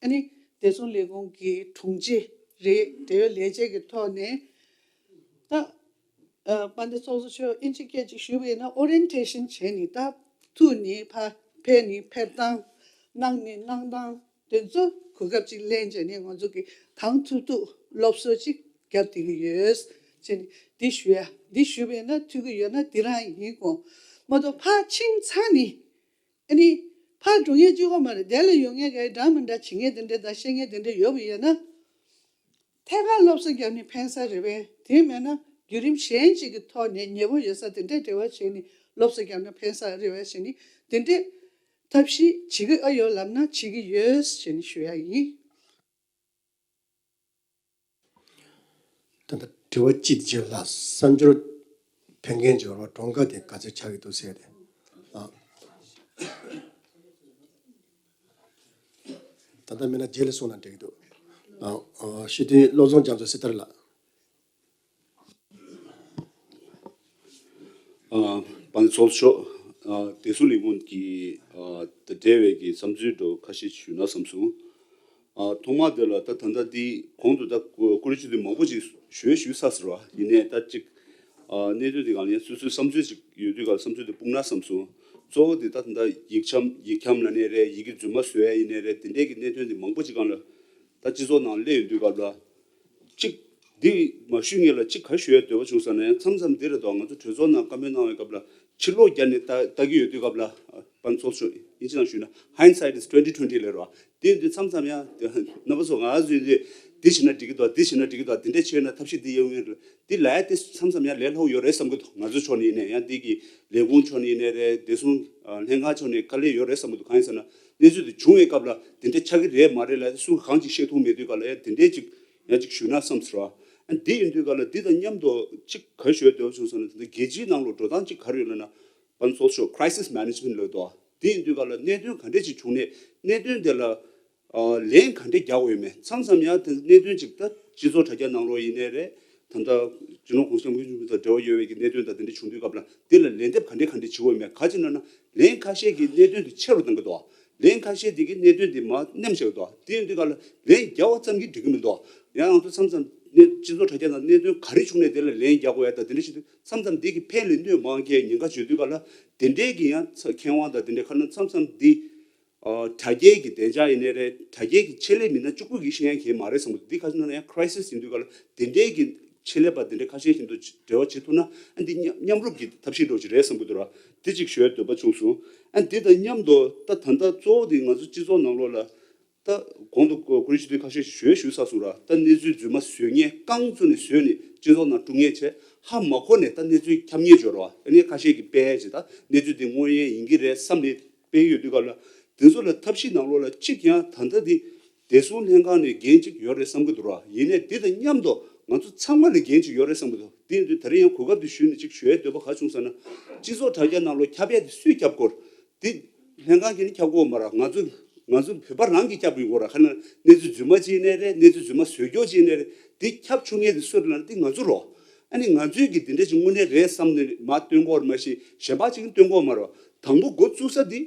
ཨ་ནི་བདེ་སྲུང་ལས་ཁུངས་ཀྱི་དྲུང་ཆེ་རེད། འབྲེལ་ཡོད་ལས་བྱེད་ཀྱི་ཐོག་ནས་ད་ཨ་དཔལ་ལྡན་ཚོགས་གཙོ་མཆོག་ཨིན་ཇི་སྐད་ཅིག་ཞུས་པ་ཡིན་ན་ཨོ་རི་ཡེན་ཊེ་ཤན་བྱས་ནས་ད་ཐུག་ནས་ཕར་ཕེབས་ནས་ཕེབས་སྟངས་གནང་ནས་གནང་སྟངས་དེ་ཚོ་གོ་སྐབས་ཅིག་ལེན་བྱས་ནས་ང་ཚོ་གི་གང་ཐུབ་ཐུབ་སློབ་གསོ་ཅིག་བརྒྱབ་བསྡད་ཀྱི་ཡོད་ཅེས་ནས་འདི་ཞུ་ཡ་འདི་ཞུས་པ་ཡིན་ན་ཐུག་གི་ཡོད་ན་འདི་རང་ཡིན་དགོངས་མ་གཏོགས་ཕར་ཕྱིན་ཚར་ནས། ཨ་ནི་ཕར་འགྲོ་མཁན་གཅིག་པོ་མ་རེད། དེ་ལ་ཡོང་མཁན་གྱི་འདྲ་མི་འདྲ་བྱེད་མཁན་དེ་འདྲ་དང་བཤད་མཁན་དེ་འདྲ་ཡོད་པ་ཡིན་ན། ཐད་ཀར་སློབ་གསོ་བརྒྱབ་ནས་ཕན་ས་རེད་པས། དེ་མེད་ན་བརྒྱུད་རིམ་གཞན་ཅིག་གི་ཐོག་ནས་ཉེ་པོ་ཡོད་ས་དེ་འདྲས་འབྲེལ་བ་བྱས་ནས་སློབ་གསོ་བརྒྱབ་ན་ཕན་ས་རེད་པས་ཟེར་ནས་དེ་འདྲས་ཐབས་ཤེས་བྱེད་ཀྱི་ཨ་ཡོད་ལབ་ན་བྱེད་ཀྱི་ཡོད་ཟེར་ནས་ཞུ་ཡ་ཡིན། ད་ལྟ་དྲི་བ་གཅིག་དེ་བྱས་ལ་གསར་འབྱོར་ཕེབས་མཁན་འབྱོར་བ་གྲངས་ཀ་དེ་ག་ཚོད་ཆགས་ཀྱི་འདུག་ཟེར་ཏེ། ཨ། ད་ལྟ་མེད་ན་རྗེས་ལ་གསུངས་ན་འགྲིག་གི་འདུག་ཨ། ཨ། སྤྱི་འཐུས་བློ་བཟང་རྒྱ་མཚོ་སྲི་ཐར་ལགས། ཨ། པང་ཚོགས་ཤོག་ཨ། བདེ་སྲུང་ལས་ཁུངས་ཀྱི་ཨ། དང་འབྲེལ་བའི་གི་བསམ་ཚུལ་འདྲ་ཁ་ཤས་ཞུས་ན་བསམ་སོང་། ཨ། ཐོག་མ་དེ་ལ་ད་ད་ལྟ་འདི་གོང་དུ་ད་ཀུ་ཀུ་རེ་ཅི་དེ་མང་པོ་ཅིག་ཞུས་ཞུས་ཚར་ཟེར་བ་ཡིན་ནའི་ད་ཅིག་ཨ། གནད་དོན་དེ་གང་ཡིན་སོ་སོའི་བསམ་ཚུལ་ཅིག་ཡོད་དུས་ག་ལ་བསམ་ཚུལ་དེ་སྤུངས་ན་བསམ་སོང་། གཙོ་བོ་དེ་ད་ད་ལྟ་ཡིག་ཆམ་ཡིག་ཁྱམ་ལ་ནས་རེད། ཡི་གེ་རྫུན་མ་བཟོ་ཡ་ཡིན་ནའི་རེད། དེ་འདྲའི་གི་གནད་དོན་དེ་མང་པོ་ཅིག་སྒང་ལ་ད་སྤྱི་ཚོགས་ནང་སླེབས་ཡོང་དུས་སྐབས་ལ། གཅིག་འདི་མ་ཞུས་སྔོན་ལ་གཅིག་ག་ཞུ་ཡ་འདོད་པ་བྱུང་ཟེར་ན། ཡང་མཚམས་མཚམས་འདི་རེད་དོ། ང་ཚོ་གྲོས་ཚོགས་ནང་བཀའ་མོལ་གནང་བའི་སྐབས་ལ་ཕྱི་ལོགས་བརྒྱབ་ནས་ལྟ་ལྟ་གི་ཡོད་དུས་སྐབས་ལ། པང་ཚོགས་ཤོག་ཨིན་ཇི་ནང་ཞུས་ན། Hindsight is twenty twenty ལབ་རེད་བ། དེ་ཡིན་དུས་མཚམས་མཚམས་ཡང་རྣམ་པ་ཚོ་ང་ཚོས་འདི་འདི་བྱས་ན་འགྲིག་གི་འདུག་འདི་བྱས་ན་འགྲིག་གི་འདུག་འདི་འདྲས་བྱས་ན་ཐབས་ཤེས་འདི་ཡོང་གི་རེད། འདི་ལབ་ཡ་དེ་མཚམས་མཚམས་ཡང་ལས་སླ་པོ་ཡོད་རེད་བསམ་གི་འདུག་ང་ཚོ་ཕྱོགས་ནས་ཡིན་ནའི་ཡང་འདི་གི་ལས་ཁུངས་ཕྱོགས་ནས་ཡིན་ནའི་རེད། བདེ་སྲུང་ལྷན་ཁང་ཕྱོགས་ནས་དཀའ་ལས་ཡོད་རེད་བསམ་གི་འདུག་གང་ཡིན་ཟེར་ན། གནས་ཚུལ་དེ་བྱུང་བའི་སྐབས་ལ་དེ་འདྲས་ཆགས་ཀྱི་རེད་མ་རེད་ལབ་ཡ་དེ་སུ་གང་ཅིག་ཤེས་ཐུབ་མེད་དུས་སྐབས་ལ་ཡང་དེ་འདྲས་ཅིག་ཡང་ཅིག་ཞུས་ན་བསམ་ཟེར་བ། ཨ། འདི་ཡིན་དུས་སྐབས་ལ་འདི་དང་མཉམ་དུ་ཅིག་ག་ཞུ་ཡ་འདོད་པ་བྱུང་ཟེར་ན། དེ་འདྲ་རྒྱལ་སྤྱིའི་ནང་ལ་འགྲོ་སྟངས་ཅིག་ག་རེ་ཡོད་ལབ་ན། པང་ཚོགས་ཤོག Crisis Management ལབ་འདུག་དེ་ཡིན་དུས་སྐབས་ལ་གནད་དོན་ག་འདྲས་ཅིག་བྱུང་ནས་གནད་དོན་དེ་ལ་ཨ། ལན་ག་འདྲས་རྒྱག་དགོས་ཡོད་མེད། མཚམས་མཚམས་ཡང་དེ་གནད་དོན་ཅིག་ད་སྤྱི་ཚོགས་དྲ་རྒྱ་ནང་ལོགས་ཡིན་ནའི་རེད། ད་ལྟ་སྤྱི་ནོར་གོང་ས་སྐྱབས་མགོན་ཆེན་པོ་དང་འབྲེལ་བ་ཡོད་པའི་གི་གནད་དོན་དང་དེ་འདྲ་བྱུང་དུས་སྐབས་ལ་དེ་ལ་ལན་འདེབས་ག་འདྲས་ག་འདྲས་བྱེད་དགོས་ཡོད་མེད། ག་ཅི་ལབ་ན། ལན་ཁ་ཤས་ཀྱིས་གནད་དོན་དེ་ཆེ་རུ་བཏང་གི་འདུག་ལན་ཁ་ཤས་དེ་གིས་གནད་དོན་དེ་མར་ནེམ་བཞག་གི་འདུག་དེ་ཡིན་དུས་སྐབས་ལ་ལན་རྒྱག་པ་ཙམ་གྱིས་འགྲིག་གི་མི་འདུག་ཡང་ང་ཚོ་མཚམས་མཚམས་གནད་སྤྱི་ཚོགས་དྲ་རྒྱ་ནང་གནད་དོན་ག་རེ་བྱུང་ནས་དེ་ལ་ལན་རྒྱག་དགོས་ཡ་དང་དེ་འདྲ་བྱེད་དུས་མཚམས་མཚམས་དེ་གིས་ཕན་ལས་གནོད་མང་རྒྱག་ཉེན་ཁ་བརྗོད་དུས་སྐབས་ལ་དེ་འདྲའི་གི་ཡང་ཚ་མཁས་དབང་དང་དེ་འདྲའི་ཁ་ན་མཚམས་མཚམས་འདི། ཨ། དྲ་རྒྱའི་གི་བདེ་འཇགས་ཡིན་ནའི་རེད། དྲ་རྒྱའི་གི་ཆེད་ལས་མི་སྣ་གཅིག་པུ་གིས་ཤེས་ཡ་གང་ཡང་མ་རེད་བསམ་གི་འདུག་འདི་ག་ཅི་ན་ཡང་Crisis ཡིན་དུས་སྐབས་ལ་དེ་འདྲའི་གི་ཆེད་ལས་པ་དེ་འདྲ་ཁ་ཤས་ཤིག་དང་འབྲེལ་བ་བྱེད་ཐུབ་ན། ཨ། འདི་མཉམ་མཉམ་རུབ་ཀྱི་ཐབས་ཤེས་འདྲ་བོ་ཅིག་རེད་བསམ་གི་འདུག་ར། འདི་ཅིག་ཞུ་ཡ་འདོད་པ་བྱུང་སོང་། ཨ། འདི་དང་མཉམ་དུ་ད་ད་ལྟ་གཙོ་བོ་དེ་ང་ཚོ་སྤྱི་ཚོགས་ནང་ལོགས་ལ་ད་གོང་དུ་ཀུ་ཀུ་རེ་ཞུ་དུས་ཁ་ཤས་ཤིག་ཞུ་ཡ་ཞུས་ཚར་སོང་ར། ད་གནས་ཚུལ་རྫུན་མ་བཟོ་མཁན་རྐང་བཙུགས་ནས་བཟོས་ནས་སྤྱི་ཚོགས་ནང་སྤྲོ་མཁན་བྱས། ཧ་མ་གོ་ནས་ད་གནས་ཚུལ་ཁྱབ་མཁན་ཅིག་ཡོད་ར་བ། ཨ་ནི་ཁ་ཤས་ཀྱིས་སྤེལ་བྱས་ད་གནས་ཚུལ་དེ་དངོས་ཡོད་ཡིན་གྱི་རེད་བསམ་ནས་སྤེལ་ཡོད་དུས་སྐབས་ལ། དེ་ཚོ་ལ་ཐབས་ཤེས་ནང་ལོགས་ལ་གཅིག་ཀྱང་ད་ལྟ་འདི་བདེ་སྲུང་ལྷན་ཁང་ནས་འགན་གཅིག་ཡོད་རེད་བསམ་གྱི་འདུག་ར། ཡིན་ནའི་འདི་དང་མཉམ་དུ་ང་ཚོ་ཚང་མ་ལ་འགན་གཅིག་ཡོད་རེད་བསམ་གྱི་འདུག་དེ་ཡིན་དུས་ད་རེས་ཡང་གོ་སྐབས་འདི་ཞུས་ནས་གཅིག་ཞུ་ཡའི་འདོད་པ་ག་བྱུང་ཟེར་ན། སྤྱི་ཚོགས་དྲ་རྒྱ་ནང་ལོགས་ཁྱབ་ཡ་དེ་སུས་ཁྱབ་དགོས། འདི་ལྷན་ཁང་གིས་ནི་ཁྱབ་དགོས་མ་རེད། ང་ཚོ་ང་ཚོ་བོད་པ་རང་གིས་ཁྱབ་དགོས་ར། ཁ་ན་གནས་ཚུལ་རྫུན་མ་ཅིག་ཡིན་ནའི་རེད། གནས་ཚུལ་རྫུན་མ་བཟོས་རྒྱུ་ཅིག་ཡིན་ནའི་རེད། འདི་ཁྱབ་ཆོག་མཁན་དེ་སུ་རེད་ལབ་ན་འདི་ང་ཚོ་རོ། ཨ་ནི་ང་ཚོས་ཀྱིས་འདི་འདྲ་ཅིག་དངོས་གནས་རེད་བསམ་ནས་མར་སྟོན་དགོས་རེད་མ་གཞི་གཞན་པ་ཅིག་གིས་སྟོན་དགོས་མ་རེད། དང་པོ་འགོ་བཙུགས་ས་འདི་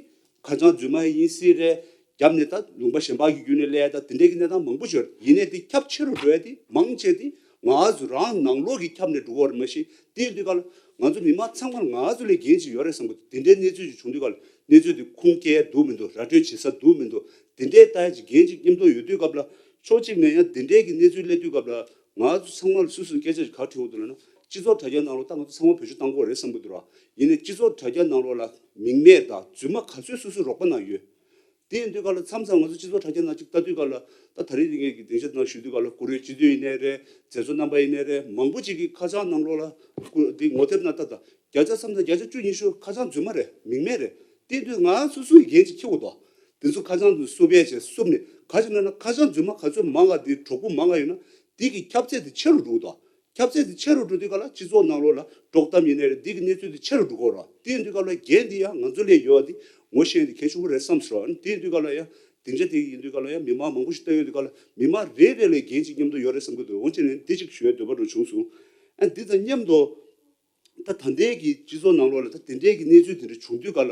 ཁ་བྱང་རྫུན་མ་ཡིན་སྲིད་རེད། རྒྱབ་ནས་ད་ལུང་པ་གཞན་པ་གི་བརྒྱུད་ནས་སླེབས་ཡ་ད་དེ་འདྲའི་གི་གནས་སྟངས་མང་པོ་ཡོད་རེད། ཡིན་ནའི་དེ་ཁྱབ་ཆེ་རུ་འགྲོ་ཡ་དེ་མང་ཆེ་དེ་ང་ཚོ་རང་ནང་ལོགས་ཀྱི་ཁྱབ་ནས་འགྲོ་གི་ཡོད་རེད་མ་གཞི། དེ་ཡིན་དུས་སྐབས་ལ་ང་ཚོ་མི་མང་ཚང་མར་ང་ཚོ་ལས་འགན་ཅིག་ཡོད་རེད་བསམ་གི་འདུག་དེ་འདྲའི་གནས་ཚུལ་ཅིག་བྱུང་དུས་སྐབས་ལ་གནས་ཚུལ་དེ་ཁུངས་སྐྱེལ་འདུག་མི་འདུག་ར་སྤྲོད་བྱེད་ས་འདུག་མི་འདུག་དེ་འདྲའི་ལྟ་ཡ་ཅིག་འགན་ཅིག་མཉམ་དུ་ཡོད་དུས་སྐབས་ལ། ཕྱོགས་གཅིག་ནས་ཡང་དེ་འདྲའི་གི་གནས་ཚུལ་སླེབས་དུས་སྐབས་ལ་ང་ཚོ་ཚང་མ་ལ་སུ་སུ་སྐད་ཆ་ཅིག་ག་དྲིས་འོང་དུས་ལབ་ན། སྤྱི་ཚོགས་དྲ་རྒྱ་ནང་ལོགས་ད་ང་ཚོ་ཚང་མ་བེད་སྤྱོད་བཏང་དགོས་རེད་བསམ་གི་འདུག་ར། ཡིན་ནའི་སྤྱི་ཚོགས་དྲ་རྒྱ་ནང་ལོགས་ལ་མིང་མེད་དང་རྫུན་མ་ག་ཚོད་སུ་སུ་རོགས་པ་གནང་ཡོད། དེ་ཡིན་དུས་སྐབས་ལ་མཚམས་མཚམས་ང་ཚོ་སྤྱི་ཚོགས་དྲ་རྒྱ་ནང་ཅིག་ལྟ་དུས་སྐབས་ལ། ད་ད་རེས་དེ་གའི་གི་སྡིངས་ཆ་ནང་ཞུ་དུས་སྐབས་ལ་ཀུ་རེ་སྤྱི་འཐུས་ཡིན་ནའི་རེད། མཛད་གཙོ་རྣམ་པ་ཡིན་ནའི་རེད། མང་པོ་ཅིག་གིས་ཁ་བྱང་ནང་ལོགས་ལ་ཀུ་དེ་ངོ་དེབ་ནང་ལྟ་དང་། བརྒྱ་ཆ་བསམ་ན་བརྒྱ་ཆ་བཅུ་ཉི་ཤུ་ཁ་བྱང་རྫུན་མ་རེད། མིང་མེད་རེད། དེ་ཡིན་དུས་ང་སོ་སོའི་འགན་ཅིག་འཁྱེར་དགོས་འདུག་དེ་ཚོ་ཁ་བྱང་དུ་བསུབ་ཡས་བྱས་བསུབ་ནས། ག་ཅི་ན་ན་ཁ་བྱང་རྫུན་མ་ག་ཚོད་མང་ག་དེ་གྲོགས་པོ་མང་ག་ཡོད་ན་དེ་གི་ཁྱབ་ཚད་དེ་ཆེ་རུ་འགྲོ་གི་འདུག་ཁྱབ་ཚད་དེ་ཆེ་རུ་འགྲོ་དུས་སྐབས་ལ་སྤྱི་ཚོགས་ནང་ལོགས་ལ་དཀྲོག་གཏམ་ཡིན་ནའི་རེད། འདི་གི་གནས་ཚུལ་དེ་ཆེ་རུ་འགྲོ་གི་རེད། དེ་ཡིན་དུས་སྐབས་ལ་འགན་འདི་ཡང་ང་ཚོ་ལ་ཡོད་པ་འདི་ངོ་ཤེས་འདི་གལ་ཆེན་པོ་རེད་བསམ་སོང་། དེ་ཡིན་དུས་སྐབས་ལ་ཡང་སྡིངས་ཆ་དེ་ཡིན་དུས་སྐབས་ལ་ཡང་མི་མང་མང་པོ་ཞིག་ལྟ་ཡོད་དུས་སྐབས་ལ་མི་མང་རེ་རེ་ལ་འགན་ཅིག་མཉམ་དུ་ཡོད་རེད་བསམ་གི་འདུག་འོན་ཀྱང་ནི་འདི་ཅིག་ཞུ་ཡ་འདོད་པ་འདྲ་བྱུང་སོང་། ཨ་འདི་དང་མཉམ་དུ་ད་ད་ལྟའི་གི་སྤྱི་ཚོགས་ནང་ལོགས་ལ་ད་དེ་འདྲའི་གི་གནས་ཚུལ་དེ་འདྲ་བྱུང་དུས་སྐབས་ལ་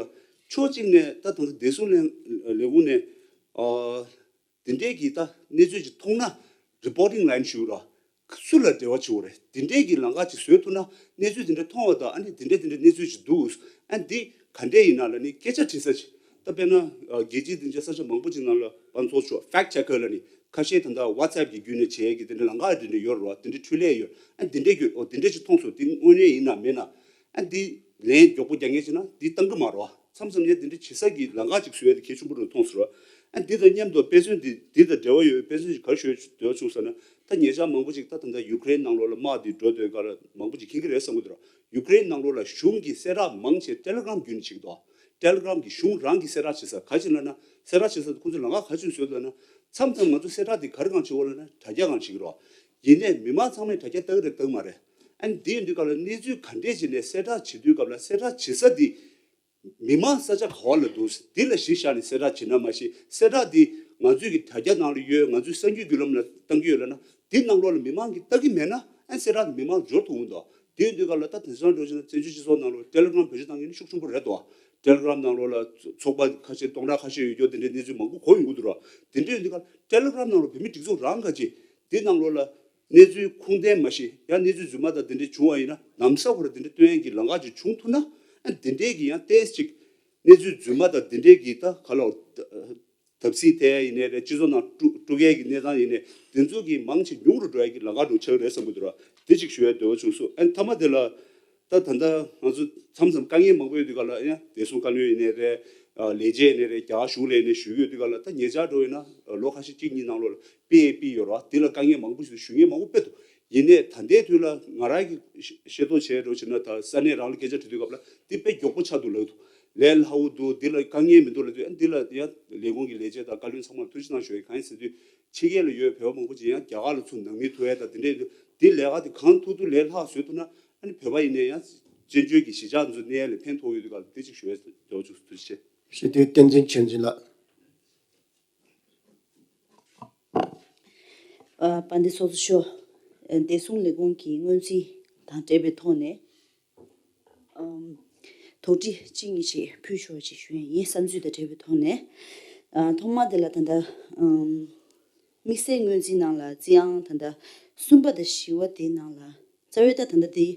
ཕྱོགས་གཅིག་ནས་ད་ད་ལྟ་བདེ་སྲུང་ལས་ལས་ཁུངས་ནས་ཨ། དེ་འདྲའི་གི་ད་གནས་ཚུལ་ཅིག་མཐོང་ན་རི་པོ་ཊིང་ལའིན་ཞུ་ར། སུ་ལ་འབྲེལ་བ་བྱེད་དགོས་རེད། དེ་འདྲའི་གི་ལམ་ཁ་ཅིག་བཟོས་ཐུབ་ན་གནས་ཚུལ་དེ་འདྲ་མཐོང་བ་དང་། ཨ་ནི་དེ་འདྲ་དེ་འདྲ་གནས་ཚུལ་ཅིག་འདུག་ཨ་འདི་ག་འདྲས་ཡིན་ན་ལབ་ནི་སྐད་ཆ་དྲི་ས་ཅིག་ད་དཔེར་ན་རྒྱལ་སྤྱིའི་སྡིངས་ཆ་ས་ཆ་མང་པོ་ཅིག་ནང་ལ་པང་ཚོགས་ཤོག་ཕེག་ཅེ་ཀར་ལབ་ནི་ཁ་ཤས་ད་ལྟ་ཝ་ཊི་སི་ཨེབ་གི་བརྒྱུད་ནས་བྱེད་ཡས་ཀྱི་དེ་འདྲ་ལམ་ཁ་དེ་འདྲ་ཡོད་རེད་བ། དེ་འདྲ་འཕྲུལ་ལས་ཡོད། ཨ་དེ་འདྲས་ཀྱི་འོ་དེ་འདྲས་ཅིག་མཐོང་སོང་། དེ་དངོས་གནས་ཡིན་ན་མིན་ན། ཨ་འདི་ལན་མགྱོགས་པོ་རྒྱག་མཁན་ཅིག་ན་འདི་བཏང་གི་མ་རེད་བ། མཚམས་མཚམས་ཡང་འདི་འདྲ་བྱེད་ས་ཀྱི་ལམ་ཁ་ཅིག་བཟོ་ཡ་དེ་གལ་ཆེན་པོ་རེད་མཐོང་སོང་ར། ཨ་འདི་དང་མཉམ་དུ་དཔེ་མཚོན་འདི་འདི་དང་འབྲེལ་བ་ཡོད་པའི་དཔེ་མཚོན་ཞིག་ག་རེ་ཞུ་འདོད་བྱུང་ཟེར་ན། ད་ཉེ་ཆར་མང་པོ་ཅིག་ད་ད་ལྟ་ཡུ་ཀེ་རེན་ནང་ལོགས་ལ་དམག་འདི་འགྲོ་དུས་སྐབས་ལ་མང་པོ་ཅིག་མཁྱེན་གྱི་རེད་བསམ་གྱི་འདུག་ར། ཡུ་ཀེ་རེན་ནང་ལོགས་ལ་གཞུང་གི་གསལ་བསྒྲགས་མང་ཆེ་ཊེ་ལེ་གྷི་རམ་བརྒྱུད་ནས་བྱེད་ཀྱི་འདུག་ཊེ་ལེ་གྷི་རམ་གྱི་གཞུང་རང་གི་གསལ་བསྒྲགས་བྱེད་ས་ག་ཅི་ལབ་ན། གསལ་བསྒྲགས་བྱེད་ས་དེ་ཁོང་ཚོས་ལམ་ཁ་ག་ཅི་བཟོས་འདུག་ལབ་ན། མཚམས་མཚམས་ང་ཚོ་གསལ་བསྒྲགས་དེ་ག་རེ་སྒང་བྱེད་དགོས་ལབ་ན་དྲ་རྒྱ་སྒང་བྱེད་ཀྱི་རེད་བ། ཡིན་ནའི་མི་མང་ཚང་མས་དྲ་རྒྱ་ལྟ་གི་རེད་ལྟ་གི་མ་རེད། ཨ་ནི་དེ་ཡིན་དུས་སྐབས་ལ་གནས་ཚུལ་ག་འདྲས་བྱས་ནས་གསལ་བསྒྲགས་བྱེད་དུས་སྐབས་ལ་གསལ་བསྒྲགས་བྱེད་ས་དེ་མི་མང་ས་ཆ་ག་བ་ལ་འདུག་འདི་ལ་གཞི་བཞག་ནས་གསལ་བསྒྲགས་བྱེད་ན་མ་གཞི། གསལ་བསྒྲགས་འདི་ང་ཚོའི་གི་དྲ་རྒྱ་ནང་ལ་ཡོད། ང་ཚོའི་གསར་འགྱུར་བརྒྱུད་ལམ་ལ་བཏང་གི་ཡོད་ལབ་ན་འདི་ནང་ལོགས་ལ་མི་མང་གིས་ལྟ་གི་མེད་ན། ཨ་གསལ་བསྒྲགས་འདི་མི་མང་འབྱོར་ཐུབ་ཀྱི་མི་འདུག་དེ་ཡིན་དུས་ག་ལ་ད་དེང་སང་འགྲོ་བཞིན་ན་བཙན་བྱོལ་སྤྱི་ཚོགས་ནང་ལོགས་ཊེ་ལི་གྷི་རམ་བེད་སྤྱོད་བཏང་མཁན་ནི་ཤུགས་ཆེན་པོ་རེད་དོ། ཊེ་ལི་གྷི་རམ་ནང་ལོགས་ལ་ཚོགས་པ་ཁ་ཤས་སྟོང་ཕྲག་ཁ་ཤས་ཡོད་རྒྱུ་དེ་འདྲའི་གནས་ཚུལ་མང་པོ་གོ་ཡོང་གི་འདུག་ར། དེ་འདྲ་ཡིན་དུས་ག་ལ་ཊེ་ལི་གྷི་རམ་ནང་ལོགས་བོད་མིའི་སྒྲིག་འཛུགས་རང་ག་ཅིག་དེ་ནང་ལོགས་ལ་གནས་ཚུལ་ཁུངས་ལྡན་མ་ཤེས་ཡང་གནས་ཚུལ་རྫུན་མ་དང་དེ་འདྲ་བྱུང་བ་ཡིན་ན་ལམ་སང་ཁོ་ར་དེ་འདྲ་སྟོན་ཡག་གི་ལམ་ཁ་ཅིག་བྱུང་ཐུབ་ན་ཨ་དེ་འདྲའི་གི་ཡང་ཏོག་ཙམ་ཅིག་གནས་ཚུལ་རྫུན་མ་དང་དེ་འདྲའི་གི་ད་ག་ལ་བར་བརྡབ་གསིག་ཐེབས་ཡ་ཡིན་ནའི་རེད། སྤྱི་ཚོགས་ནང་དཀྲུག་དཀྲུག་ཡ་གི་གནས་སྟངས་ཡིན་ནའི་དེ་ཚོ་གི་མང་ཆེ་ཉུང་རུ་འགྲོ་ཡ་གི་ལམ་ཁ་འགྲོ་ཆགས་རེད་བསམ་གྱི་འདུག་ར། དེ་གཅིག་ཞུ་ཡ་འདོད་པ་བྱུང་སོང་། ཨ་ནི་མཐའ་མ་དེ་ལ་ད་ད་ལྟ་ང་ཚོ་མཚམས་མཚམས་དཀའ་ངལ་མང་པོ་ཡོད་དུས་ག་ལ་ཡང་བདེ་སྲུང་བཀའ་བློན་ཡིན་ནའི་རེད། ལས་བྱེད་ཡིན་ནའི་རེད། རྒྱ་གར་གཞུང་ལ་ཡིན་ནའི་ཞུ་གི་ཡོད་དུས་ག་ལ་ད་ཉེ་ཆར་འགྲོ་ཡིན་ན་ལོ་ཁ་ཤས་གཅིག་གཉིས་ནང་ལོགས་ལ་ཕུལ་ཡ་ཕུལ་ཡོད་ར། དེ་ལ་དཀའ་ངལ་མང་པོ་ཞིག་ཞུ་མཁན་མང་པོ་དཔེ་འདུག་ཡིན་ནའི་ད་ལྟའི་དུས་ལ་ང་རང་གི་ཤེས་རྟོགས་བྱས་འགྲོ་བྱས་ན་ད་ས་གནས་རང་ལ་སྐད་ཆ་དྲི་དུས་སྐབས་ལ་འདི་དཔེ་མགྱོགས་པོ་ཆགས་འདུག་ལབ་འདུག་ལས་སླ་བོ་འདུག་འདི་ལ་དཀའ་ངལ་མི་འདུག་ལབ་དུས་ཨ་འདི་ལ་ཡང་ལས་ཁུངས་ཀྱི་ལས་བྱེད་དང་བཀའ་བློན་ཚང་མར་ཐུགས་རྗེ་གནང་ཞུ་ཡ་གང་ཡིན་ཟེར་དུས་ཕྱི་རྒྱལ་ལ་ཡོད་བོད་པ་མང་པོ་ཅིག་ཡང་རྒྱ་གར་ལ་ཚུར་ནང་མི་ཐོན་ཡ་དང་འདི་འདྲས་འདུག་འདི་ལས་ཀ་དེ་གང་ཐུབ་ཐུབ་ལས་སླ་བཟོས་ཐུབ་ན་ཨ་ནི་བོད་པ་ཡིན་ནའི་ཡང་བཙན་བྱོལ་གྱི་གཞིས་ཆགས་འདི་ཚོ་གནས་ཡ་ལ་ཕན་ཐོགས་ཡོད་དུས་ག་ལ་འདི་གཅིག་ཞུ་ཡ་འདོད་བྱུང་། ཐུགས་རྗེ་ཆེ། ཞུ་དོན་བསྟན་འཛིན་ཆོས་འཛིན་ལགས། ཨ། དཔལ་ལྡན་ཚོགས་གཙོ་མཆོག་ཨ། བདེ་སྲུང་ལས་ཁུངས་ཀྱི་སྔོན་རྩིས་དང་འབྲེལ་བའི་ཐོག་ནས། ཨམ། དོགས་འདྲི་གཅིག་གཉིས་ཤིག་ཕུལ་ཆོག་ཅེས་ཞུ་ཡས་ཡིན། བསམ་ཚུལ་དང་འབྲེལ་བའི་ཐོག་ནས། ཨ། ཐོག་མ་དེ་ལ་ད་ལྟ། ཨམ། དམིགས་བསལ་སྔོན་རྩིས་ནང་ལ་རྩིས་ཨང་ད་ལྟ་གསུམ་པ་དང་བཞི་བ་དེའི་ནང་ལ། རྩ་བའི་ད་ད་ལྟ་དེ་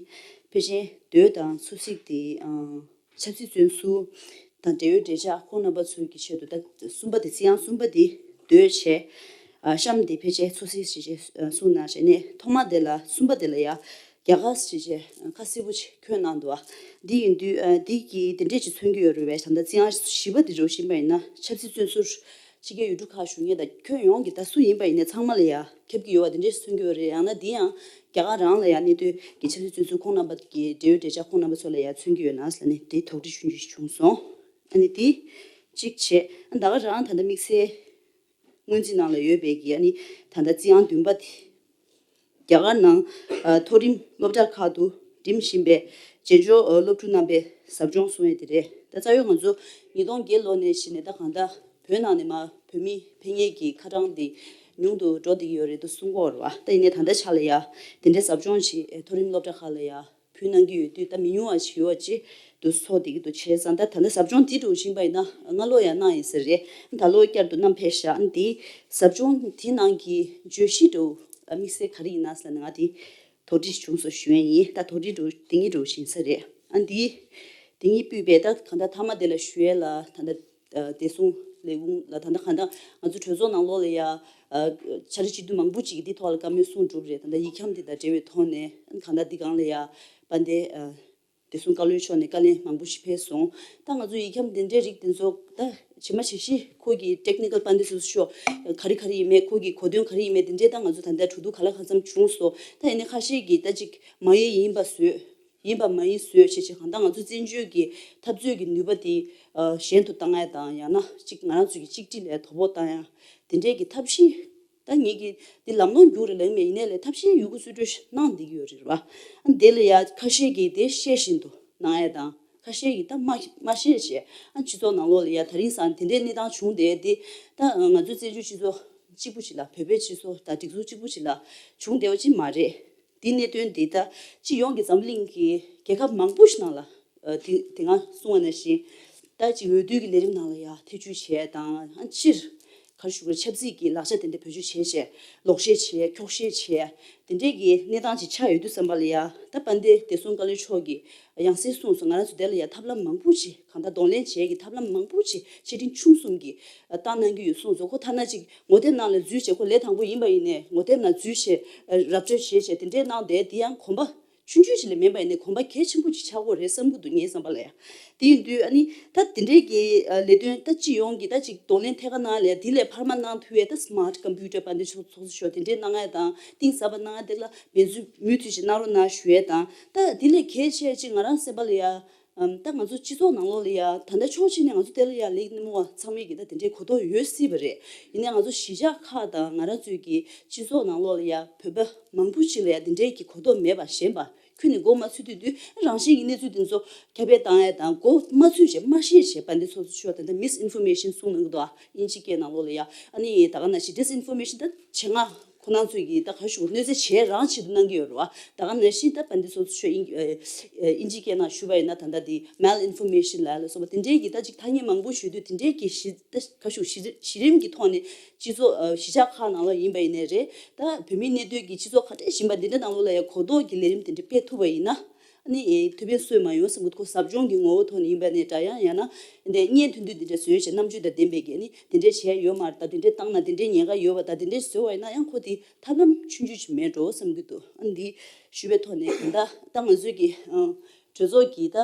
ཕལ་ཆེར་དོད་དང་ཚོ་རྩིས་དེ་ཨང་ཆབ་སྲིད་བཙོན་ཟུར་དང་འབྲེལ་ཡོད་འབྲེལ་ཆགས་ཁོང་རྣམ་པ་ཚོའི་གི་ཆེད་དུ་ད་གསུམ་པ་དེ་རྩིས་ཨང་གསུམ་པ་དེ་དོད་བྱས། ཨ། གཤམ་དེ་ཕལ་ཆེར་ཚོ་རྩིས་ཞེས་བྱས་གསུངས་གནང་བྱས་ནས་ཐོག་མ་དེ་ལ་གསུམ་པ་དེ་ལ་ཡ་རྒྱ་གར་ཞེས་བྱས་ཁ་གསལ་པོ་ཅིག་འཁོད་གནང་འདུག་འདི་ཡིན་དུས་ཨ། འདི་གི་དེ་འདྲས་ཅིག་མཚོན་གྱི་ཡོད་རེད་པས། ད་ལྟ་རྩིས་ཨང་བཞི་པ་དེ་འགྲོ་བཞིན་པ་ཡིན་ན་ཆབ་སྲིད་བཙོན་ཟུར་ཕྱི་རྒྱལ་ཡུལ་གྲུ་ཁག་བཞུགས་མཁན་དང་ཁྱོན་ཡོངས་ཀྱི་ད་སུ་ཡིན་པ་ཡིན་ནའི་ཚང་མ་ལ་ཡ་ཁྱབ་ཀྱི་ཡོད་པ་དེ་འདྲས་མཚོན་གྱི་ཡོད་རེད། ཡང་ན་འདི་ཡང་རྒྱ་གར་རང་ལ་ཡ་གནད་དོན་གྱི་ཆབ་སྲིད་བཙོན་ཟུར་ཁོང་རྣམ་པ་གི་འབྲེལ་ཡོད་འབྲེལ་ཆགས་ཁོང་རྣམ་པ་ཚོ་ལ་ཡ་མཚོན་གྱི་ཡོད་ན་ཟེར་ནས་དེ་དོགས་འདྲི་ཆུང་ཆུང་ཞིག་བྱུང་སོང་། ཨ་ནི་དེ་གཅིག་བྱས། ཨ། ད་ག་རང་ད་ལྟ་དམིགས་བསལ་སྔོན་རྩིས་ནང་ལ་ཡོད་པའི་གི་ཨ་ནི་ད་ལྟ་རྩིས་ཨང་བདུན་པ་དེ། རྒྱ་གར་ནང་ཨ། མཐོ་རིམ་སློབ་གྲྭ་ཁག་ཏུ་འགྲིམ་བཞིན་པའི་རྗེས་འཇུག་ཨ། སློབ་ཕྲུག་རྣམ་པའི་ཟབ་སྦྱོང་གསུང་ཡས་དེ་རེད། ད་རྩ་བའི་ང་ཚོ་ཉིས་སྟོང་བརྒྱད་ལོ་ནས་གཞི་ནས་ད་གང་ལྟར་བོད་ནང་ནས་མར་བོད་མི་ཕེབས་མཁན་གྱི་ཁ་གྲངས་དེ་ཉུང་དུ་འགྲོ་བསྡད་ཀྱི་ཡོད་རེད་འདུག་གསུང་གི་ཡོད་རེད་པ། ད་ཡིན་ནའི་ད་ལྟའི་ཆ་ལ་ཡ་དེ་འདྲའི་ཟབ་སྦྱོང་ཞིག་ཨ། མཐོ་རིམ་སློབ་གྲྭ་ཁག་ལ་ཡ་ཕུལ་གནང་གི་ཡོད་དུས་ད་མི་ཉུང་བ་ཞིག་ཡོད་པ་ཅིག་འདུག་ཚོགས་བསྡད་ཀྱི་འདུག་བྱས་ཙང་ད་ད་ལྟ་ཟབ་སྦྱོང་འདི་འགྲོ་བཞིན་པ་ཡིན་ན་སྔ་ལོ་ཡང་གནང་ཡིན་ས་རེད། ད་ལོ་བསྐྱར་དུ་བསྣམས་ཕེབས་ཤག་ཨ་ནི་དེ་ཟབ་སྦྱོང་དེ་ནང་གི་བརྗོད་གཞི་འདྲ་བོ་དམིགས་བསལ་ག་རེ་ཡིན་ན་ཟེར་ན་ང་དེ་དོགས་འདྲི་བྱུང་སོང་ཞུ་ཡས་ཡིན། ད་དོགས་འདྲི་འདྲ་བོ་དེ་གཉིས་འགྲོ་བཞིན་ས་རེད། ཨ་ནི་དེ་དེ་གཉིས་སྤུས་པའི་ད་གང་ལྟར་མཐའ་མ་དེ་ལ་ཞུ་ཡས་ལ་ད་ལྟ་ཨ། བདེ་སྲུང་ལས་ཁུངས་ལ་ད་ལྟ་གང་ལྟར་ང་ཚོ་གྲོས་ཚོགས་ནང་ལོགས་ལ་ཡ་ཨ། བཅར་འདྲི་སྤྱི་འཐུས་མང་པོ་ཅིག་གིས་འདི་ཐོག་ལ་བཀའ་མོལ་གསུངས་གྲུབ་རེད། ད་ལྟ་ཡིག་ཁྱབ་འདི་དང་འབྲེལ་བའི་ཐོག་ནས་གང་ལྟར་འདི་སྒང་ལ་ཡ་དཔལ་ལྡན་ཨ། བདེ་སྲུང་བཀའ་བློན་མཆོག་ནས་བཀའ་ལན་མང་པོ་ཞིག་ཕེབས་སོང་། ད་ང་ཚོ་ཡིག་ཁྱབ་འདི་འདྲའི་རིགས་འདི་ཚོ་ད་ཇི་མ་ཇི་བཞིན་ཁོ་གི་ཊེག་ནི་ཀལ་དཔལ་ལྡན་ཚོགས་གཙོ་མཆོག་ག་རེ་ག་རེ་ཡིན་མེད་ཁོ་གི་གོ་དོན་ག་རེ་ཡིན་མེད་འདི་འདྲའི་ད་ང་ཚོ་ད་ལྟ་གྲོས་བསྡུར་ག་ལ་གང་འཚམ་བྱུང་སོང་། ད་ཡིན་ནའི་ཁ་ཤས་ཀྱིས་ད་ཅིག་མ་ཡིན་ཡིན་པ་བཟོས། ཡིན་པ་མ་ཡིན་བཟོས་བྱས་བྱས་གང་ལྟར་ང་ཚོ་བཙན་བྱོལ་གྱི་འཐབ་རྩོད་ཀྱི་ནུས་པ་དེ་ཨ། ཞན་དུ་བཏང་ཡ་དང་ཡང་ན་གཅིག་ང་རང་ཚོ་གི་གཅིག་སྒྲིལ་ལ་དོ་ཕོག་བཏང་ཡ་དེ་འདྲའི་གི་ཐབས་ཤེས། ད་ངེད་ཀྱིས་འདི་ལམ་ལྷོང་རྒྱུགས་རེད་ལབ་མེད། ཡིན་ནའི་ལས་ཐབས་ཤེས་ཡོད་རྒུ་རྩིས་སྤྲོད་གནང་བསྡད་ཀྱི་ཡོད་རེད་པ། ཨ། དེ་ལ་ཡ་ཁ་ཤས་ཀྱིས་དེ་ཤེས་བཞིན་དུ་གནང་ཡ་དང་ཁ་ཤས་ཀྱིས་ད་མ་མ་ཤེས་བྱས། ཨ། སྤྱི་ཚོགས་ནང་ལོགས་ལ་ཡ་དེ་རིང་སང་དེ་འདྲའི་གནས་སྟངས་བྱུང་བསྡད་དེ། ད་ང་ཚོའི་བཙན་བྱོལ་སྤྱི་ཚོགས་གཅིག་པུ་ཞིག་ལ་བོད་པའི་སྤྱི་ཚོགས་དང་སྒྲིག་འཛུགས་གཅིག་པུ་ཞིག་ལ་བྱུང་བསྡད་པ་ཅིག་མ་རེད། འདི་གནད་དོན་འདི་ད་སྤྱི་ཡོངས་ཀྱི་འཛམ་གླིང་གི་རྒྱལ་ཁབ་མང་པོ་ཞིག་ནང་ལ་ཨ། དེ་དེ་སྔ་གསུངས་པ་ནང་བཞིན་ད་ཅིག་འོས་བསྡུ་གི་ལས་རིམ་ནང་ལ་ཡ་ཐེ་བྱུས་བྱས་དང་ཨ། སྤྱིར་ག་རེ་ཞུ་དགོས། ཆབ་སྲིད་ཀྱི་ལག་ཆ་དེ་འདྲ་བེད་སྤྱོད་བྱས་བྱས་ལོག་བཤད་བྱས་འཁྱོག་བཤད་བྱས་དེ་འདྲས་ཀྱི་གནས་སྟངས་ཅིག་ཆགས་ཡོད་དུས་ཙམ་པ་ལ་ཡ། ད་དཔལ་ལྡན་བདེ་སྲུང་བཀའ་བློན་མཆོག་གིས་ཡང་སེ་གསུངས་སོང་། ང་རང་ཚོ་དེ་ལ་ཡ་ཐབས་ལམ་མང་པོ་ཅིག་གང་ལྟར་གདོང་ལེན་བྱེད་ཀྱི་ཐབས་ལམ་མང་པོ་ཅིག་ཆེ་འབྲིང་ཆུང་གསུམ་གྱིས་བཏང་གནང་གི་ཡོད་གསུངས་སོང་། ཁོ་ཐ་ན་ཅིག་ངོ་དེབ་ནང་ལ་འཛུལ་བྱས་ཁོ་ལས་དང་པོ་ཡིན་པ་ཡིན་ནའི་ངོ་དེབ་ནང་འཛུལ་བྱས་ར་སྤྲོད་བྱས་བྱས་དེ་འདྲའི་གནང་བསྡད་དེ་ཡང་གོམ་པ་ཆུང་ཆུང་ཞིག་ལས་མིན་པ་ཡིན་ནའི་གོམ་པ་གལ་ཆེན་པོ་ཅིག་ཆགས་ཀྱི་ཡོད་རེད་བསམ་གྱི་འདུག་ངའི་བསམ་པ་ལ་ཡང་། དེ་ཡིན་དུས་ཨ་ནི་ད་དེ་འདྲའི་གི་ལས་དོན་ད་སྤྱི་ཡོངས་ཀྱི་ད་ཅིག་གདོང་ལེན་ཐད་ཀར་གནང་ཡ་ལས་དེ་ལས་འཕར་མ་གནང་ཐུབ་ཡས་ད་སི་མཱར་ཊི་ཀམ་པུ་ཊར་དཔལ་ལྡན་ཚོགས་གཙོ་མཆོག་དེ་འདྲའི་གནང་ཡ་དང་གཏིང་ཟབ་པ་གནང་ཡ་དེ་ལ་འབད་བརྩོན་མུ་མཐུད་ཅིག་གནང་རོགས་གནང་ཞུ་ཡས་དང་། ད་དེ་ལས་གལ་ཆེ་ཅིག་ང་རང་སེམས་པ་ལ་ཡ། ཨམ། ད་ང་ཚོ་སྤྱི་ཚོགས་ནང་ལོགས་ལ་ཡ་ད་ལྟ་ཕྱོགས་གཅིག་ནས་ང་ཚོ་དེ་ལ་ཡ་ལས་ཀ་སྣེ་མོ་བ་ཚང་མས་ཀྱི་ད་དེ་འདྲའི་གོ་རྟོགས་ཡོད་སྲིད་པ་རེད། ཡིན་ནའི་ང་ཚོ་གཞིས་ཆགས་ཁག་དང་ང་རང་ཚོའི་གི་སྤྱི་ཚོགས་ནང་ལོགས་ལ་ཡ་བོད་པ་མང་པོ་ཅིག་ལ་ཡ་དེ་འདྲའི་གི་གོ་རྟོགས་མེད་པ་ཞན་པ་ཁྱོན་ནས་མགོ་མ་ཚོས་དུས་དུས་རང་བཞིན་གྱི་གནས་ཚུལ་དེ་ཚོ་ཁྱབ་སྤེལ་བཏང་ཡ་དང་མགོ་མ་ཚོས་བྱས་མ་ཤེས་བྱས་པ་འདི་ཚོ་ཚོ་ད་ལྟ་མིས་ཨིན་ཕོར་མེ་ཤན་གསུང་གནང་གི་འདུག་ཨ། དབྱིན་ཇི་སྐད་ནང་ལོགས་ལ་ཡ་ཨ་ནི་ད་ག་ནང་བཞིན་ཌིས་ཨིན་ཕོར་མེ་ཤན་ད་ཆེད་མངགས། ཁོ་རང་ཚོས་ཀྱིས་ད་ག་ཞུ་གནོད་འཚེ་བྱེད་རང་ཆེད་དུ་གནང་གི་ཡོད་རེད་བ། ད་ག་ནང་བཞིན་ད་བན་དེ་སོ་སོ་ཆོས་དབྱིན་ཨ་ཨ་དབྱིན་ཇིའི་སྐད་ནང་ཞུས་པ་ཡིན་ན་ད་ལྟ་དེ་malinformation་ལབ་ལ་སོགས་པ་དེ་འདྲའི་གི་ད་ཅིག་ཐ་སྙད་མང་པོ་ཞུས་དུས་དེ་འདྲའི་གི་གཞི་ད་ག་ཞུ་གཞི་གཞི་རིམ་གྱི་ཐོག་ནས་སྤྱི་ཚོགས་ཨ་གཞིས་ཆགས་ཁག་ནང་ལ་ཡིན་པ་ཡིན་ནའི་རེད། ད་བོད་མིའི་གནས་སྡོད་ཀྱི་སྤྱི་ཚོགས་ག་འདྲས་ཡིན་པ་འདི་འདྲ་ནང་ལོགས་ལ་ཡང་གོ་རྟོགས་ཀྱི་ལས་རིམ་དེ་འདྲ་སྤེལ་ཐུབ་པ་ཡིན་ན། ཨ་ནི་ཨེ་ཐུགས་ཕན་གསོས་མ་ཡོང་བསམ་གྱི་ཁོ་ཟབ་སྦྱོང་གི་ངོ་བོ་ཐོག་ནས་ཡིན་པ་ནས་འདྲ། ཡང་ཡང་ན་འདི་བརྙན་ཐུང་ཐུང་འདི་འདྲ་བཟོས་བྱས་རྣམ་དཔྱོད་དང་ལྡན་པའི་གི་ནི་འདི་འདྲས་བྱས་ཡོད་མ་རེད། ད་འདི་འདྲས་བཏང་ན་འདི་འདྲས་ཉེན་ཁ་ཡོད་པ། ད་འདི་འདྲས་བཟོས་པ་ཡིན་ན་ཡང་ཁོ་དེ་ཐབས་ལམ་ཆུང་ཆུང་ཅིག་མེད་འགྲོ་བསམ་གྱི་འདུག་ཨ་ནི་འདི་ཞུས་པའི་ཐོག་ནས་ད་ལྟ་ང་ཚོའི་གི་ཨ་གྲོས་ཚོགས་ཀྱི་ད་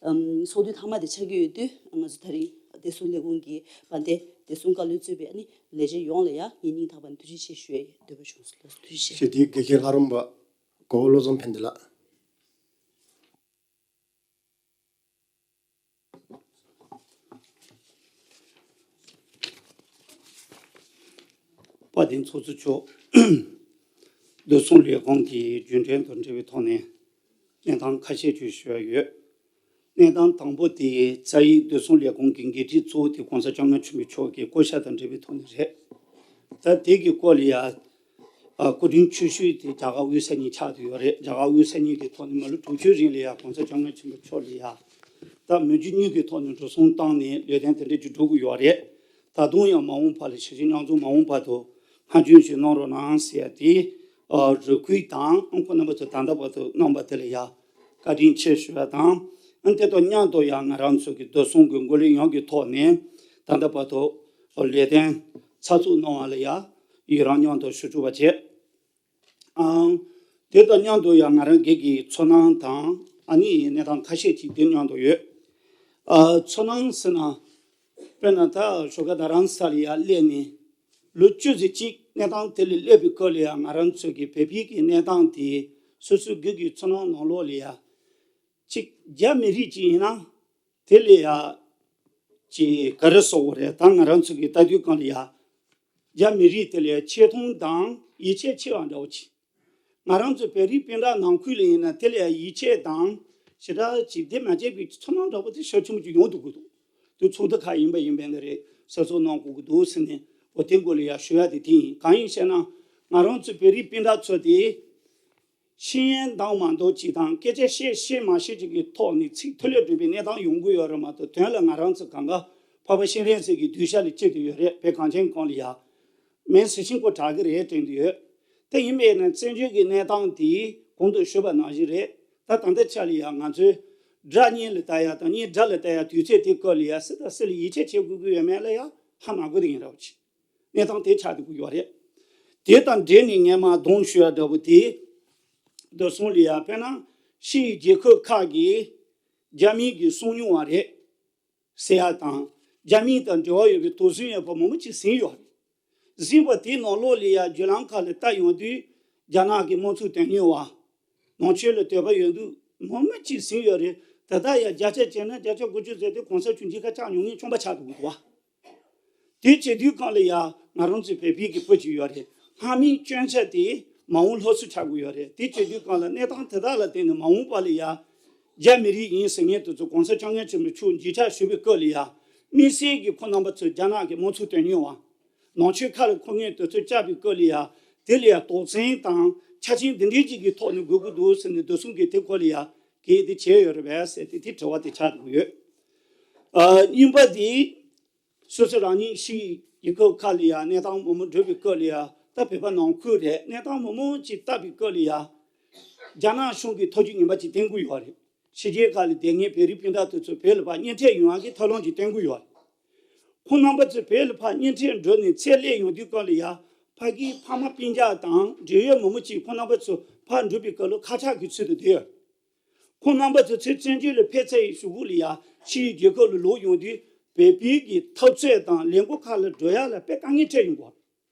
ཨམ་ཚོགས་དུས་མཐའ་མ་དེ་ཆགས་ཀྱི་ཡོད་དུས་ང་ཚོ་ད་རིང་བདེ་སྲུང་ལས་ཁུངས་ཀྱི་བ་དེ་བདེ་སྲུང་བཀའ་བློན་གཙོས་པའི་ཨ་ནི་ལས་བྱེད་ཡོངས་ལ་ཡང་ངས་སྙིང་ཐག་པ་ནས་ཐུགས་རྗེ་ཆེ་ཞུ་ཡས་འདོད་པ་བྱུང་སོང་། ཐུགས་རྗེ་ཆེ། ཞེས་དེའི་དགེ་རྒན་ལྷ་རམས་པ་གོ་བོ་བློ་བཟང་ཕན་བདེ་ལགས། དཔལ་ལྡན་ཚོགས་གཙོ་མཆོག་བདེ་སྲུང་ལས་ཁུངས་ཀྱི་རྒྱུན་ལྡན་དང་འབྲེལ་བའི་ཐོག་ནས་གནས་སྟངས་ཁ་ཤས་ཅིག་ཞུ་ཡ་ཡོད། གནས་སྟངས་དང་པོ་དེ་རྩ་ཡིག་བདེ་སྲུང་ལས་ཁུངས་ཀྱི་འགན་འཁྲི་གཙོ་བོ་དེ་༸གོང་ས་༸སྐྱབས་མགོན་ཆེན་པོ་མཆོག་གི་བསྐོ་བཞག་དང་འབྲེལ་བའི་ཐོག་ནས་རེད། ད་དེ་གི་སྐོར་ལ་ཡ། ཨ་སྐུ་དྲིན་ཆེ་ཤོས་དེ་རྒྱ་གར་དབུས་ས་གཉིས་ཆགས་བསྡད་ཡོད་རེད། རྒྱ་གར་དབུས་ས་གཉིས་ཀྱི་ཐོག་ནས་མི་ལོ་དྲུག་ཅུའི་རིང་ལ་ཡ་༸གོང་ས་༸སྐྱབས་མགོན་ཆེན་པོ་མཆོག་ལ་ཡ། ད་མི་རྒྱུ་དངོས་ཀྱི་ཐོག་ནས་འགྲོ་སོང་བཏང་ནས་ལས་དོན་དེ་འདྲ་ཅིག་སྒྲུབ་ཀྱི་ཡོད་རེད། ད་དུང་ཡང་མ་འོངས་པ་ལ་ཞི་བདེ་མཉམ་འཛོམས་མ་འོངས་བར་དུ་སྔར་རྒྱུན་བཞིན་གནང་རོགས་གནང་ཟེར་ཡ་དེ། ཨ་རེ་སྐུལ་དང་ཁོང་རྣམ་པ་ཚོ་ད་ལྟ་བར་དུ་གནང་པ་དེ་ལ་ཡ་བཀའ་དྲིན་ཆེ་ཞུ་བ་དང་། ཨ་དེ་དང་མཉམ་དུ་ཡང་ང་རང་ཚོ་གི་བདེ་སྲུང་གི་འགོ་ལས་ཡོངས་ཀྱི་ཐོག་ནས་ད་ལྟ་བར་དུ་ལས་དོན་ཚགས་ཚུད་གནང་བ་ལ་ཡ་ཡི་རང་མཉམ་དུ་ཞུ་བཅུག་པ་བྱས། ཨང་། དེ་དང་མཉམ་དུ་ཡང་ང་རང་སྒེར་གྱི་ཚོར་སྣང་དང་ཨ་ནི་གནས་སྟངས་ཁ་ཤས་ཅིག་དེ་མཉམ་དུ་ཡོད། ཨ་ཚོར་སྣང་ཟེར་ན། དཔེར་ན་ད་བཞུགས་སྒར་རྡ་རམ་ས་ལ་ཡར་སླེབས་ནས་ལོ་བཅུ་ཙམ་ཅིག་གནས་སྟངས་དེ་ལ་སླེབས་པའི་སྐབས་ལ་ཡང་ང་རང་ཚོ་གི་བོད་པའི་གི་གནས་སྟངས་དེ་སོ་སོའི་སྒེར་གྱི་ཚོར་སྣང་ནང་ལོགས་ལ་ཡ། ཅིག་རྒྱ་མི་རིགས་ཅིག་ཡིན་ན་དེ་ལ་ཡ་ཅིག་ག་རེ་ཟེར་དགོས་རེད། ད་ང་རང་ཚོ་གི་ལྟ་དུས་སྒང་ལ་ཡ་རྒྱ་མི་རིགས་དེ་ལ་ཡ་ཆེ་མཐོང་དང་ཡིད་ཆེས་ཆེ་བ་འདྲ་བོ་ཅིག་ང་རང་ཚོ་བོད་རིགས་སྤུན་ཟླ་ནང་ཁུལ་ལ་ཡིན་ན་དེ་ལ་ཡ་ཡིད་ཆེས་དང་ཞེ་དྲག་ཅིག་དེ་མ་བྱས་པའི་ཚོར་སྣང་འདྲ་པོ་དེ་ཤུགས་ཆེན་པོ་ཅིག་ཡོང་ཐུབ་ཀྱི་འདུག་དེ་ཚོགས་འདུ་ཁག་ཡིན་པ་ཡིན་པ་འདི་རེད། གསལ་བསྒྲགས་གནང་དགོས་ཀྱི་འདུག་ཟེར་ནས་འོ་དེ་སྐོར་ལ་ཡ་ཞུ་ཡ་དེ་དེ་ཡིན། གང་ཡིན་ཟེར་ན་ང་རང་ཚོ་བོད་རིགས་སྤུན་ཟླ་ཚོ་དེ། ཤེས་ཡོན་འདང་མ་འདོགས་ཅིག་དང་སྐད་ཆ་བཤད་ཤེས་མ་ཤེས་ཅིག་གི་ཐོག་ནས་ཚིག་ཐོ་ལེ་སྒྲུབ་པའི་གནས་སྟངས་ཡོང་གི་ཡོད་རེད་མ་གཏོགས། དོན་ལ་ང་རང་ཚོ་གང་ག་འཕགས་པ་སྤྱན་རས་གཟིགས་ཀྱི་གདུལ་བྱ་ལ་ཅིག་ཏུ་ཡོད་རེད། བོད་གངས་ཅན་གང་ལ་ཡ་མེ་སི་ཤིང་ཀོ་དྲག་གི་རེད་དྲན་གྱི་ཡོད། དེ་ཡིན་པས་ན་བཙན་བྱོལ་གྱི་གནས་སྟངས་དེ་གོང་དུ་ཞུས་པ་ནང་བཞིན་རེད། ད་ད་ལྟ་ཆ་ལ་ཡ་ང་ཚོའི་དགྲ་གཉེན་ལ་ལྟ་ཡ་དང་གཉེན་དགྲ་ལ་ལྟ་ཡ་དུས་ཚོད་དེ་སྐབས་ལ་ཡ་སུ་དང་སུ་ལ་ཡིད་ཆེས་བྱེད་དགོས་ཀྱི་ཡོད་མེད་ལ་ཡ་ཧ་མ་གོ་དེ་ཡིན་རོགས་གྱིས། གནས་སྟངས་དེ་ཆགས་བསྡད་ཀྱི་ཡོད་རེད། དེ་དང་འབྲེལ་ནས་ངས་མར་གདོང་ཞུ་ཡ་འདྲ་བོ་དེ། བདེ་སྲུང་ལ་ཡ་དཔེར་ན་ཕྱིའི་རྒྱལ་ཁབ་ཁག་གིས་རྒྱ་མི་གིས་བསུ་མྱོང་བ་རེད་ཟེར་ཡ་དང་། རྒྱ་མི་དང་འབྲེལ་བ་ཡོད་པའི་དོགས་ཟོན་ཡོད་པ་མང་པོ་ཅིག་ཟིན་ཡོད་རེད། ཟིན་པ་དེའི་ནང་ལོགས་ལ་ཡ་བརྒྱུད་ལམ་ཁག་ལ་ལྟ་ཡོང་དུས་རྒྱ་ནག་གི་དམངས་གཙོ་དོན་གཉེར་བ། ནང་ཆོས་ལ་དད་པ་ཡོད་འདུག་མང་པོ་ཅིག་ཟིན་ཡོད་རེད། ད་ལྟ་ཡ་བརྒྱ་ཆ་བྱས་ན་བརྒྱ་ཆ་དགུ་བཅུ་ཟེར་དུས་གོང་ས་མཆོག་མཇལ་ཁ་བཅར་མྱོང་མཁན་ཆུང་བ་ཆགས་འདུག་གི་འདུག་བ། དེ་བྱེད་དུས་སྒང་ལ་ཡ་ང་རང་ཚོའི་བོད་པའི་གི་བུ་ཅིག་ཡོད་རེད། སྔ་མའི་སྐྱོན་ཆ་དེ་མ་འོངས་སློབ་གསོ་ཆགས་ཀྱི་ཡོད་རེད། དེ་བྱེད་དུས་སྒང་ལ་གནས་སྟངས་དེ་དག་ལ་བརྟེན་ནས་མ་འོངས་པ་ལ་ཡ་རྒྱ་མི་རིགས་ཡིན་ཟེར་མཁན་དེ་ཚོ་གོང་ས་སྐྱབས་མགོན་ཆེན་པོ་མཆོག་མཇལ་ཁ་ཞུ་བའི་སྐབས་ལ་ཡ་དམིགས་བསལ་གྱི་ཁོ་རྣམ་པ་ཚོ་རྒྱ་ནག་གི་དམངས་གཙོ་དོན་གཉེར་བ། ནང་ཆོས་ཁ་ལ་འཁོར་མཁན་དེ་ཚོ་བཅར་བའི་སྐབས་ལ་ཡ་དེ་ལ་ཡ་དོགས་ཟོན་དང་ཆ་རྐྱེན་འདི་འདྲའི་ཅིག་གི་ཐོག་ནས་དགོས་ཀྱི་འདུག་ཟེར་ནས་བདེ་སྲུང་གིས་དེ་སྐོར་ལ་ཡ་གལ་ཏེ་བྱས་ཡོད་རེད་པས་ཟེར་ཏེ་དེ་དྲི་བ་དེ་ཆགས་འདུག་ཡོད། ཨ་གཉིས་པ་དེ། སོ་སོ་རང་ཉིད་ཕྱིའི་རྒྱལ་ཁབ་ཁག་ལ་ཡ་གནས་སྟངས་མང་པོ་འགྲོ་བའི་སྐབས་ལ་ཡ་ད་བོད་པ་ནང་ཁུལ་རེད། གནས་སྟངས་མང་པོ་ཅིག་བལྟ་བའི་སྐབས་ལ་ཡ་རྒྱ་ནག་གཞུང་གིས་ཐབས་ཇུས་ངན་པ་ཅིག་བསྟན་གྱི་ཡོད་རེད། ཕྱི་རྒྱལ་ཁག་ལ་བསྡད་མཁན་བོད་རིགས་སྤུན་ཟླ་དེ་ཚོ་བོད་ལ་ཕར་གཉེན་འཕྲད་ཡོང་ཡག་གི་ཐབས་ལམ་ཅིག་བསྟན་གྱི་ཡོད་རེད། ཁོང་རྣམ་པ་ཚོ་བོད་ལ་ཕར་གཉེན་འཕྲད་འགྲོ་ནས་ཚེ་སླེབས་ཡོང་དུས་སྐབས་ལ་ཡ་ཕ་གིའི་ཕ་མ་སྤུན་ཀྱག་དང་འབྲེལ་ཡོད་མང་པོ་ཅིག་ཁོང་རྣམ་པ་ཚོ་ཕར་འགྲོ་བའི་སྐབས་ལ་ཁ་ཆག་གི་ཚུལ་དུ་བསྡད་ཡོད་རེད། ཁོང་རྣམ་པ་ཚོ་ཚུར་བཙན་བྱོལ་ལ་ཕེབས་ཚར་བའི་གཞུག་གུ་ལ་ཡ་ཕྱིའི་རྒྱལ་ཁབ་ལ་ལོག་ཡོང་དུས་བོད་པའི་གི་འཐབ་རྩོད་དང་ལས་འགུལ་ཁག་ལ་འགྲོ་ཡ་ལ་དཔེ་དཀའ་ངལ་འཕྲད་ཡོང་གི་ཡོད་རེད།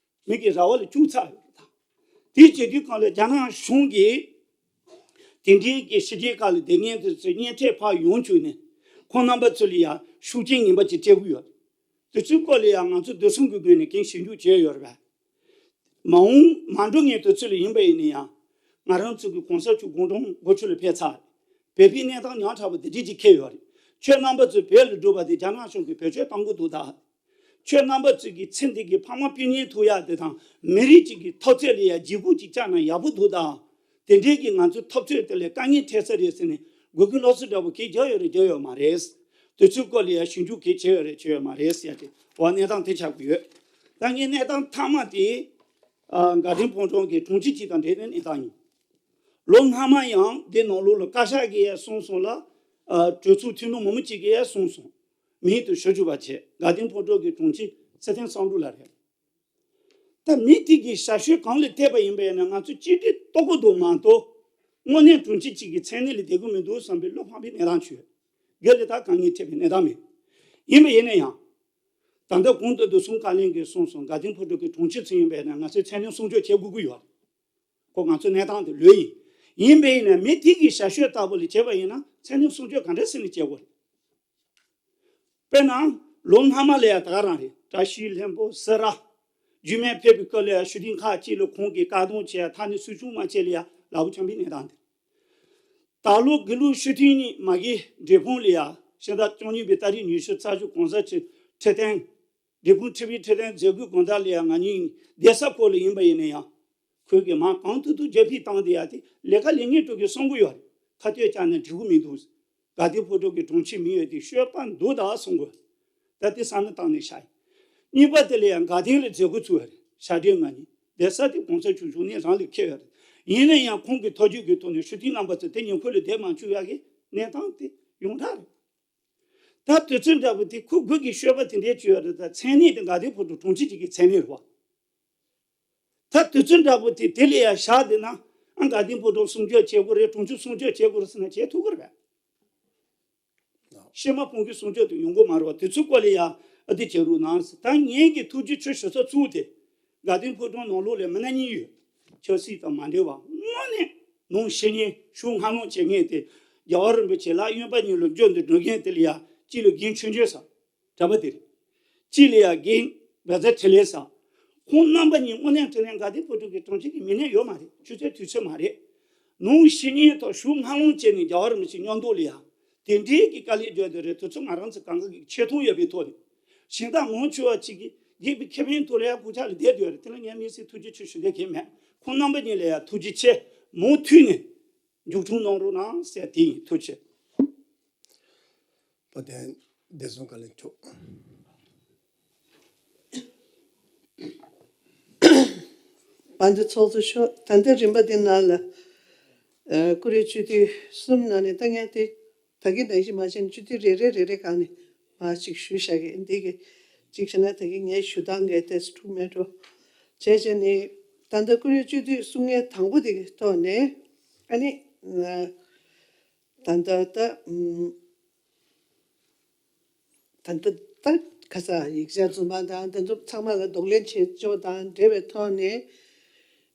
མི་གི་ར་བ་ལ་བཅུག་ཚར་ཡོད་རེད་ད། དེ་བྱེད་དུས་སྒང་ལ་རྒྱ་ནག་གཞུང་གིས་དེ་འདྲའི་གི་ཕྱི་རྒྱལ་ཁག་ལ་བསྡད་མཁན་དེ་ཚོ་གཉེན་འཕྲད་ཕར་ཡོང་བཅུག་ནས་ཁོང་རྣམ་པ་ཚོ་ལ་ཡ་ཤུགས་རྐྱེན་ངན་པ་ཅིག་སྤྲད་གི་ཡོད་རེད། དེ་ཚོའི་སྐོར་ལ་ཡང་ང་ཚོ་བདེ་སྲུང་གི་ངོས་ནས་གང་ཞིབ་འཇུག་བྱས་ཡོད་རེད་པས། མ་འོངས་མ་འགྲོ་ངེས་དུས་ཚོད་ལ་ཡིན་པ་ཡིན་ན་ཡང་། ང་རང་ཚོ་གི་གོང་ས་མཆོག་དགུང་གྲངས་དགུ་བཅུ་ལ་ཕེབས་ཚར། བོད་པའི་གནས་སྟངས་ཉག་ཕྲ་བ་འདི་འདྲ་ཅིག་འཁེལ་ཡོད་རེད། ཁྱོད་རྣམ་པ་ཚོས་བོད་ལ་འགྲོ་བ་དེ་རྒྱ་ནག་གཞུང་གིས་བེད་སྤྱོད་གཏང་གི་འདུག་ད། ཁྱོད་རྣམ་པ་ཚོས་ཀྱི་ཚེ་འདི་གི་ཕ་མ་སྤུན་ཉེ་ཐུག་ཡག་དེ་དང་མི་རིགས་གཅིག་གི་འཐབ་རྩོད་ལ་ཡ་ལྗིད་ཁོག་ཅིག་བཅག་ན་ཡག་པོ་འདུག་ད། དེ་འདྲའི་གི་ང་ཚོའི་འཐབ་རྩོད་དེ་ལ་དཀའ་ངལ་འཕྲད་ས་རེད་ཟེར་ནས་དགོས་མཁོ་སློབ་གསོ་འདྲ་པོ་གས་རྒྱག་ཡོད་རེད་རྒྱག་ཡོད་མ་རེད། དེ་ཚོའི་སྐོར་ལ་ཡ་ཞིབ་འཇུག་གས་བྱས་ཡོད་རེད་བྱས་ཡོད་མ་རེད་ཟེར་ཡ་དེ་འོ་གནས་སྟངས་དེ་ཆགས་ཀྱི་ཡོད། ད་ངས་གནས་སྟངས་མཐའ་མ་དེ་དགའ་ལྡན་ཕོ་བྲང་གི་དྲུང་ཆེ་གཅིག་དང་འབྲེལ་ནས་གནས་སྟངས་ཡིན། ལོ་སྔ་མ་ཡང་དེ་ནང་ལོགས་ལ་བཀའ་ཤག་གིས་ཡ་གསུངས་སོང་ལ། གྲོས་ཚོགས་འཐུས་མི་མང་པོ་གཅིག་གིས་ཡ་གསུངས་སོང་། མིང་དུ་ཞུ་བཅུག་པ་བྱས་དགའ་ལྡན་ཕོ་བྲང་གི་དྲུང་ཆེ་ཚེ་བརྟན་བསམ་གྲུབ་ལགས་རེད། ད་མི་དེ་གི་ཞབས་ཞུ་གང་ལ་བལྟས་པ་ཡིན་པས་ན་ང་ཚོ་གཅིག་སྒྲིལ་རྟོགས་གི་འདུག་མ་གཏོགས། དངོས་གནས་དྲུང་ཆེ་གཅིག་གི་མཚན་གནས་ལ་བསྡད་གི་མི་འདུག་བསམ་པའི་བློ་ཕམ་པའི་གནས་སྟངས་བྱུང་ཡོད། སྒེར་ལ་ད་དཀའ་ངལ་འཕྲད་པའི་གནས་སྟངས་མེད། ཡིན་པ་ཡིན་ན་ཡང་། ད་ལྟ་གོང་དུ་བདེ་སྲུང་བཀའ་བློན་གྱིས་གསུངས་སོང་དགའ་ལྡན་ཕོ་བྲང་གི་དྲུང་ཆེ་ཚོ་ཡིན་པས་ན་ང་ཚོས་མཚན་གནས་སྲུང་སྐྱོབ་བྱེད་དགོས་ཀྱི་ཡོད། ཁོ་ང་ཚོའི་གནས་སྟངས་དེ་ལོས་ཡིན། ཡིན་པས་ཡིན་ན་མི་དེ་གི་ཞབས་ཞུ་ལྟ་བུ་ལ་བྱས་པ་ཡིན་ན་མཚན་གནས་སྲུང་སྐྱོབ་ག་འདྲ་ཟེར་ནས་བྱེད་དགོས་རེད། དཔེར་ན། ལོ་སྔ་མ་ལ་ཡང་ད་ག་རང་རེད་བཀྲ་ཤིས་ལྷུན་པོ་སེ་ར། རྒྱུད་སྨད་ཕེབས་པའི་སྐབས་ལ་ཡང་ཞུ་སྟེང་ཁག་ཅིག་ལ་ཁོང་གིས་བཀག་སྡོམ་བྱས་ཐག་ནས་སུ་བྱུང་མ་བྱས་ལ་ཡང་ལག་པ་འཆང་པའི་གནས་སྟངས་དེ། ད་ལོ་དགེ་ལུགས་ཤུགས་མཐུན་གཉིས་མ་གི་འབྲས་སྤུངས་ལ་ཡང་ཕྱི་ཟླ་བཅུ་གཉིས་པའི་ཏ་རིག་ཉི་ཤུ་རྩ་བཞི་གོང་ས་མཆོག་ཁྲི་སྟེང་། འབྲས་སྤུངས་ཁྲི་པའི་ཁྲི་སྟེང་མཛད་སྒོའི་དགོང་དག་ལ་ཡང་ང་གཉིས་བསྡད་ས་ཁོ་ལ་ཡིན་པ་ཡིན་ན་ཡང་། ཁོས་ཀྱི་མ་གང་ཐུབ་ཐུབ་རྒྱབ་ཕྱི་བཏང་དེ་ཡ་དེ་ལས་ཀ་ལས་ངན་སྤྲོད་ཀྱི་གསུང་གི་ཡོད་རེད། ཁ་གཏད་བཅག་ན་འགྲིག་གི་མི་འདུག་དགའ་ལྡན་ཕོ་བྲང་གི་དྲུང་ཆེ་མི་ཡོད་དེ་ཤོད་པ་འདུག་ད་གསུང་གི། ད་དེ་བསམ་བློ་བཏང་ནས་བཞག་ཡིན། གཉིས་པ་དེ་ལ་ཡང་དགའ་ལྡན་ལ་མཛད་སྒོ་ཚུགས་ཡོད་རེད་ཤ་འདྲེ་ང་གཉིས་བསྡད་ས་དེ་གོང་ས་མཆོག་བཞུགས་གནས་རང་ལ་འཁེལ་ཡོད་རེད། ཡིན་ན་ཡང་ཁོང་གི་ཐག་གཅོད་ཀྱི་ཐོག་ནས་ཤུགས་ལྡན་རྣམ་པ་ཚོ་དེ་ཉེ་འཁོར་ལ་བསྡད་མ་བཅུག་ཡག་གི་གནས་སྟངས་དེ་ཡོངས་གྲགས་རེད། ད་དུས་ཚོད་འདྲ་པོ་དེ་ཁོ་དགོས་ཀྱི་ཤོད་པ་དེ་འདྲའི་བྱོས་ཡོད་རེད་ད་མཚན་གནས་དེ་དགའ་ལྡན་ཕོ་བྲང་དྲུང་ཆེ་གཅིག་གི་མཚན་གནས་རེད་བ། ད་དུས་ཚོད་འདྲ་པོ་དེ་དེ་ལ་ཡ་བཞག་བསྡད་ན་ཨ་དགའ་ལྡན་ཕོ་བྲང་སྲུང་སྐྱོབ་བྱེད་དགོས་རེད་དྲུང་ཆེ་སྲུང་སྐྱོབ་བྱེད་དགོས་རེད་ཟེར་ན་བྱེད་ཐུབ་ཀྱི་རེད་པས། ཤེས་མ་ཕོང་གི་སྲུང་སྐྱོབ་དེ་ཡོང་གི་མ་རེད་བ་དུས་ཚོད་སྐོར་ལ་ཡ་ཨ་དེ་བྱེད་རོགས་གནང་ཟེར་ད་ངེད་ཀྱི་ཐུགས་རྗེ་ཆེ་ཞུ་ས་ཚུགས་དེ། དགའ་ལྡན་ཕོ་བྲང་ནང་ལོགས་ལ་མི་སྣ་གཉིས་ཡོད། ཆབ་སྲིད་དང་མ་འབྲེལ་བ་དངོས་གནས་ནང་བཤེས་གཉེན་ཞུ་སྔ་ལོང་བྱེད་མཁན་དེ་རྒྱལ་བ་རིན་པོ་ཆེ་ལ་གཡོན་པ་གཉིས་ལ་འཇོན་དུ་འགྲོ་མཁན་དེ་ལ་ཡ་གཅིག་ལ་རྒན་ཆོས་འབྱོར་ཟེར། གྲྭ་པ་དེ་རེད། གཅིག་ལ་ཡ་རྒན་བཛྲ་ཏྲི་ལེ་ཟེར། ཁོང་རྣམ་པ་གཉིས་དངོས་གནས་དྲང་གནས་དགའ་ལྡན་ཕོ་བྲང་གི་དྲུང་ཆེ་གི་མི་སྣ་ཡོད་མ་རེད་ཆུ་ཚོད་དུས་ཚོད་མ་རེད། ནང་བཤེས་གཉེན་ཐོག་ཞུ་སྔ་ལོང་བྱས་ནས་རྒྱལ་བ་རིན་པོ་ཆེ་མཉམ་དུ་ལ་ཡ། དེ་འདྲའི་གི་དཀའ་ལས་བརྒྱབ་དེ་རེད་དུས་ཚོད་ང་རང་ཚོ་གང་ག་གི་ཆེ་མཐོང་ཡོད་པའི་ཐོག་ནས། གཞན་དག་མང་ཆེ་བ་ཅིག་གིས་རྒྱལ་པོའི་ཁེ་ཕན་ཐོག་ལ་ཡ་སྐུ་ཕྱག་ལ་བསྡད་སྡོད་རེད་དེ་ལ་ངས་དམིགས་བསལ་ཐུགས་རྗེ་ཆེ་ཞུ་བསྡད་མཁན་མེད་ཁོང་རྣམ་པ་གཉིས་ལ་ཡ་ཐུགས་རྗེ་ཆེ་མུ་མཐུད་ནས་མཇུག་སྐྱོང་གནང་རོགས་གནང་ཟེར་དེ་ཡིན་ཐུགས་རྗེ་ཆེ། བ་དན་བདེ་སྲུང་བཀའ་བློན་མཆོག་བ་འདི་ཚོགས་གཙོ་མཆོག་ད་ལྟ་རིམ་པ་འདི་ནང་ལ་ཨ་ཀུ་རེ་སྤྱི་འཐུས་གསུམ་ནང་ནས་ལྟ་མཁན་དེ་ད་གིན་ནང་བཞིན་མ་བྱས་ན་སྤྱི་འཐུས་རེ་རེ་རེ་རེ་སྒང་ནས་མར་ཅིག་ཞུས་བཞག་གི་འདི་གི་ཅིག་བྱས་ན་ད་གིན་ངས་ཞུ་སྟངས་འགའ་ཏོག་ཙམ་འཁྲུག་མེད་འགྲོ། བྱས་བྱས་ནས་ད་ལྟ་ཀུ་རེ་སྤྱི་འཐུས་གསུང་མཁན་དང་པོ་དེ་གི་ཐོག་ནས་ཨ་ནི་ང་ད་ལྟ་ད་ཨམ། ད་ལྟ་ད་ཁ་ས་ཡིག་ཆ་རྫུན་མ་དང་དེ་ཚོ་ཚང་མ་ལ་གདོང་ལེན་བྱེད་ཕྱོགས་དང་འབྲེལ་བའི་ཐོག་ནས་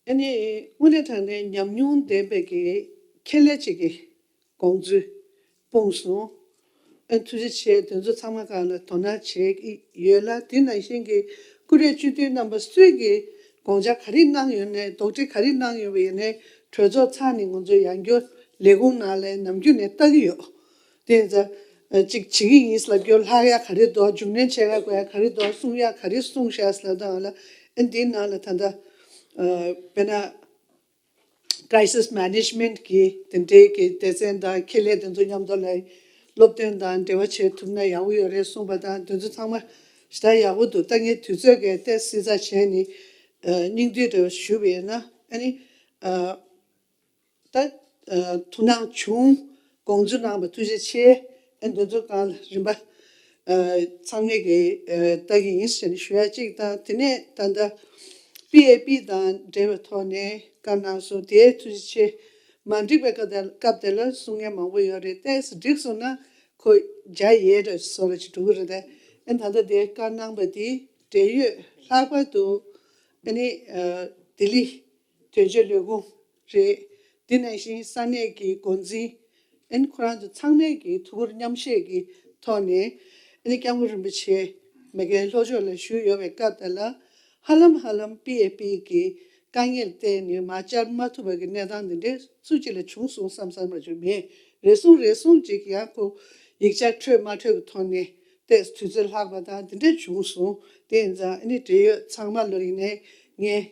ཨ་ནི་དངོས་གནས་དྲང་གནས་ཉམས་མྱོང་ལྡན་པའི་གི་ཁྱད་ལས་ཅིག་གི་དགོངས་ཚུལ་སྤུངས་སོང་། ཨ་ཐུགས་རྗེ་ཆེ་དེ་ཚོ་ཚང་མ་སྒང་ལ་དོ་སྣང་བྱེད་ཀྱི་ཡོད་ལ་དེ་ནང་བཞིན་གྱི་ཀུ་རེ་སྤྱི་འཐུས་རྣམ་པ་སུས་ཀྱི་དགོངས་འཆར་ག་རེ་གནང་ཡོད་ནའི་དོགས་འདྲི་ག་རེ་གནང་ཡོད་པ་ཡིན་ནའི་གྲོས་ཚོགས་ཚང་ནས་ང་ཚོས་ཡང་བསྐྱར་ལས་ཁུངས་ནང་ལ་ནམ་རྒྱུན་ནས་ལྟ་གི་ཡོད། དེ་ཡིན་ཙང་ཅིག་བྱེད་ཀྱི་ཡིན་ལབ་རྒྱུ་ལྷག་ཡག་ག་རེ་འདུག་རྒྱུན་གནོན་བྱེད་ཡག་དགོས་ཡག་ག་རེ་འདུག་གསུང་ཡག་ག་རེ་གསུངས་ཤག་ལབ་དང་ལ་ཨ་འདིའི་ནང་ལ་ད་ལྟ་དཔེར་ན་crisis management གི་དེ་འདྲའི་གི་སྡེ་ཚན་དང་ཁེ་ལས་དེ་ཚོ་མཉམ་དུ་ལ་སློབ་སྟོན་དང་འབྲེལ་བ་བྱེད་ཐུབ་ན་ཡག་པོ་ཡོད་རེད་གསུངས་པ་དང་དེ་ཚོ་ཚང་མ་ཞེ་དྲག་ཡག་པོ་འདུག་ད་ངས་དུས་ཚོད་ཀྱི་ཏོག་ཙམ་བསྲེ་ཚགས་བྱས་ནས་སྙིང་བསྡུས་འདྲ་བོ་ཞུས་པ་ཡིན་ན་ཨ་ནི། ད་ཐུགས་སྣང་བྱུང་། དགོངས་ཚུལ་གནང་བ་ཐུགས་རྗེ་ཆེ། ཨ་འདི་ཚོ་གང་ལ་རིམ་པ་ཚང་མས་ཀྱི་ལྟ་གི་ཡིན་ཟེར་ནས་ཞུ་ཡ་གཅིག་དང་དེ་ནས་ད་ལྟ་པི་ཨེ་པི་དང་འབྲེལ་བའི་ཐོག་ནས་བཀའ་གནང་སོང་དེ་ཐུགས་རྗེ་ཆེ། མ་འགྲིག་པའི་སྐབས་དེ་སྐབས་དེ་ལ་གསུང་མཁན་མང་པོ་ཡོད་རེད་ཏོག་ཙམ་འགྲིག་སོང་ན་ཁོ་བརྒྱ་ཡས་རེ་སོ་རེ་ཅིག་འགྲོ་གི་རེད་དེ་ཨ་ད་ལྟ་དེ་བཀའ་གནང་པ་དེ་འབྲེལ་ཡོད་ལྷག་པར་དུ་ཨ་ནི་ལྡི་ལི། དོན་གཅོད་ལས་ཁུངས་རེད། དེ་ནང་བཞིན་ས་གནས་ཀྱི་འགོ་འཛིན་ཨན་ཁོ་རང་ཚོ་ཚང་མས་ཀྱི་ཐུགས་ཁུར་མཉམ་བཞེས་ཀྱི་ཐོག་ནས་ཨ་ནི་སྐྱབས་མགོན་རིན་པོ་ཆེ་མ་གིའི་ལྷོ་ཕྱོགས་ལ་བཞུགས་ཡོད་པའི་སྐབས་དེ་ལ་ཧ་ལམ་ཧ་ལམ་པི་ཨེ་པི་གི་དཀའ་ངལ་བརྟེན་ནས་མར་བཅར་མ་ཐུབ་པ་གི་གནས་སྟངས་འདི་འདྲའི་སུ་གཅིག་ལ་བྱུང་སོང་བསམ་བསམ་པ་ཅིག་མེད་རེ་ཟུང་རེ་ཟུང་ཅིག་ཡང་ཁོ་ཡིག་ཆ་འཕྲོད་མ་འཕྲོད་ཀྱི་ཐོག་ནས། ཏོག་ཙམ་དུས་ཚོད་ལྷག་པ་དང་དེ་འདྲ་བྱུང་སོང་། དེ་ཡིན་ཙང་ཨ་ནི་འབྲེལ་ཡོད་ཚང་མ་ལ་ཡིན་ནའི་ངས་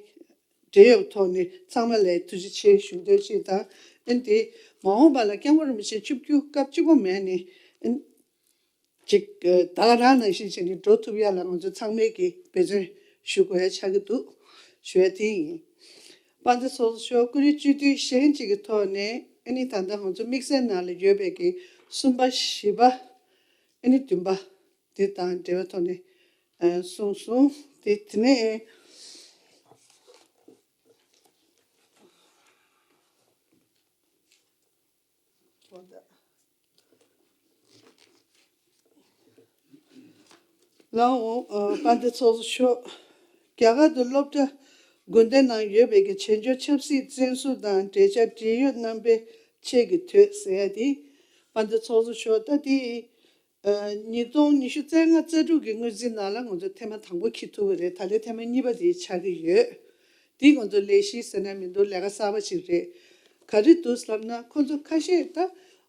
འབྲེལ་ཡོད་ཐོག་ནས་ཚང་མ་ལ་ཐུགས་རྗེ་ཆེ་ཞུ་འདོད་ཅིག་དང་། ཨ་ནི་དེ་མ་འོངས་པ་ལ་སྐྱབས་མགོན་རིན་པོ་ཆེ་བཅུ་བཅུ་སྐབས་གཅིག་པོ་མེད་ནས་ཨ་ནི་ཅིག་ད་ག་རང་ནང་བཞིན་བྱས་ནས་འགྲོ་ཐུབ་ཡ་ལ་ང་ཚོ་ཚང་མས་ཀྱི་འབད་བརྩོན་ཞུ་དགོས་ཡ་ཆགས་ཀྱི་འདུག་ཞུ་ཡ་དེ་ཡིན། དཔལ་ལྡན་ཚོགས་གཙོ་མཆོག་སྐུ་རིམ་བཅུ་བདུན་གཞན་གཅིག་གི་ཐོག་ནས་ཨ་ནི་ད་ལྟ་ང་ཚོ་དམིགས་བསལ་ནང་ལ་ཡོད་པའི་གི་གསུམ་པ་བཞི་པ་ཨ་ནི་བདུན་པ་དེ་དང་འབྲེལ་བའི་ཐོག་ནས་ཨ་གསུངས་སོང་། དེ་དེ་ནས་ལའོ། ཨ་དཔལ་ལྡན་ཚོགས་གཙོ་མཆོག་རྒྱ་གར་དུ་སློབ་གྲྭ་དགོན་སྡེ་ནང་ཡོད་པའི་གི་བྱེས་འབྱོར་ཆབ་སྲིད་བཙོན་ཟུར་དང་འབྲེལ་ཆགས་འབྲེལ་ཡོད་རྣམ་པའི་ཆེད་ཀྱི་དོད་ཟེར་ཡ་དེ་དཔལ་ལྡན་ཚོགས་གཙོ་མཆོག་ད་དེ་ཨ་ཉིས་སྟོང་ཉི་ཤུ་རྩ་ལྔ་རྩ་དྲུག་གི་སྔོན་རྩིས་ནང་ལ་ང་ཚོ་ཐེངས་མ་དང་པོ་འཁྱེར་ཐུབ་པ་རེད། ད་ལན་ཐེངས་མ་གཉིས་པ་དེ་ཆགས་ཀྱི་ཡོད། འདི་ང་ཚོ་ལས་གཞི་ཟེར་ན་མི་འདུག་ལས་ཀ་གསར་པ་ཅིག་རེད། ག་རེ་འདུག་ལབ་ན་ཁོ་ཚོ་ཁ་ཤས་ད་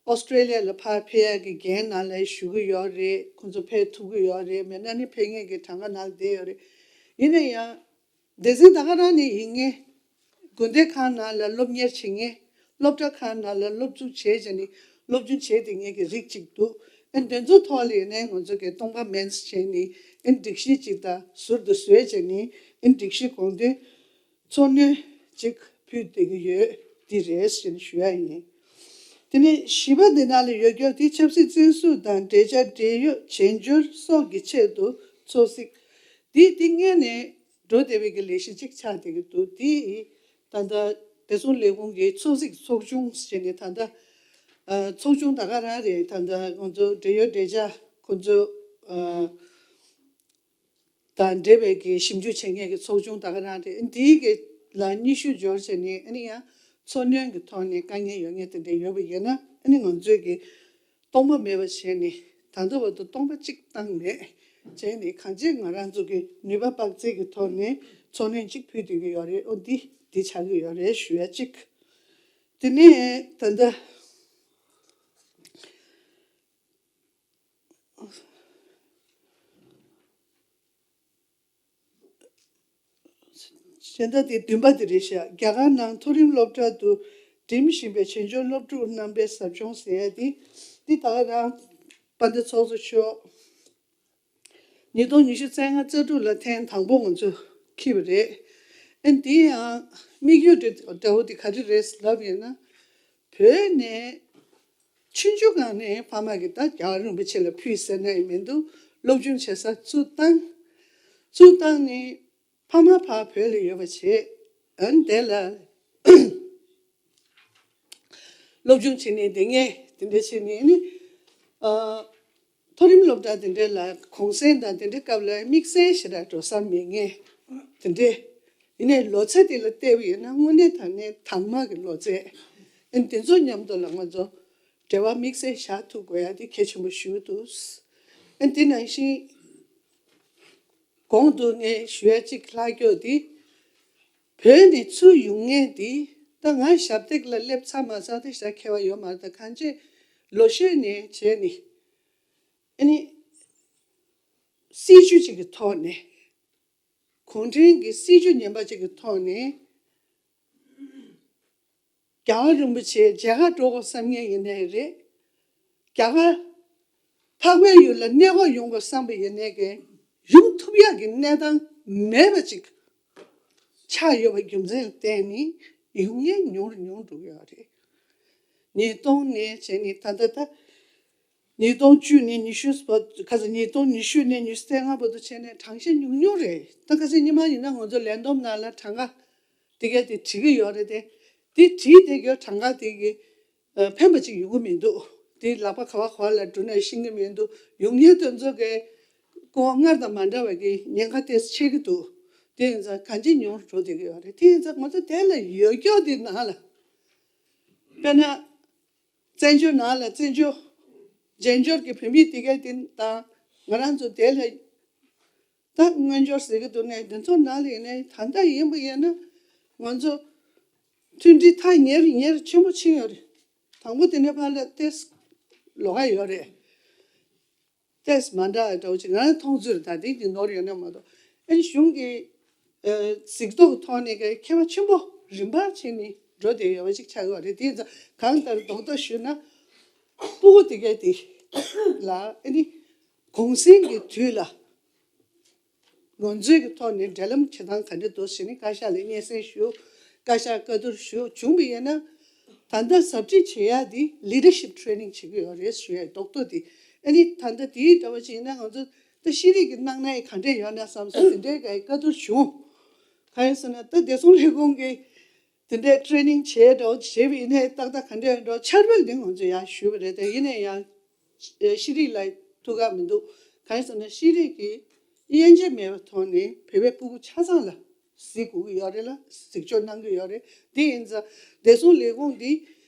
ཨོ་སི་ཀྲེ་ལི་ཡ་ལ་ཕར་ཕེབས་ཡ་གི་འགན་ནང་ལ་ཞུགས་ཀྱི་ཡོད་རེད། ཁོ་ཚོ་ཕེབས་ཐུབ་ཀྱི་ཡོད་རེད། མེད་ན་ནི་ཕེབས་མཁན་གྱི་གྲངས་ཀ་ནང་ལ་བསྡད་ཡོད་རེད། ཡིན་ན་ཡང་སྡེ་ཚན་ད་ག་རང་ནས་ཡིན་མཁན། དགོན་སྡེ་ཁག་ནང་ལ་སློབ་གཉེར་བྱེད་མཁན། སློབ་གྲྭ་ཁག་ནང་ལ་སློབ་འཇུག་བྱས་བྱས་ནས་སློབ་སྦྱོང་བྱས་བསྡད་མཁན་གྱི་རིགས་གཅིག་འདུག་ཨ་འདི་ཚོ་ཐོག་ལ་ཡིན་ནའི་ང་ཚོ་གི་སྟོང་པ་མིན་བྱས་ནས་ཨ་སྒྲིག་གཞི་གཅིག་དང་ཟུར་དུ་བཟོས་བྱས་ནས་ཨ་སྒྲིག་གཞི་དགོངས་དོན་ཚོགས་སྣོན་གཅིག་ཕུལ་བསྡད་ཀྱི་ཡོད། འདི་རེད་ཞེས་ཞུ་ཡ་ཡིན། དེ་ནས་བཞི་པ་འདི་ནང་ལ་ཡོད་རྒྱུ་དེ་ཆབ་སྲིད་བཙོན་ཟུར་དང་འབྲེལ་ཆགས་འབྲེལ་ཡོད་བྱེས་འབྱོར་སོགས་ཀྱི་ཆེད་དུ་འཚོ་གཟིགས། འདི་འདི་སྔོན་ནས་འགྲོ་བསྡད་པའི་གི་ལས་གཞི་གཅིག་ཆགས་བསྡད་ཀྱི་འདུག་འདི་ད་ལྟ་བདེ་སྲུང་ལས་ཁུངས་ཀྱི་འཚོ་གཟིགས་ཚོགས་ཆུང་ཞེས་ནས་ད་ལྟ་ཨ་ཚོགས་ཆུང་ད་ག་རང་རེད། ད་ལྟ་ཁོང་ཚོ་འབྲེལ་ཡོད་འབྲེལ་ཆགས་ཁོང་ཚོ་ཨ་དང་འབྲེལ་བའི་གི་ཞིབ་འཇུག་བྱེད་མཁན་གྱི་ཚོགས་ཆུང་ད་ག་རང་རེད། འདིའི་གི་ལ་སྙན་ཞུ་འབྱོར་བྱས་ནས་ཨ་ནི་ཡང་འཚོ་སྣོན་གྱི་ཐོག་ནས་དཀའ་ངལ་ཡོད་མཁན་དེ་འདྲ་ཡོད་པ་ཡིན་ན་ཨ་ནི་ང་ཚོས་གི་སྟོང་པ་མེད་པ་བྱས་ནས་ད་ལྟ་བར་དུ་སྟོང་པ་གཅིག་བཏང་མེད་བྱས་ནས་གང་ཅི་ང་རང་ཚོ་གི་ནུས་པ་དཔག་ཚད་ཀྱི་ཐོག་ནས་འཚོ་སྣོན་གཅིག་ཕུལ་བསྡད་ཀྱི་ཡོད་རེད། ཨོ་འདི་འདི་ཆགས་ཀྱི་ཡོད་རེད་ཞུ་ཡ་གཅིག་དེ་ནས་ད་ལྟ། གཞན་དག་དེ་བདུན་པ་དེ་རེད་ཤག་རྒྱ་གར་ནང་མཐོ་རིམ་སློབ་གྲྭ་དུ་འགྲིམ་བཞིན་པའི་བྱེས་འབྱོར་སློབ་ཕྲུག་རྣམ་པའི་ཟབ་སྦྱོང་ཟེར་ཡ་དེ་འདི་ད་ག་རང་དཔལ་ལྡན་ཚོགས་གཙོ་མཆོག་ཉིས་སྟོང་ཉི་ཤུ་རྩ་ལྔ་རྩ་དྲུག་ལ་ཐེངས་དང་པོ་ང་ཚོ་འཁྱེར་བ་རེད། ཨ་འདི་ཡང་དམིགས་ཡུལ་འདྲ་བོ་དེ་ག་རེ་རེད་ལབ་ཡོད་ན། བོད་ནས་ཆུང་ཆུང་སྒང་ནས་ཕ་མ་གིས་ད་རྒྱལ་བ་རིན་པོ་ཆེ་ལ་ཕུལ་ཟེར་ན་ཡང་མི་འདུག་སློབ་སྦྱོང་བྱེད་ས་བཙུགས་བཏང་། བཙུགས་བཏང་ནས་ཕ་མ་ཕར་བོད་ལ་ཡོད་པ་བྱས། ཨ་ནི་དེ་ལ་སློབ་སྦྱོང་བྱེད་ནས་བསྡད་མཁན་དེ་འདྲ་བྱས་ནས་ནི། ཨ། མཐོ་རིམ་སློབ་གྲྭ་དེ་འདྲ་ལ་གུང་སེང་དང་དེ་འདྲའི་སྐབས་ལ་དམིགས་བསལ་ཞེ་དྲག་འགྲོ་ས་མེད་མཁན་དེ་འདྲ། ཡིན་ནའི་ལོ་ཚད་དེ་ལ་བལྟས་པ་ཡིན་ན་དངོས་གནས་དྲང་གནས་དྭངས་མ་གི་ལོ་ཚད། ཨ་ནི་དེ་ཚོ་མཉམ་དུ་ལ་ང་ཚོ་འབྲེལ་བ་དམིགས་བསལ་བཞག་ཐུབ་དགོས་ཡ་དེ་གལ་ཆེན་པོ་ཞིག་འདུག་ཨ་ནི་དེ་ནང་བཞིན་གོང་དུ་ངས་ཞུ་ཡ་གཅིག་ལྷག་སྐྱོ་དེ། བོད་ནས་ཚུར་ཡོང་མཁན་དེ་ད་ང་ཞབས་སྟེགས་ལ་སླེབས་ཚར་མ་ཚར་དེ་ཞེ་དྲག་ཁྱད་པར་ཡོད་མ་རེད། ད་གང་ཅི་ལོ་ཤས་ནས་བྱས་ནས་ཨ་ནི་སྲིད་ཇུས་གཅིག་གི་ཐོག་ནས་གུང་ཁྲན་གྱི་སྲིད་ཇུས་ངན་པ་གཅིག་གི་ཐོག་ནས་རྒྱལ་བ་རིན་པོ་ཆེ་མཇལ་ཁ་འགྲོ་དགོས་བསམ་མཁན་ཡིན་ནའི་རེད། རྒྱ་གར་འཕགས་པའི་ཡུལ་ལ་གནས་སྐོར་ཡོང་དགོས་བསམ་པ་ཡིན་ནའི་གི་ཡོང་ཐུབ་ཡག་གི་གནས་སྟངས་མེད་པ་ཅིག་ཆགས་ཡོད་པའི་རྒྱུ་མཚན་ལ་བརྟེན་ནས་ཡོང་མཁན་ཉུང་རུ་ཉུང་རུ་འགྲོ་གི་ཡོད་རེད། ཉིས་སྟོང་ནས་བྱས་ནས་ད་ལྟ་ད་ཉིས་སྟོང་བཅུ་ནས་ཉི་ཤུ་བར་དུ་ཁ་སང་ཉིས་སྟོང་ཉི་ཤུ་ནས་ཉི་ཤུ་རྩ་ལྔ་བར་དུ་བྱས་ནས་གྲངས་ཀ་ཉུང་ཉུང་རེད། ད་ཁ་སང་ཉི་མ་ཡིན་ན་ང་ཚོ་ལས་བསྡོམས་ནང་ལ་གྲངས་ཀ་དེ་གས་དེ་བྲིས་ཀྱི་ཡོད་རེད་དེ། དེ་བྲིས་དེ་གའི་གྲངས་ཀ་དེ་གི་ཕན་པ་ཅིག་ཡོང་གི་མི་འདུག་དེ་ལག་པ་ག་བ་ག་བ་ལ་འགྲོ་ནས་ཤེས་ཀྱི་མི་འདུག་ཡོང་མཁན་དེ་ཚོ་གི་སྐུ་དབང་སྔར་དང་མ་འདྲ་བའི་གི་ཉེན་ཁ་དེ་ཆེ་གི་འདུག་དེ་ཡིན་ཙང་གང་ཅི་ཉུང་རུ་འགྲོ་བསྡད་ཀྱི་ཡོད་རེད། དེ་ཡིན་ཙང་ང་ཚོ་དེ་ལ་ཡོད་སྐྱོ་དེ་ནང་ལ་དཔེར་ན། བཙན་བྱོལ་ནང་ལ་བཙན་བྱོལ་རྒྱལ་འབྱོར་གྱི་བོད་མི་དེ་གས་དེ་དང་ང་རང་ཚོ་དེ་ལ་ད་དངུལ་འབྱོར་ཟེར་གྱི་འདུག་ནས་དེ་ཚོ་ནང་ལ་ཡིན་ནའི་ད་ལྟ་ཡིན་པ་ཡིན་ན་ང་ཚོ་མཐུན་སྒྲིལ་ཐག་ཉེ་རུ་ཉེ་རུ་ཆེན་པོ་ཕྱིན་ཡོད་རེད། དང་པོ་དེ་ནས་ཕར་ལ་ཏེས་ལོག་ག་ཡོད་རེད། ཏེས་མ་འདྲ་འདྲ་བོ་ཅིག་ང་རང་མཐོང་ཚུལ་ད་དེ་གི་ནོར་ཡོད་ན་མ་གཏོགས། ཨ་ནི་གཞུང་གི་གཟིགས་རྟོག་གི་ཐོག་ནས་ཀྱི་ཁྱད་པར་ཆེན་པོ་རིམ་པར་ཕྱིན་ནས་འགྲོ་བསྡད་ཡོད་པ་ཅིག་ཆགས་ཡོད་རེད། དེ་ཡིན་ཙང་གང་ལྟར་རྡོག་རྡོག་ཞུས་ན། སྤུ་གུ་དེ་གའི་དེ་ལ་ཨ་ནི་གུང་སེང་གི་དུས་ལ་ང་ཚོའི་གི་ཐོག་ནས་འབྲེལ་ལམ་བྱེད་སྟངས་ག་འདྲ་འདུག་ཟེར་ནས་བཀའ་ཤག་ལ་སྙན་སེང་ཞུ། བཀའ་ཤག་བཀའ་བསྡུར་ཞུ་བྱུང་བ་ཡིན་ན། ད་ལྟ་ཟབ་ཁྲིད་བྱེད་ཡ་དེ་ལི་ཌར་ཤིབ་ཊི་རེ་ནིང་བྱེད་ཀྱི་ཡོད་རེད་ཞུ་ཡ་རྡོག་རྡོག་དེ། ཨ་ནི་ད་ལྟ་དེའི་འདྲ་བ་ཅིག་ཡིན་ན་ང་ཚོ་ད་ཤེས་རིག་གི་སྣང་ན་ཡི་ག་འདྲ་ཡོད་ན་བསམ་སོང་། དེ་འདྲའི་ག་ཡི་བཀའ་བསྡུར་བྱུང་། གང་ཡིན་ཟེར་ན་ད་བདེ་སྲུང་ལས་ཁུངས་ཀྱི་དེ་འདྲའི་ཊི་རེ་ནིང་བྱས་འདྲ་བོ་བྱས་པ་ཡིན་ནའི་ཏག་ཏག་ག་འདྲ་ཡོད་འགྲོ་འཆར་འབུལ་འདི་ང་ཚོ་ཡར་ཞུས་པ་རེད། དེ་ཡིན་ན་ཡང་ཤེས་རིག་ལ་ཐུགས་ཁག་མི་འདུག་གང་ཡིན་ཟེར་ན་ཤེས་རིག་གི་དབྱེ་འབྱེད་མེད་པའི་ཐོག་ནས་བོད་པའི་སྤུ་གུ་ཆ་ཚང་ལ་གཟིགས་དགོས་ཀྱི་ཡོད་རེད་ལ་གཟིགས་སྐྱོང་གནང་གི་ཡོད་རེད། དེ་ཡིན་ཙང་བདེ་སྲུང་ལས་ཁུངས་འདི་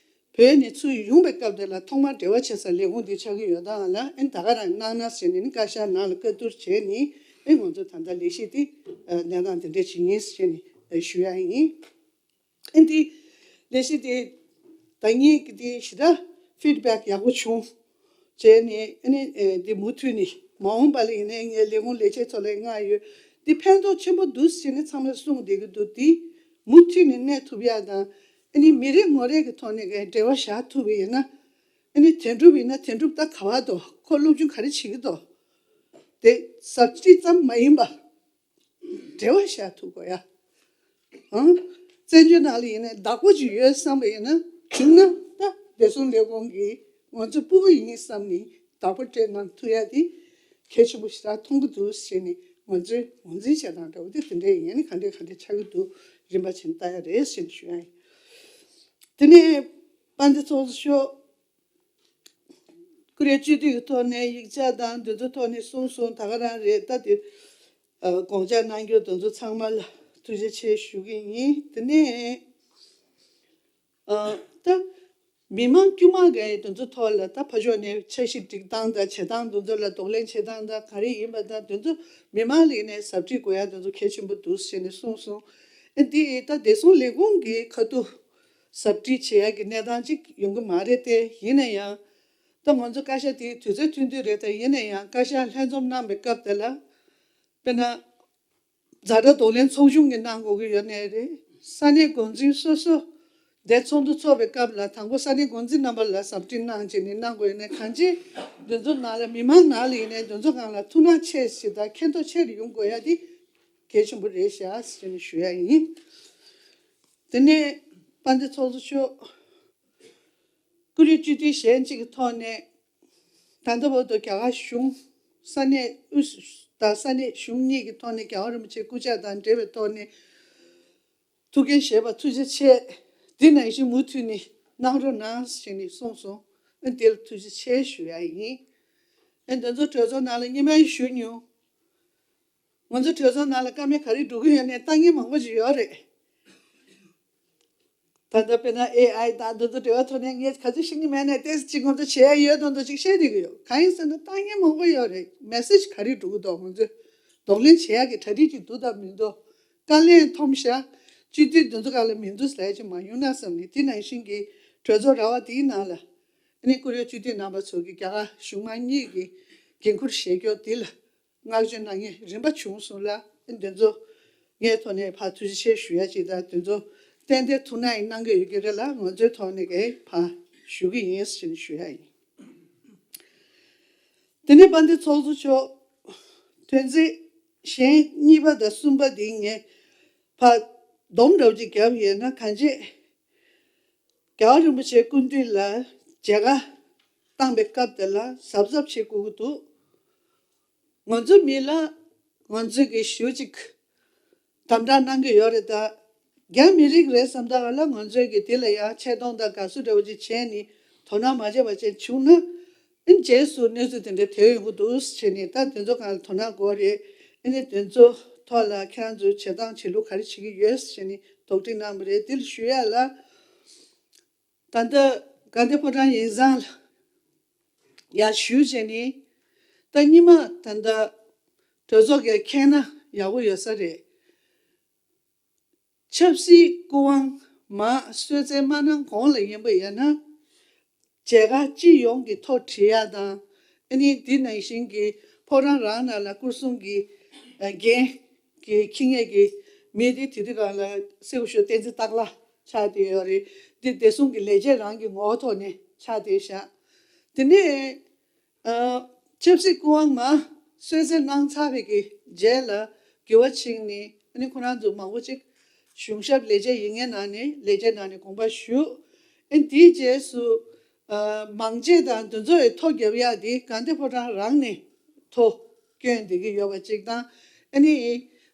བོད་ནས་ཚུར་ཡོང་བའི་སྐབས་དེ་ལ་ཐོག་མར་འབྲེལ་བ་བྱེད་ས་ལས་ཁུངས་འདི་ཆགས་ཀྱི་ཡོད་སྟངས་ལ་ཨ་ནི་ད་ག་རང་གནང་ན་ཟེར་ནས་ནི་བཀའ་ཤག་ནང་ལ་བཀའ་བསྡུར་བྱས་ནས་ཨ་ནི་ང་ཚོ་ད་ལྟ་ལས་གཞི་འདི་གནས་སྟངས་འདི་འདྲ་ཞིག་ཡིན་ཟེར་ནས་ཞུ་ཡ་ཡིན། ཨ་ནི་འདི་ལས་གཞི་དེ་ཟླ་གཉིས་ཀྱི་དེ་ཞེ་དྲག་ཕིཌ་བེག་ཡག་པོ་བྱུང་། བྱས་ནས་ཨ་ནི་ཨེ་འདི་མུ་མཐུད་ནས་མ་འོངས་པ་ལ་ཡིན་ནའི་ངའི་ལས་ཁུངས་ལས་བྱེད་ཚོ་ལ་མངགས་ཡོད། འདི་ཕན་ཐོགས་ཆེན་པོ་འདུག་ཟེར་ནས་ཚང་མས་གསུངས་བསྡད་ཀྱི་འདུག་འདི་མུ་མཐུད་ནས་གནས་ཐུབ་ཡག་དང་ཨ་ནི་མི་རེ་ངོ་རེ་གི་ཐོག་ནས་འབྲེལ་བ་བཞག་ཐུབ་པ་ཡིན་ན། ཨ་ནི་དོན་གྲུབ་ཡིན་ན་དོན་གྲུབ་ད་ག་བ་འདུག་ཁོ་སློབ་སྦྱོང་ག་རེ་བྱེད་ཀྱི་འདུག་དེ་ཟབ་ཁྲིད་ཙམ་མ་ཡིན་པ། འབྲེལ་བ་བཞག་ཐུབ་དགོས་ཡ། ཨང་། བཙན་བྱོལ་ནང་ལ་ཡིན་ནའི་བདག་པོ་ཅིག་ཡོད་བསམ་པ་ཡིན་ན་བྱུང་ན་ད་བདེ་སྲུང་ལས་ཁུངས་ཀྱིས་ང་ཚོ་སྤུ་གུ་ཡིན་བསམ་ནས་བདག་པོ་སྤྲད་གནང་ཐུབ་ཡ་དེ་གལ་ཆེན་པོ་ཞེ་དྲག་མཐོང་གི་འདུག་ཟེར་ནས་ང་ཚོའི་ངོས་འཛིན་བྱེད་སྟངས་འདྲ་བོ་དེ་དེ་འདྲ་ཡིན་ནའི་ག་འདྲ་ག་འདྲ་ཆགས་ཀྱི་འདུག་རིམ་པ་བྱས་ནས་ལྟ་ཡ་རེད་ཟེར་ནས་ཞུ་ཡ་ཡིན། དེ་ནས་དཔལ་ལྡན་ཚོགས་གཙོ་མཆོག་ཀུ་རེ་སྤྱི་འཐུས་ཀྱི་ཐོག་ནས་ཡིག་ཆ་དང་འདི་ཚོ་ཐོག་ནས་གསུངས་སོང་། ད་ག་རང་རེད། ད་དེ་ཨ་དགོངས་འཇགས་གནང་རྒྱུ་དེ་ཚོ་ཚང་མ་ལ་ཐུགས་རྗེ་ཆེ་ཞུ་གི་ཡིན། དེ་ནས་ཨ་ད་མི་མང་དཀྱུས་མ་གི་དེ་ཚོ་ཐོག་ལ་ད་ཕར་ཕྱོགས་ནས་འཆར་གཞི་སྒྲིག་སྟངས་དང་བྱེད་སྟངས་དེ་ཚོ་ལ་གདོང་ལེན་བྱེད་སྟངས་དང་ག་རེ་ཡིན་པ་དང་དེ་ཚོ་མི་མང་ལ་ཡིན་ནའི་ཟབ་ཁྲིད་དགོས་ཡ་དེ་ཚོ་གལ་ཆེན་པོ་འདུག་ཟེར་ནས་གསུངས་སོང་། ཨ་འདི་ད་བདེ་སྲུང་ལས་ཁུངས་ཀྱི་ཁ་ཐུག་ཟབ་ཁྲིད་བྱེད་ཡག་གི་གནས་སྟངས་ཅིག་ཡོང་གི་མ་རེད་དེ། ཡིན་ན་ཡང་ད་ང་ཚོ་བཀའ་ཤག་དེའི་དུས་ཚོད་ཐུང་ཐུང་རེད། ད་ཡིན་ན་ཡང་བཀའ་ཤག་ལྷན་འཛོམས་གནང་བའི་སྐབས་དེ་ལ་དཔེར་ན་ཛ་དྲག་གདོང་ལེན་ཚོགས་ཆུང་གིས་གནང་དགོས་ཀྱི་ཡོད་ནའི་རེད། ས་གནས་འགོ་འཛིན་སོ་སོ་དེ་ཚོགས་འདུ་ཚོགས་པའི་སྐབས་ལ་དང་པོ་ས་གནས་འགོ་འཛིན་རྣམ་པ་ལ་ཟབ་ཁྲིད་གནང་བྱས་ནས་གནང་དགོས་ཡོད་ནའི་གང་ཅི་འདི་ཚོ་ནང་ལ་མི་མང་ནང་ལ་ཡིན་ནའི་འདི་ཚོ་སྒང་ལ་ཐུགས་སྣང་ཆེ་ཞིག་དང་མཁྱེན་རྟོགས་ཆེ་རུ་ཡོང་དགོས་ཡ་དེ་གལ་ཆེན་པོ་རེད་ཤག་ཟེར་ནས་ཞུ་ཡ་ཡིན། དེ་ནས་དཔལ་ལྡན་ཚོགས་གཙོ་མཆོག་ཀུ་རེ་སྤྱི་འཐུས་གཞན་གཅིག་གི་ཐོག་ནས་ད་ལྟ་བར་དུ་རྒྱ་གར་གཞུང་ས་གནས་དབུས་དང་ས་གནས་གཞུང་གཉིས་ཀྱི་ཐོག་ནས་རྒྱལ་བ་རིན་པོ་ཆེའི་སྐུ་ཕྱག་དང་འབྲེལ་བའི་ཐོག་ནས་ཐུགས་འགན་བཞེས་པ་ཐུགས་རྗེ་ཆེ། འདི་ནང་བཞིན་མུ་མཐུད་ནས་གནང་རོགས་གནང་ཞེས་ནས་གསུངས་སོང་། ཨ་འདི་ལ་ཐུགས་རྗེ་ཆེ་ཞུ་ཡ་ཡིན། ཨ་འདི་ཚོ་གྲོས་ཚོགས་ནང་ལ་སྔོན་མ་ཞུ་མྱོང་། ང་ཚོ་གྲོས་ཚོགས་ནང་ལ་བཀའ་མོལ་ག་རེ་འགྲོ་གི་ཡོད་ནའི་ལྟ་མཁན་མང་པོ་ཞིག་ཡོད་རེད། ད་ལྟ་དཔེར་ན་ཨེ་ཨའི་དང་འདི་ཚོ་འབྲེལ་བ་ཐོག་ནས་ངས་ག་ཚོད་ཤེས་ཀྱི་མེད་ནའི་ཏོག་ཙམ་ཅིག་ང་ཚོ་བྱས་ཡོད་དོན་དུ་ཅིག་བཤད་བསྡད་ཀྱི་ཡོད། གང་ཡིན་ཟེར་ན་ལྟ་མཁན་མང་པོ་ཡོད་རེད། མེ་སེ་ཇི་ག་རེ་འགྲོ་གི་འདུག་ང་ཚོས་གདོང་ལེན་བྱེད་ཡག་གི་གྲ་སྒྲིག་ཅིག་འདུག་དང་མི་འདུག་དཀའ་ལས་མཐོང་ཤག་སྤྱི་འཐུས་འདི་ཚོ་སྒང་ལ་མི་འདུག་ཟེར་ཡ་ཅིག་མ་ཡོང་ན་བསམ་ནས། དེ་ནང་བཞིན་གྱི་གྲོས་ཚོགས་ར་བ་དེའི་ནང་ལ་ཨ་ནི་ཀུ་རེ་སྤྱི་འཐུས་རྣམ་པ་ཚོ་གིས་རྒྱ་གར་གཞུང་མང་གཉིས་ཀྱི་འགན་འཁུར་བཞེས་རྒྱུ་དེ་ལ་བསྔགས་བརྗོད་གནང་མཁན་རིམ་པ་བྱུང་སོང་ལ། ཨ་ནི་འདི་ཚོ་ངའི་ཐོག་ནས་ཕར་ཐུགས་རྗེ་ཆེ་ཞུ་ཡ་ཅིག་དང་། འདི་ཚོ་ཏན་ཏན་ཐུགས་སྣང་ཡང་གནང་གི་ཡོད་ཀྱི་རེད་ལ། ང་ཚོའི་ཐོག་ནས་ཀྱང་ཕར་ཞུ་གི་ཡིན་ཟེར་ནས་ཞུ་ཡ་ཡིན། དེ་ནས་དཔལ་ལྡན་ཚོགས་གཙོ་མཆོག་ཐོན་རྫས་གཞན་གཉིས་པ་དང་གསུམ་པ་དེ་ངས་ཕར་སྡོམ་འདྲ་བོ་ཅིག་བརྒྱབ་ཡོད་ན། གང་ཅི་རྒྱལ་བ་རིན་པོ་ཆེའི་སྐུ་མདུན་ལ་མཇལ་ཁ་བཏང་བའི་སྐབས་དེ་ལ་གཟབ་གཟབ་བྱེད་དགོས་ཀྱི་འདུག་ང་ཚོ་མི་ལ་ང་ཚོས་ཀྱི་ཞུ་ཅིག་དམ་དྲག་གནང་གི་ཡོད་རེད། ད་རྒྱ་མི་རིགས་རེད་བསམ་ད་ག་ལ་ང་ཚོས་ཀྱི་དེ་ལ་ཡང་ཆེ་མཐོང་དང་དགའ་བསུ་འདྲ་བོ་ཅིག་བྱས་ནས་དོ་སྣང་མ་བྱས་པ་ཅིག་བྱུང་ན། ཨིན་རྗེས་སུ་གནས་ཚུལ་དེ་འདྲ་ཐེབས་ཡོང་གི་འདུག་ཟེར་ནས། ད་དེ་ཚོ་གང་ལ་དོ་སྣང་དགོས་རེད། ཨ་ནི་དེ་ཚོ་ཐོག་ལ་ཁྱེད་རང་ཚོའི་བྱེད་སྟངས་བྱེད་ལུགས་ག་རེ་བྱེད་ཀྱི་ཡོད་ཟེར་ནས་དོགས་འདྲི་གནང་བ་རེད། དེ་ལ་ཞུ་ཡ་ལ། ད་ལྟ་དགའ་ལྡན་ཕོ་བྲང་ཡིག་ཚང་ལ་ཡར་ཞུས་བྱས་ནས། ད་སྔོན་མ་ད་ལྟ་གྲོས་ཚོགས་ཀྱིས་མཁྱེན་ན་ཡག་པོ་ཡོད་ས་རེད། ཆབ་སྲིད་སྐུ་དབང་མར་གསོལ་སྩལ་མ་གནང་གོང་ལ་ཡིན་པ་ཡིན་ན། མཇལ་ཁ་སྤྱི་ཡོངས་ཀྱི་ཐོག་བྲིས་ཡ་དང་ ཨ་ནི་འདི་ནང་བཞིན་གྱི་ཕོ་བྲང་རང་ནང་ལ་སྐོར་སྲུང་གི་ཨ་འགན་གྱི་འཁྱེར་མཁན་གྱི་མི་དེ་དེ་དུས་སྒང་ལ་སེའུ་ཞོ་བསྟན་འཛིན་སྟག་ལྷ་ཆགས་བསྡད་ཡོད་རེད། འདི་བདེ་སྲུང་གི་ལས་བྱེད་རང་གི་ངོ་བོ་ཐོག་ནས་ཆགས་བསྡད་ཤག་དེ་ནས་ཨ་ཆབ་སྲིད་སྐུ་དབང་མར་གསོལ་སྩལ་གནང་ཚར་བའི་གི་རྗེས་ལ་འགྱུར་བ་ཕྱིན་ནས་ཨ་ནི་ཁོ་རང་ཚོ་མང་པོ་ཅིག་གཞུང་ཞབས་ལས་བྱེད་ཡིན་མཁན་ནང་ནས་ལས་བྱེད་ནང་ནས་དགོངས་པ་ཞུ། ཨ་ནི་དེའི་རྗེས་སུ་ཨ་མང་ཆེ་དང་དེ་ཚོ་ཡི་ཐོ་རྒྱབ་ཡག་དེ་དགའ་ལྡན་ཕོ་བྲང་རང་ནས་ཐོ་བསྐྱོན་བསྡད་ཀྱི་ཡོད་པ་གཅིག་དང་། ཨ་ནི་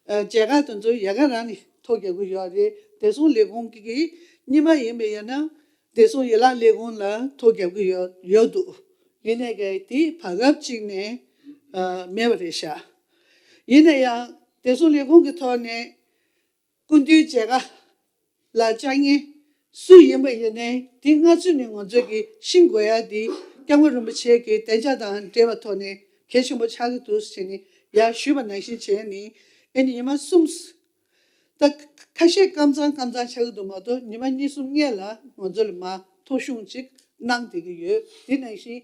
ཨ་མཇལ་ཁ་དེ་ཚོ་ཡལ་ག་རང་ནས་ཐོ་རྒྱག་གི་ཡོད་རེད། བདེ་སྲུང་ལས་ཁུངས་ཀྱི་སྔོན་མ་ཡིན་པ་ཡིན་ན་བདེ་སྲུང་ཡན་ལག་ལས་ཁུངས་ལ་ཐོ་རྒྱག་གི་ཡོད་ཡོད་འདུག་ཡིན་ནའི་ག་དེ་བར་སྐབས་གཅིག་ནས་ཨ་མེད་པ་རེད་ཤག་ཡིན་ན་ཡང་བདེ་སྲུང་ལས་ཁུངས་ཀྱི་ཐོག་ནས་སྐུ་མདུན་མཇལ་ཁ་ལ་བཅར་མཁན་སུ་ཡིན་པ་ཡིན་ནའི་དེ་སྔ་ཚུད་ནས་ང་ཚོས་ཀྱི་ཤེས་དགོས་ཡ་དེ་སྐྱབས་མགོན་རིན་པོ་ཆེ་གི་གདན་འཇགས་དང་འབྲེལ་བའི་ཐོག་ནས་གལ་ཆེན་པོ་ཆགས་ཀྱི་འདུག་ཟེར་ནས་ཡར་ཞུས་པ་ནང་བཞིན་བྱས་ནས་ཨ་ནི་ཉི་མ་གསུམ། ད་ཁ་ཤས་ཀམ་ཚང་ཀམ་ཚང་ཆགས་ཀྱི་འདུག་མ་གཏོགས་ཉི་མ་གཉིས་གསུམ་སྔོན་ལ་ང་ཚོ་ལ་མར་ཐོ་གཞུང་ཅིག་གནང་བསྡད་ཀྱི་ཡོད། དེ་ནང་བཞིན་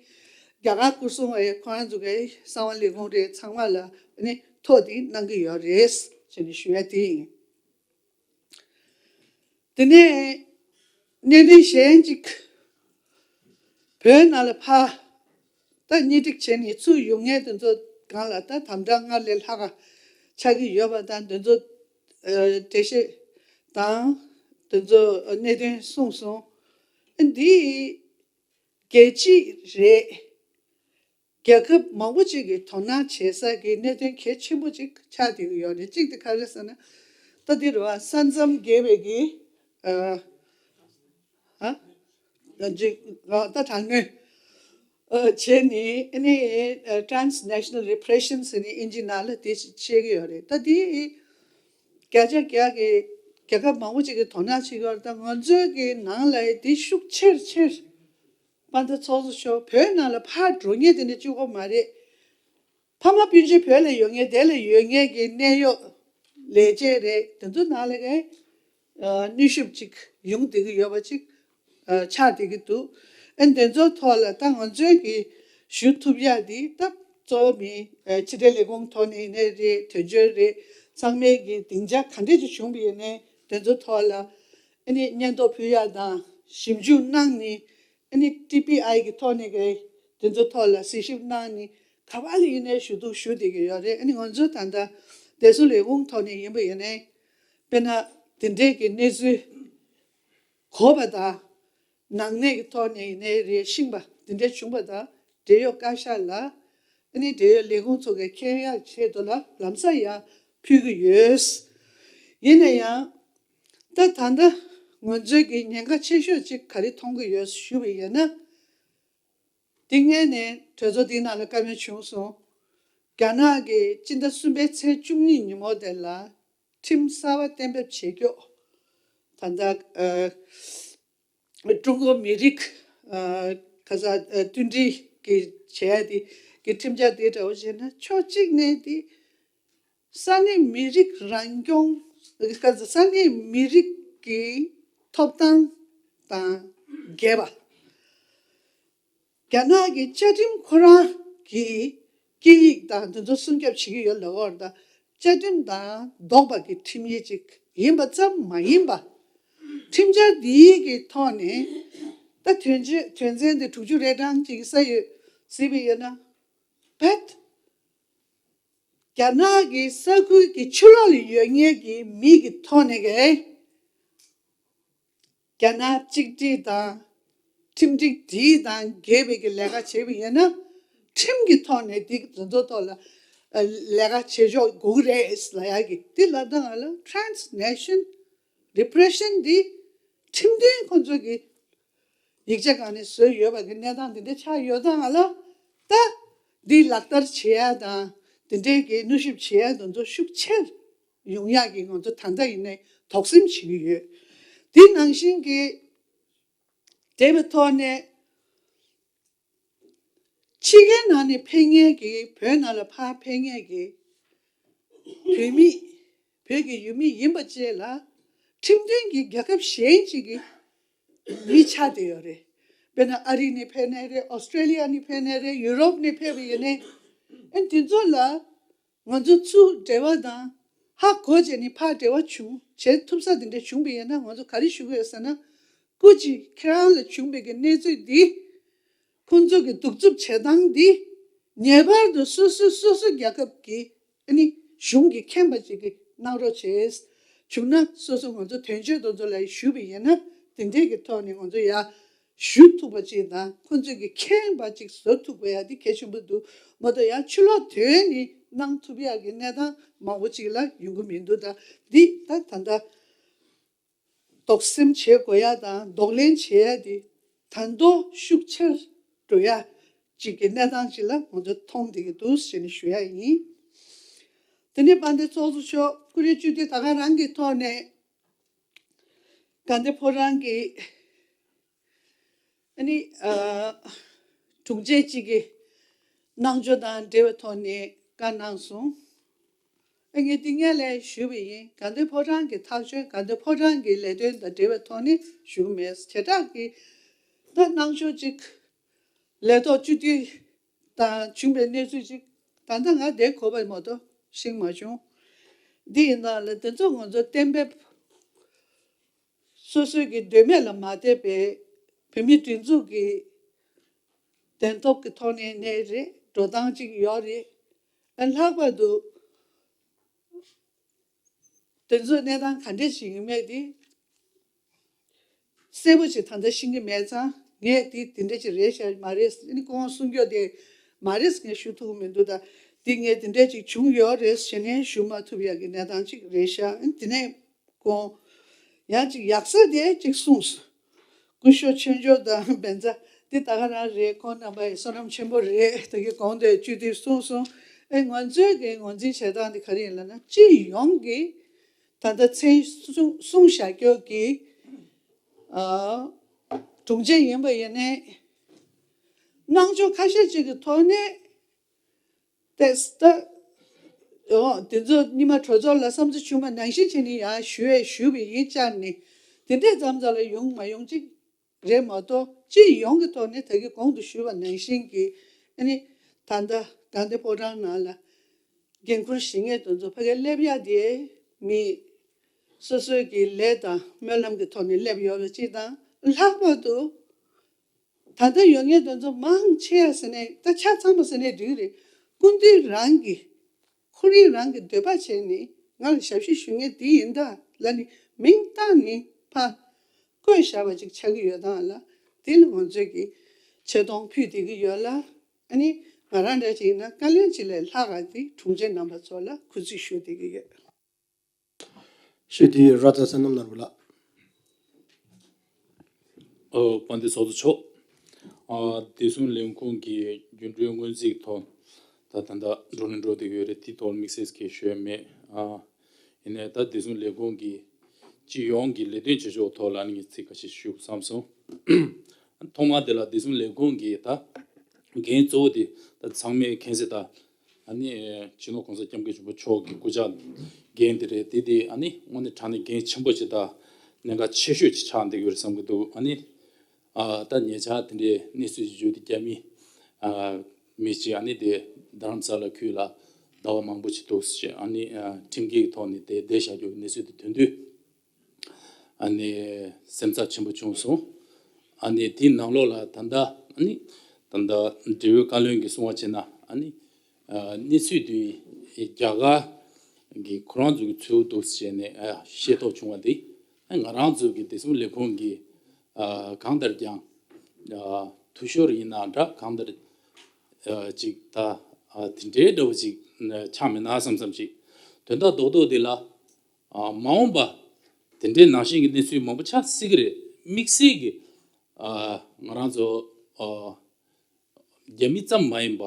རྒྱ་གར་སྐོར་སྲུང་བའི་ཁོ་རང་ཚོ་གའི་གསང་བ་ལས་ཁུངས་རེད། ཚང་མ་ལ་ནི་ཐོ་དེ་གནང་གི་ཡོད་རེད་ཅེས་ནས་ཞུ་ཡ་དེ་ཡིན། དེ་ནས་གནད་དོན་གཞན་ཅིག་བོད་ནང་ལ་ཕར་ད་གཉེན་སྒྲིག་བྱས་ནས་ཚུར་ཡོང་མཁན་དེ་ཚོ་སྒང་ལ་ད་དམ་དྲག་སྔར་ལས་ལྷག་ག་ཆགས་ཀྱི་ཡོད་པ་དང་། དེ་ཚོ་ཨ་འགྲེལ་བཤད་དང་དེ་ཚོ་གནད་དོན་གསུངས་སོང་། ཨ་འདི་རྒྱལ་སྤྱི་རེད། རྒྱལ་ཁབ་མང་པོ་ཅིག་གིས་དོ་སྣང་བྱེད་ས་གི་གནད་དོན་གལ་ཆེན་པོ་ཅིག་ཆགས་བསྡད་ཀྱི་ཡོད་རེད། གཅིག་དེ་ག་རེ་ཟེར་ན། ད་འདི་རུ་ས་མཚམས་བརྒལ་བའི་གི་ཨ་ཨ་ཅིག་ཨ་ད་དྲག་གནོན་ཨ་བྱས་ནས་ཨ་ནི་ཨ་transnational repression ཟེར་ནས་ཨིན་ཇི་ནང་ལ་དེ་བཤད་ཀྱི་ཡོད་རེད། ད་དེ་བརྒྱ་ཆ་བརྒྱ་གི་རྒྱལ་ཁབ་མང་པོ་ཅིག་གིས་དོ་སྣང་བྱེད་ཀྱི་ཡོད་རེད། ད་ང་ཚོའི་གི་ནང་ལ་དེ་ཤུགས་ཆེར་ཆེར་དཔལ་ལྡན་ཚོགས་གཙོ་མཆོག་བོད་ནང་ལ་ཕར་འགྲོ་མཁན་དེ་འདྲ་གཅིག་པོ་མ་རེད། ཕ་མ་སྤུན་མཆེད་བོད་ལ་ཡོད་མཁན་དེ་ལ་ཡོད་མཁན་གྱི་གནད་གཡོག་ལས་བྱེད་རེད། དེ་ཚོ་ནང་ལ་གའི་ཨ་ནུས་ཤུགས་ཅིག་ཡོང་བསྡད་ཀྱི་ཡོད་པ་ཅིག་ཨ་ཆགས་བསྡད་ཀྱི་འདུག་ཨ་དེ་ཚོའི་ཐོག་ལ་ད་ང་ཚོས་ཀྱི་ཞུ་ཐུབ་ཡ་དེ་ད་གཙོ་བོ་མི་ཨ་ཕྱི་དྲིལ་ལས་ཁུངས་ཐོག་ནས་ཡིན་ནའི་རེད། དོན་གཅོད་རེད། ཚང་མས་ཀྱི་སྡིངས་ཆ་ག་འདྲས་ཅིག་བྱུང་བ་ཡིན་ནའི་དེ་ཚོའི་ཐོག་ལ་ཨ་ནི་སྙན་ཐོ་ཕུལ་ཡ་དང་ཞིབ་འཇུག་གནང་ནས། ཨ་ནི་ཊི་པི་ཨའི་གི་ཐོག་ནས་གི་དེ་ཚོ་ཐོག་ལ་གཟིགས་ཞིབ་གནང་ནས་ག་པ་ལ་ཡིན་ནའི་ཞུ་གཏུག་ཞུ་བསྡད་ཀྱི་ཡོད་རེད། ཨ་ནི་ང་ཚོ་ད་ལྟ་བདེ་སྲུང་ལས་ཁུངས་ཐོག་ནས་ཡིན་པ་ཡིན་ནའི་དཔེར་ན་དེ་འདྲའི་གི་གནས་ཚུལ་གོ་བ་དང་། ནང་གནས་ཀྱི་ཐོག་ནས་ཡིན་ནའི་རེད། ཤེས་པ་དེ་འདྲའི་བྱུང་བ་དང་། འབྲེལ་ཡོད་བཀའ་ཤག་ལ་ཨ་ནི་འབྲེལ་ཡོད་ལས་ཁུངས་ཚོ་གི་མཁྱེན་ཡག་ཆེད་དུ་ལ་ལམ་སང་ཡར་ཕུལ་གྱི་ཡོད། ཡིན་ན་ཡང་ད་ད་ལྟ་ང་ཚོའི་གི་ཉེན་ཁ་ཆེ་ཤོས་ཅིག་ག་རེ་མཐོང་གི་ཡོད་ཞུ་བ་ཡིན་ན། དེ་སྔོན་ནས་གྲོས་ཚོགས་འདིའི་ནང་ལ་བཀའ་མོལ་བྱུང་སོང་། རྒྱ་ནག་གིས་སྤྱི་ཟླ་གསུམ་པའི་ཚེས་བཅུ་གཉིས་ཉིན་མོ་དེ་ལ་ཁྲིམས་གསར་པ་གཏན་འབེབས་བྱེད་ཀྱོག་ད་ལྟ་ཨ་ཀྲུང་གོ་མི་རིགས་ཨ་ག་ས་ཨ་མཐུན་སྒྲིལ་གྱི་བྱེད་ཡ་དེ་གི་ཁྲིམས་འཆར་དེ་འདྲ་བོ་བྱས་ན་ཕྱོགས་གཅིག་ནས་དེ་ས་གནས་མི་རིགས་རང་སྐྱོང་ག་ས་ས་གནས་མི་རིགས་ཀྱི་ཐོབ་ཐང་དང་འགལ་བ། རྒྱ་ནག་གི་བཅའ་ཁྲིམས་ཁོ་རང་གི་སྐད་ཡིག་དང་དེ་ཚོ་སྲུང་སྐྱོབ་བྱེད་ཀྱི་ཡོད་ལབ་ཡོད་རེད། ད་བཅའ་ཁྲིམས་དང་ལྡོག་པ་གི་ཁྲིམས་ཡིག་ཅིག་ཡིན་པ་ཙམ་མ་ཡིན་པ། ཁྲིམས་འཆར་འདིའི་གི་ཐོག་ནས་ད་དོན་ཚན་དོན་ཚན་དེ་དྲུག་ཅུ་རེ་གྲངས་ཅིག་ས་ཡོད་ཟེར་བ་ཡིན་ན། བེད། རྒྱ་ནག་གི་ས་ཁུལ་གྱི་ཕྱི་ལོགས་ལ་ཡོད་མཁན་གྱི་མི་གི་ཐོག་ནས་གི་རྒྱ་ནག་གཅིག་སྒྲིལ་དང་ཁྲིམས་སྒྲིག་དེའི་དང་འགལ་བའི་གི་ལས་ཀ་བྱས་པ་ཡིན་ན། ཁྲིམས་ཀྱི་ཐོག་ནས་འདི་དེ་ཚོ་ཐོག་ལ་ཨ་ལས་ཀ་བྱེད་ཆོག་དགོས་ཀྱི་རེད་ལབ་ཡ་གི་དེ་ལབ་སྟངས་ལ་transnational repression འདི་ཁྲིམས་མཐུན་ཁོ་ཚོ་གི་ཡིག་ཆ་སྒང་ནས་བཟོས་ཡོད་པ་གི་གནས་སྟངས་དེ་འདྲ་ཆགས་ཡོད་སྟངས་ལ། ད་འདི་ལག་བསྟར་བྱེད་ཡ་དང་དེ་འདྲའི་གི་གནོན་ཤུགས་བྱེད་ཡ་དེ་ཚོ་ཤུགས་ཆེར་ཡོང་ཡག་གི་ང་ཚོ་ད་ལྟ་ཡིན་ནའི་དོགས་ཟོན་བྱེད་ཀྱི་ཡོད། དེ་ནང་བཞིན་གྱི་འབྲེལ་བའི་ཐོག་ནས་ཕྱི་རྒྱལ་ནང་ནས་ཕེབས་མཁན་གྱི་བོད་ནང་ལ་ཕར་ཕེབས་མཁན་གྱི་བོད་མི་བོད་ཀྱི་ཡུལ་མི་ཡིན་པ་བཅས་ལ་ཁྲིམས་མཐུན་གྱི་རྒྱལ་ཁབ་གཞན་ཞིག་གི་མི་ཆགས་བསྡད་ཡོད་རེད། དཔེར་ན་ཨ་རི་ནས་ཕེབས་ནའི་རེད། ཨོ་སི་ཀྲེ་ལི་ཡ་ནས་ཕེབས་ནའི་རེད། ཡུ་རོབ་ནས་ཕེབས་པ་ཡིན་ནའི། ཨ་ནི་དེ་ཚོ་ལ་ང་ཚོ་ཚུར་འབྲེལ་བ་དང་ཧ་གོ་བྱས་ནས་ཕར་འབྲེལ་བ་བྱུང་བྱེད་ཐུབ་ས་དེ་འདྲ་བྱུང་བ་ཡིན་ན། ང་ཚོ་ག་རེ་ཞུ་གི་ཡོད་ཟེར་ན། སྐུ་མཁྱེན་ཁྱེད་རང་ལ་བྱུང་བའི་གི་གནས་ཚུལ་འདི། ཁོང་ཚོ་གི་གདུག་རྩུབ་བྱེད་སྟངས་འདི་ངེས་པར་དུ་སོ་སོ་སོ་སོ་རྒྱལ་ཁབ་ཀྱི་ཨ་ནི་གཞུང་གི་མཁྱེན་པ་ཅིག་གིས་གནང་རོགས་བྱས། བྱུང་ན་སོ་སོ་ང་ཚོ་དོན་གཅོད་དེ་ཚོ་ལ་ཞུས་པ་ཡིན་ན། དེ་འདྲས་ཀྱི་ཐོག་ནས་ང་ཚོ་ཡར་ཞུ་ཐུབ་པ་ཅིག་དང་། ཁོང་ཚོ་གི་མཁྱེན་པ་ཅིག་བཟོ་ཐུབ་པ་ཡ་དེ་གལ་ཆེན་པོ་འདུག་མ་གཏོགས་ཡར་ཕྱི་ལོགས་ཐོན་ནས་གནང་ཐུབ་ཡག་གི་གནས་སྟངས་མང་པོ་ཅིག་ལ་ཡོང་གི་མི་འདུག་ད་འདི་ད་ད་ལྟ། དོགས་ཟོན་བྱེད་དགོས་ཡ་དང་གདོང་ལེན་བྱེད་ཡ་དེ་ད་དུང་ཤུགས་ཆེར་འགྲོ་ཡ་ཅིག་གི་གནས་སྟངས་ཅིག་ལ་ང་ཚོ་མཐོང་བསྡད་ཀྱི་འདུག་ཞེས་ནས་ཞུ་ཡ་ཡིན། དེ་ནས་དཔལ་ལྡན་ཚོགས་གཙོ་མཆོག་སྐུ་ངོ་སྤྱི་འཐུས་ད་ག་རང་གི་ཐོག་ནས། དགའ་ལྡན་ཕོ་བྲང་གི་ཨ་ནི་ཨ་དྲུང་ཆེ་གཅིག་གི་གནང་ཕྱོགས་དང་འབྲེལ་བའི་ཐོག་ནས་བཀའ་གནང་སོང་། ཨ་ངས་འདི་སྔོན་ལ་ཞུས་པ་ཡིན། དགའ་ལྡན་ཕོ་བྲང་གི་ཐག་གཅོད། དགའ་ལྡན་ཕོ་བྲང་གི་ལས་དོན་དང་འབྲེལ་བའི་ཐོག་ནས་ཞུ་གི་མེད། བྱེ་བྲག་གི་ད་གནང་ཕྱོགས་གཅིག་ལས་ཐོག་སྤྱི་འཐུས་དང་བྱུང་བའི་གནས་ཚུལ་ཅིག་ད་ལྟ་ང་དེ་གོ་བ་མ་གཏོགས་ཤེས་མ་བྱུང་། འདི་ཡིན་ན་ལ་དེ་ཚོ་ང་ཚོ་གཏན་འབེབས། སོ་སོའི་གི་འདོད་མོས་ལ་མ་བལྟས་པའི་བོད་མིའི་སྒྲིག་འཛུགས་ཀྱི་གདན་ཐོབ་ཀྱི་ཐོག་ནས་ནས་རེད། འགྲོ་སྟངས་ཅིག་ཡོད་རེད། ཨ་ལྷག་པར་དུ་དེ་ཚོའི་གནས་སྟངས་ག་འདྲས་ཞིག་ཡིན་མེད་དེ་གསལ་པོ་ཞིག་ད་ལྟ་ཤེས་ཀྱི་མེད་ཙང་། ངས་དེ་དེ་འདྲས་ཅིག་རེད་ཤག་མ་རེད། ཨ་ནི་ཁོང་གསུང་རྒྱུ་དེ་མ་རེད་ངས་ཞུ་ཐུབ་ཀྱི་མི་འདུག་ད་དེ་ངས་དེ་འདྲས་ཅིག་བྱུང་ཡོད་རེད་ཟེར་ནས་ཞུ་མ་ཐུབ་ཡག་གི་གནས་སྟངས་ཅིག་རེད་ཤག་ཨ་ནི་དེ་ནས། དགོངས། ཡང་ཅིག་ཡག་ས་དེ་ཅིག་གསུངས་སོང་། སྐུ་ཞབས་ཆོས་འབྱོར་དང་བན་ཚ་འདི་ད་ག་རང་རེད། ཁོང་རྣམ་པ་ཡི་བསོད་ནམས་ཆེན་པོ་རེད། ད་གི་གོང་དུ་སྤྱི་འཐུས་གསུངས་སོང་། ཨེ་ང་ཚོའི་གི་ངོས་འཛིན་བྱེད་སྟངས་འདི་ག་རེ་ཡིན་ལབ་ན། སྤྱི་ཡོངས་ཀྱི་ད་ལྟ་མཚན་གསུང་གསུང་བཞག་རྒྱུ་གི་ཨ་དྲུང་ཆེ་ཡིན་པ་ཡིན་ནའི། གནང་ཕྱོགས་ཁ་ཤས་ཅིག་གི་ཐོག་ནས། ཏེས་ད། འོ་དེ་ཚོ་སྔོན་མ་གྲོས་ཚོགས་ལ་བསམ་ཚུལ་བྱུང་བ་ནང་བཞིན་བྱས་ནས་ཡང་ཞུ་ཡས་ཞུས་པ་ཡིན་ཙང་ནི། དེ་འདྲས་ཙམ་ཙམ་ལ་ཡོང་མ་ཡོང་ཅིག་རེད་མ་གཏོགས། སྤྱི་ཡོངས་ཀྱི་ཐོག་ནས་ད་གིན་གོང་དུ་ཞུས་པ་ནང་བཞིན་གྱི་ཨ་ནི་ད་ལྟ་དགའ་ལྡན་ཕོ་བྲང་ནང་ལ་འགན་འཁུར་བཞེས་མཁན་དེ་ཚོ་ཕ་གིར་སླེབས་ཡ་དེ་མི་སོ་སོའི་གི་ལས་དང་སྨོན་ལམ་གྱི་ཐོག་ནས་སླེབས་ཡོད་པ་གཅིག་དང་། ལྷག་པར་དུ། ད་ལྟ་ཡོད་མཁན་དེ་ཚོ་མང་ཆེ་བ་ཟེར་ནས་ད་ཆ་ཚང་མ་ཟེར་ནས་འགྲིག་རེད། སྐུ་མདུན་རང་གི་ཁོ་རང་རང་གི་འདོད་པ་བྱས་ནས་ང་ལ་ཞབས་ཕྱི་ཞུ་མཁན་འདི་ཡིན་ད་ལབ་ནས་མིང་བཏགས་ནས་ཕར་བཀོད་བཞག་པ་ཅིག་ཆགས་ཀྱི་ཡོད་སྟངས་ལ། དེ་ལ་ང་ཚོས་ཀྱི་ཆེ་མཐོང་ཕུལ་བསྡད་ཀྱི་ཡོད་ལ། ཨ་ནི་ང་རང་འདྲ་ཅིག་ཡིན་ན་བཀའ་བློན་གཅིག་ལས་ལྷག་ག་དེ་དྲུང་ཆེ་རྣམ་པ་ཚོ་ལ་སྐུ་རྩིས་ཞུ་བསྡད་ཀྱི་ཡོད། ཤེས་ཏེ་ར་ཙ་བསོད་ནམས་ནོར་བུ་ལགས། ཨོ་དཔལ་ལྡན་ཚོགས་གཙོ་མཆོག་ཨ་བདེ་སྲུང་ལས་ཁུངས་ཀྱི་རྒྱུན་གྲོན་སྔོན་རྩིས་ཐོག་ད་ད་ལྟ་འགྲོ་ནས་འགྲོ་བསྡད་ཡོད་རེད། དེ་ཐོག་དམིགས་བསལ་གྱི་ཞུ་ཡ་མེད། ཨ་ཡིན་ནའི་ད་བདེ་སྲུང་ལས་ཁུངས་ཀྱི་སྤྱི་ཡོངས་ཀྱི་ལས་དོན་བྱེད་ཕྱོགས་ཐོག་ལ་ནི་ངས་ཚིག་ཁ་ཤས་ཞུ་བསམ་སོང་། ཐོག་མ་དེ་ལ་བདེ་སྲུང་ལས་ཁུངས་ཀྱི་ད་འགན་གཙོ་བོ་དེ་ད་ཚང་མས་མཁྱེན་གསལ་ལྟར། ཨ་ནི་སྤྱི་ནོར་གོང་ས་སྐྱབས་མགོན་ཆེན་པོ་མཆོག་གི་སྐུ་ཕྱྭ་འགན་དེ་རེད། དེ་དེ་ཨ་ནི་དངོས་གནས་དྲང་གནས་འགན་ཆེན་པོ་ཅིག་དང་གནད་འགག་ཆེ་ཤོས་ཅིག་ཆགས་བསྡད་ཡོད་རེད་བསམ་གྱི་འདུག་ཨ་ནི་ཨ་ད་ཉེ་ཆར་དེ་འདྲའི་གནས་ཚུལ་ཅིག་བརྗོད་དེ་རྒྱ་མི་ཨ་མི་ཅིག་ཨ་ནི་དེ་རྡ་རམ་ས་ལ་ཁུལ་ལ་ཟླ་བ་མང་པོ་ཅིག་འདུག་ཟེར། ཨ་ནི་ཨ་ཁྲིམས་འགལ་གྱི་ཐོག་ནས་དེ་བསྡད་བཞག་རྒྱུ་གི་གནས་ཚུལ་དེ་ཐོན་དུས། ཨ་ནི་སེམས་འཚབ་ཆེན་པོ་བྱུང་སོང་། ཨ་ནི་དེའི་ནང་ལོགས་ལ་ད་ལྟ་ཨ་ནི་ད་ལྟ་འབྲེལ་ཡོད་བཀའ་བློན་གྱིས་གསུང་བ་བྱས་ན། ཨ་ནི་ཨ་གནས་ཚུལ་དེ་རྒྱ་གར་གྱི་ཁོ་རང་ཚོ་གི་ཚུལ་འདུག་ཟེར་ནས་ཨ་ཤེས་རྟོགས་བྱུང་བ་དེ། ཨ་ང་རང་ཚོ་གི་བདེ་སྲུང་ལས་ཁུངས་ཀྱིས་ཨ་གང་ལྟར་ཀྱང་ཨ་འཐུས་ཤོར་ཡིན་ན་འདྲ། གང་ལྟར་ཨ་ཅིག་ད་ཨ་དེ་འདྲའི་འདྲ་བོ་ཅིག་ཆགས་མེད་ན་བསམ་བསམ་ཅིག་དོན་དག་རྡོག་རྡོག་དེ་ལ། ཨ་མ་འོངས་པ་དེ་འདྲའི་ནང་བཞིན་གྱི་གནས་ཚུལ་མང་པོ་ཆགས་སྲིད་ཀྱི་རེད། དམིགས་བསལ་གྱི་ཨ་ང་རང་ཚོ་ཨ་རྒྱ་མི་ཙམ་མ་ཡིན་པ།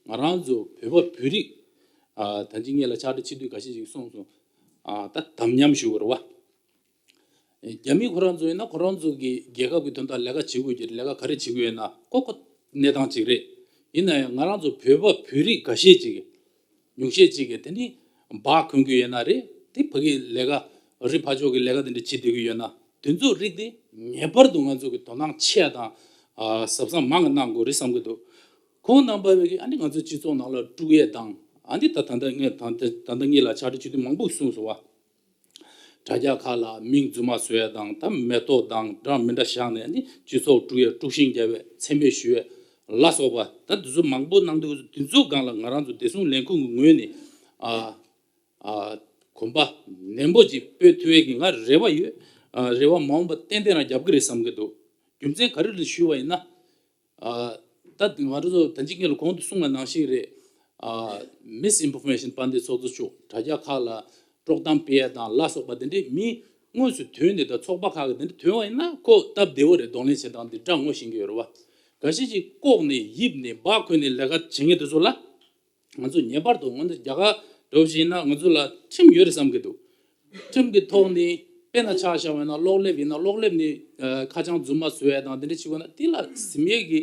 ང་རང་ཚོ་བོད་པ་བོད་རིགས་ཨ་ད་ཅི་སྔོན་ལ་ཕྱག་སྦྲེལ་སྤྱི་འཐུས་འགའ་ཤས་ཤིག་གསུངས་སོང་། ཨ་ད་དམ་ཉམས་ཞུ་དགོས་རེད་བ། རྒྱ་མི་ཁོ་རང་ཚོ་ཡིན་ན་ཁོ་རང་ཚོ་གི་རྒྱལ་ཁབ་ཀྱི་དོན་དག་ལས་ཀ་བྱེད་དགོས་ཀྱི་རེད། ལས་ཀ་ག་རེ་བྱེད་དགོས་ཡོད་ན་ཁོ་ཁོ་གནས་སྟངས་གཅིག་རེད། ཡིན་ན་ཡང་ང་རང་ཚོ་བོད་པ་བོད་རིགས་འགའ་ཤས་ཅིག་གིས། ཉུང་ཤས་ཅིག་གིས་དེ་ནི་འབག་གོན་གྱི་ཡོད་ན་རེད། དེ་ཕ་གིའི་ལས་ཀ་རི་ཕར་ཕྱོགས་ཀྱི་ལས་ཀ་དེ་འདྲ་བྱེད་བསྡད་ཀྱི་ཡོད་ན། དེ་ཚོ་རིགས་དེ་ངེས་པར་དུ་ང་ཚོ་གི་དོ་སྣང་ཆེ་ཡ་དང་ ཨ་གཟབ་གཟབ་མང་གི་གནང་དགོས་རེད་བསམ་གི་འདུག་ཁོང་རྣམ་པ་བས་ཀྱི་ཨ་ནི་ང་ཚོ་སྤྱི་ཚོགས་ནང་ལ་དཀྲུག་ཡས་དང་། ཨ་ནི་ད་ད་ལྟ་ངས་ད་ད་ད་ལྟ་ངེད་ལ་ཕྱག་བྲིས་བྱེད་དུས་མང་པོ་གསུངས་སོང་བ། དྲ་རྒྱ་ཁག་ལ་མིང་རྫུན་མ་བཟོ་ཡས་དང་། ད་མེ་ཏོག་དང་འདྲ་མི་འདྲ་བཞག་ནས་ནི་སྤྱི་ཚོགས་དཀྲུག་ཡས། དཀྲུག་ཤིང་རྒྱབ་ཡས། མཚན་སྨད་ཞུ་ཡས་ལ་སོགས་པ། ད་དེ་ཚོ་མང་པོ་གནང་འདུག་དེ་ཚོའི་སྒང་ལ་ང་རང་ཚོ་བདེ་སྲུང་ལས་ཁུངས་ཀྱི་ངོས་ནས་ཨ་ཨ་གོམ་པ་ནན་པོ་ཅིག་སྤོས་ཐུབ་ཡས་ཀྱི་ང་རེ་བ་ཡོད། ཨ་རེ་བ་མ་འོངས་པ་ཏན་ཏན་རང་རྒྱབ་ཀྱི་རེད་བསམ་གྱི་འདུག་རྒྱུ་མཚན་ག་རེ་རེད་ཞུས་པ་ཡིན་ན། ཨ་ད་ང་རང་ཚོ་ད་ཅི་ངས་ལ་གོང་དུ་གསུངས་པ་ནང་བཞིན་རེད། ཨ་མིས་ཨིན་ཕོར་མེ་ཤན་དཔལ་ལྡན་ཚོགས་གཙོ་མཆོག་དྲ་རྒྱ་ཁག་ལ་དཀྲོག་གཏམ་སྤེལ་ཡ་དང་ལ་སོགས་པ་དེ་འདྲའི་མི་དངོས་སུ་ཐོན་ནས། ད་ཚོགས་པ་ཁག་གི་དེ་འདྲ་ཐོན་པ་ཡིན་ན་ཁོ་སྟབས་བདེ་བོ་རེད། གདོང་ལེན་བྱེད་སྟངས་འདི་འདྲ་ངོ་ཤེས་ཀྱི་ཡོད་རེད་བ། འགའ་ཤས་ཅིག་ལྐོག་ནས་ཡིབ་ནས་སྦག་ཁུར་ནས་ལས་ཀ་བྱེད་མཁན་དེ་ཚོ་ལ། ང་ཚོ་ངེས་པར་དུ། ང་ཚོ་རྒྱ་གར་འགྲོ་བཞིན་ན་ང་ཚོ་ལ་ཁྲིམས་ཡོད་རེད་བསམ་གྱི་འདུག་ཁྲིམས་ཀྱི་ཐོག་ནས་དཔེར་ན་ཆ་བཞག་པ་ཡིན་ན། གློག་ཀླད་ཡིན་ན། གློག་ཀླད་ནས་ཨ་ཁ་བྱང་རྫུན་མ་བཟོ་ཡ་དང་དེ་འདྲ་བྱེད་པ་ན། དེ་ལ་ཟིན་ཡས་ཀྱི།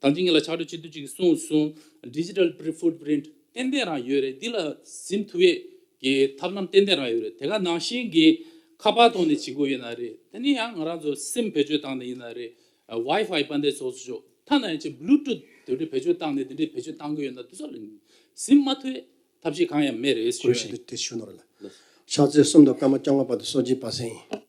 ད་ཅི་ངེད་ལ་ཕྱག་བྲིས་བྱེད་དུས་ཅིག་གསུངས་སོང་། ཌི་ཇི་ཊལ་ཕུཊ་པི་རིནཊ་ཏན་ཏན་རང་ཡོད་རེད། དེ་ལ་ཟིན་ཐུབ་ཡས་ཀྱི་ཐབས་ལམ་ཏན་ཏན་རང་ཡོད་རེད། དེ་ག་ནང་བཞིན་གྱི་ཁ་པར་ཐོག་ནས་བྱེད་དགོས་ཡིན་ན་རེད། དེ་ནས་ཡང་ང་རང་ཚོ་སིམ་བེད་སྤྱོད་བཏང་ནས་ཡིན་ན་རེད། ཨ་ཝའི་ཕའི་དཔལ་ལྡན་ཚོགས་གཙོ་མཆོག་ཐ་ན་ཡང་ཅིག་བླུ་ཊུཐ་དེ་འདྲ་བེད་སྤྱོད་བཏང་ནས་དེ་འདྲ་བེད་སྤྱོད་བཏང་གི་ཡོད་ན། དེ་ཚོ་ལ་ཟིན་མ་ཐུབ་ཐབས་ཤེས་གང་ཡང་མེད་རེད་ཞུ། བཀྲ་ཤིས་བདེ་ལེགས་ཞུ་ནོར་ལ། ཕྱག་ཚོད་གསུམ་དང་སྐར་མ་བཅོ་ལྔ་བར་དུ་གསོལ་ཇ་ཕུལ་ཟིན་ཡིན།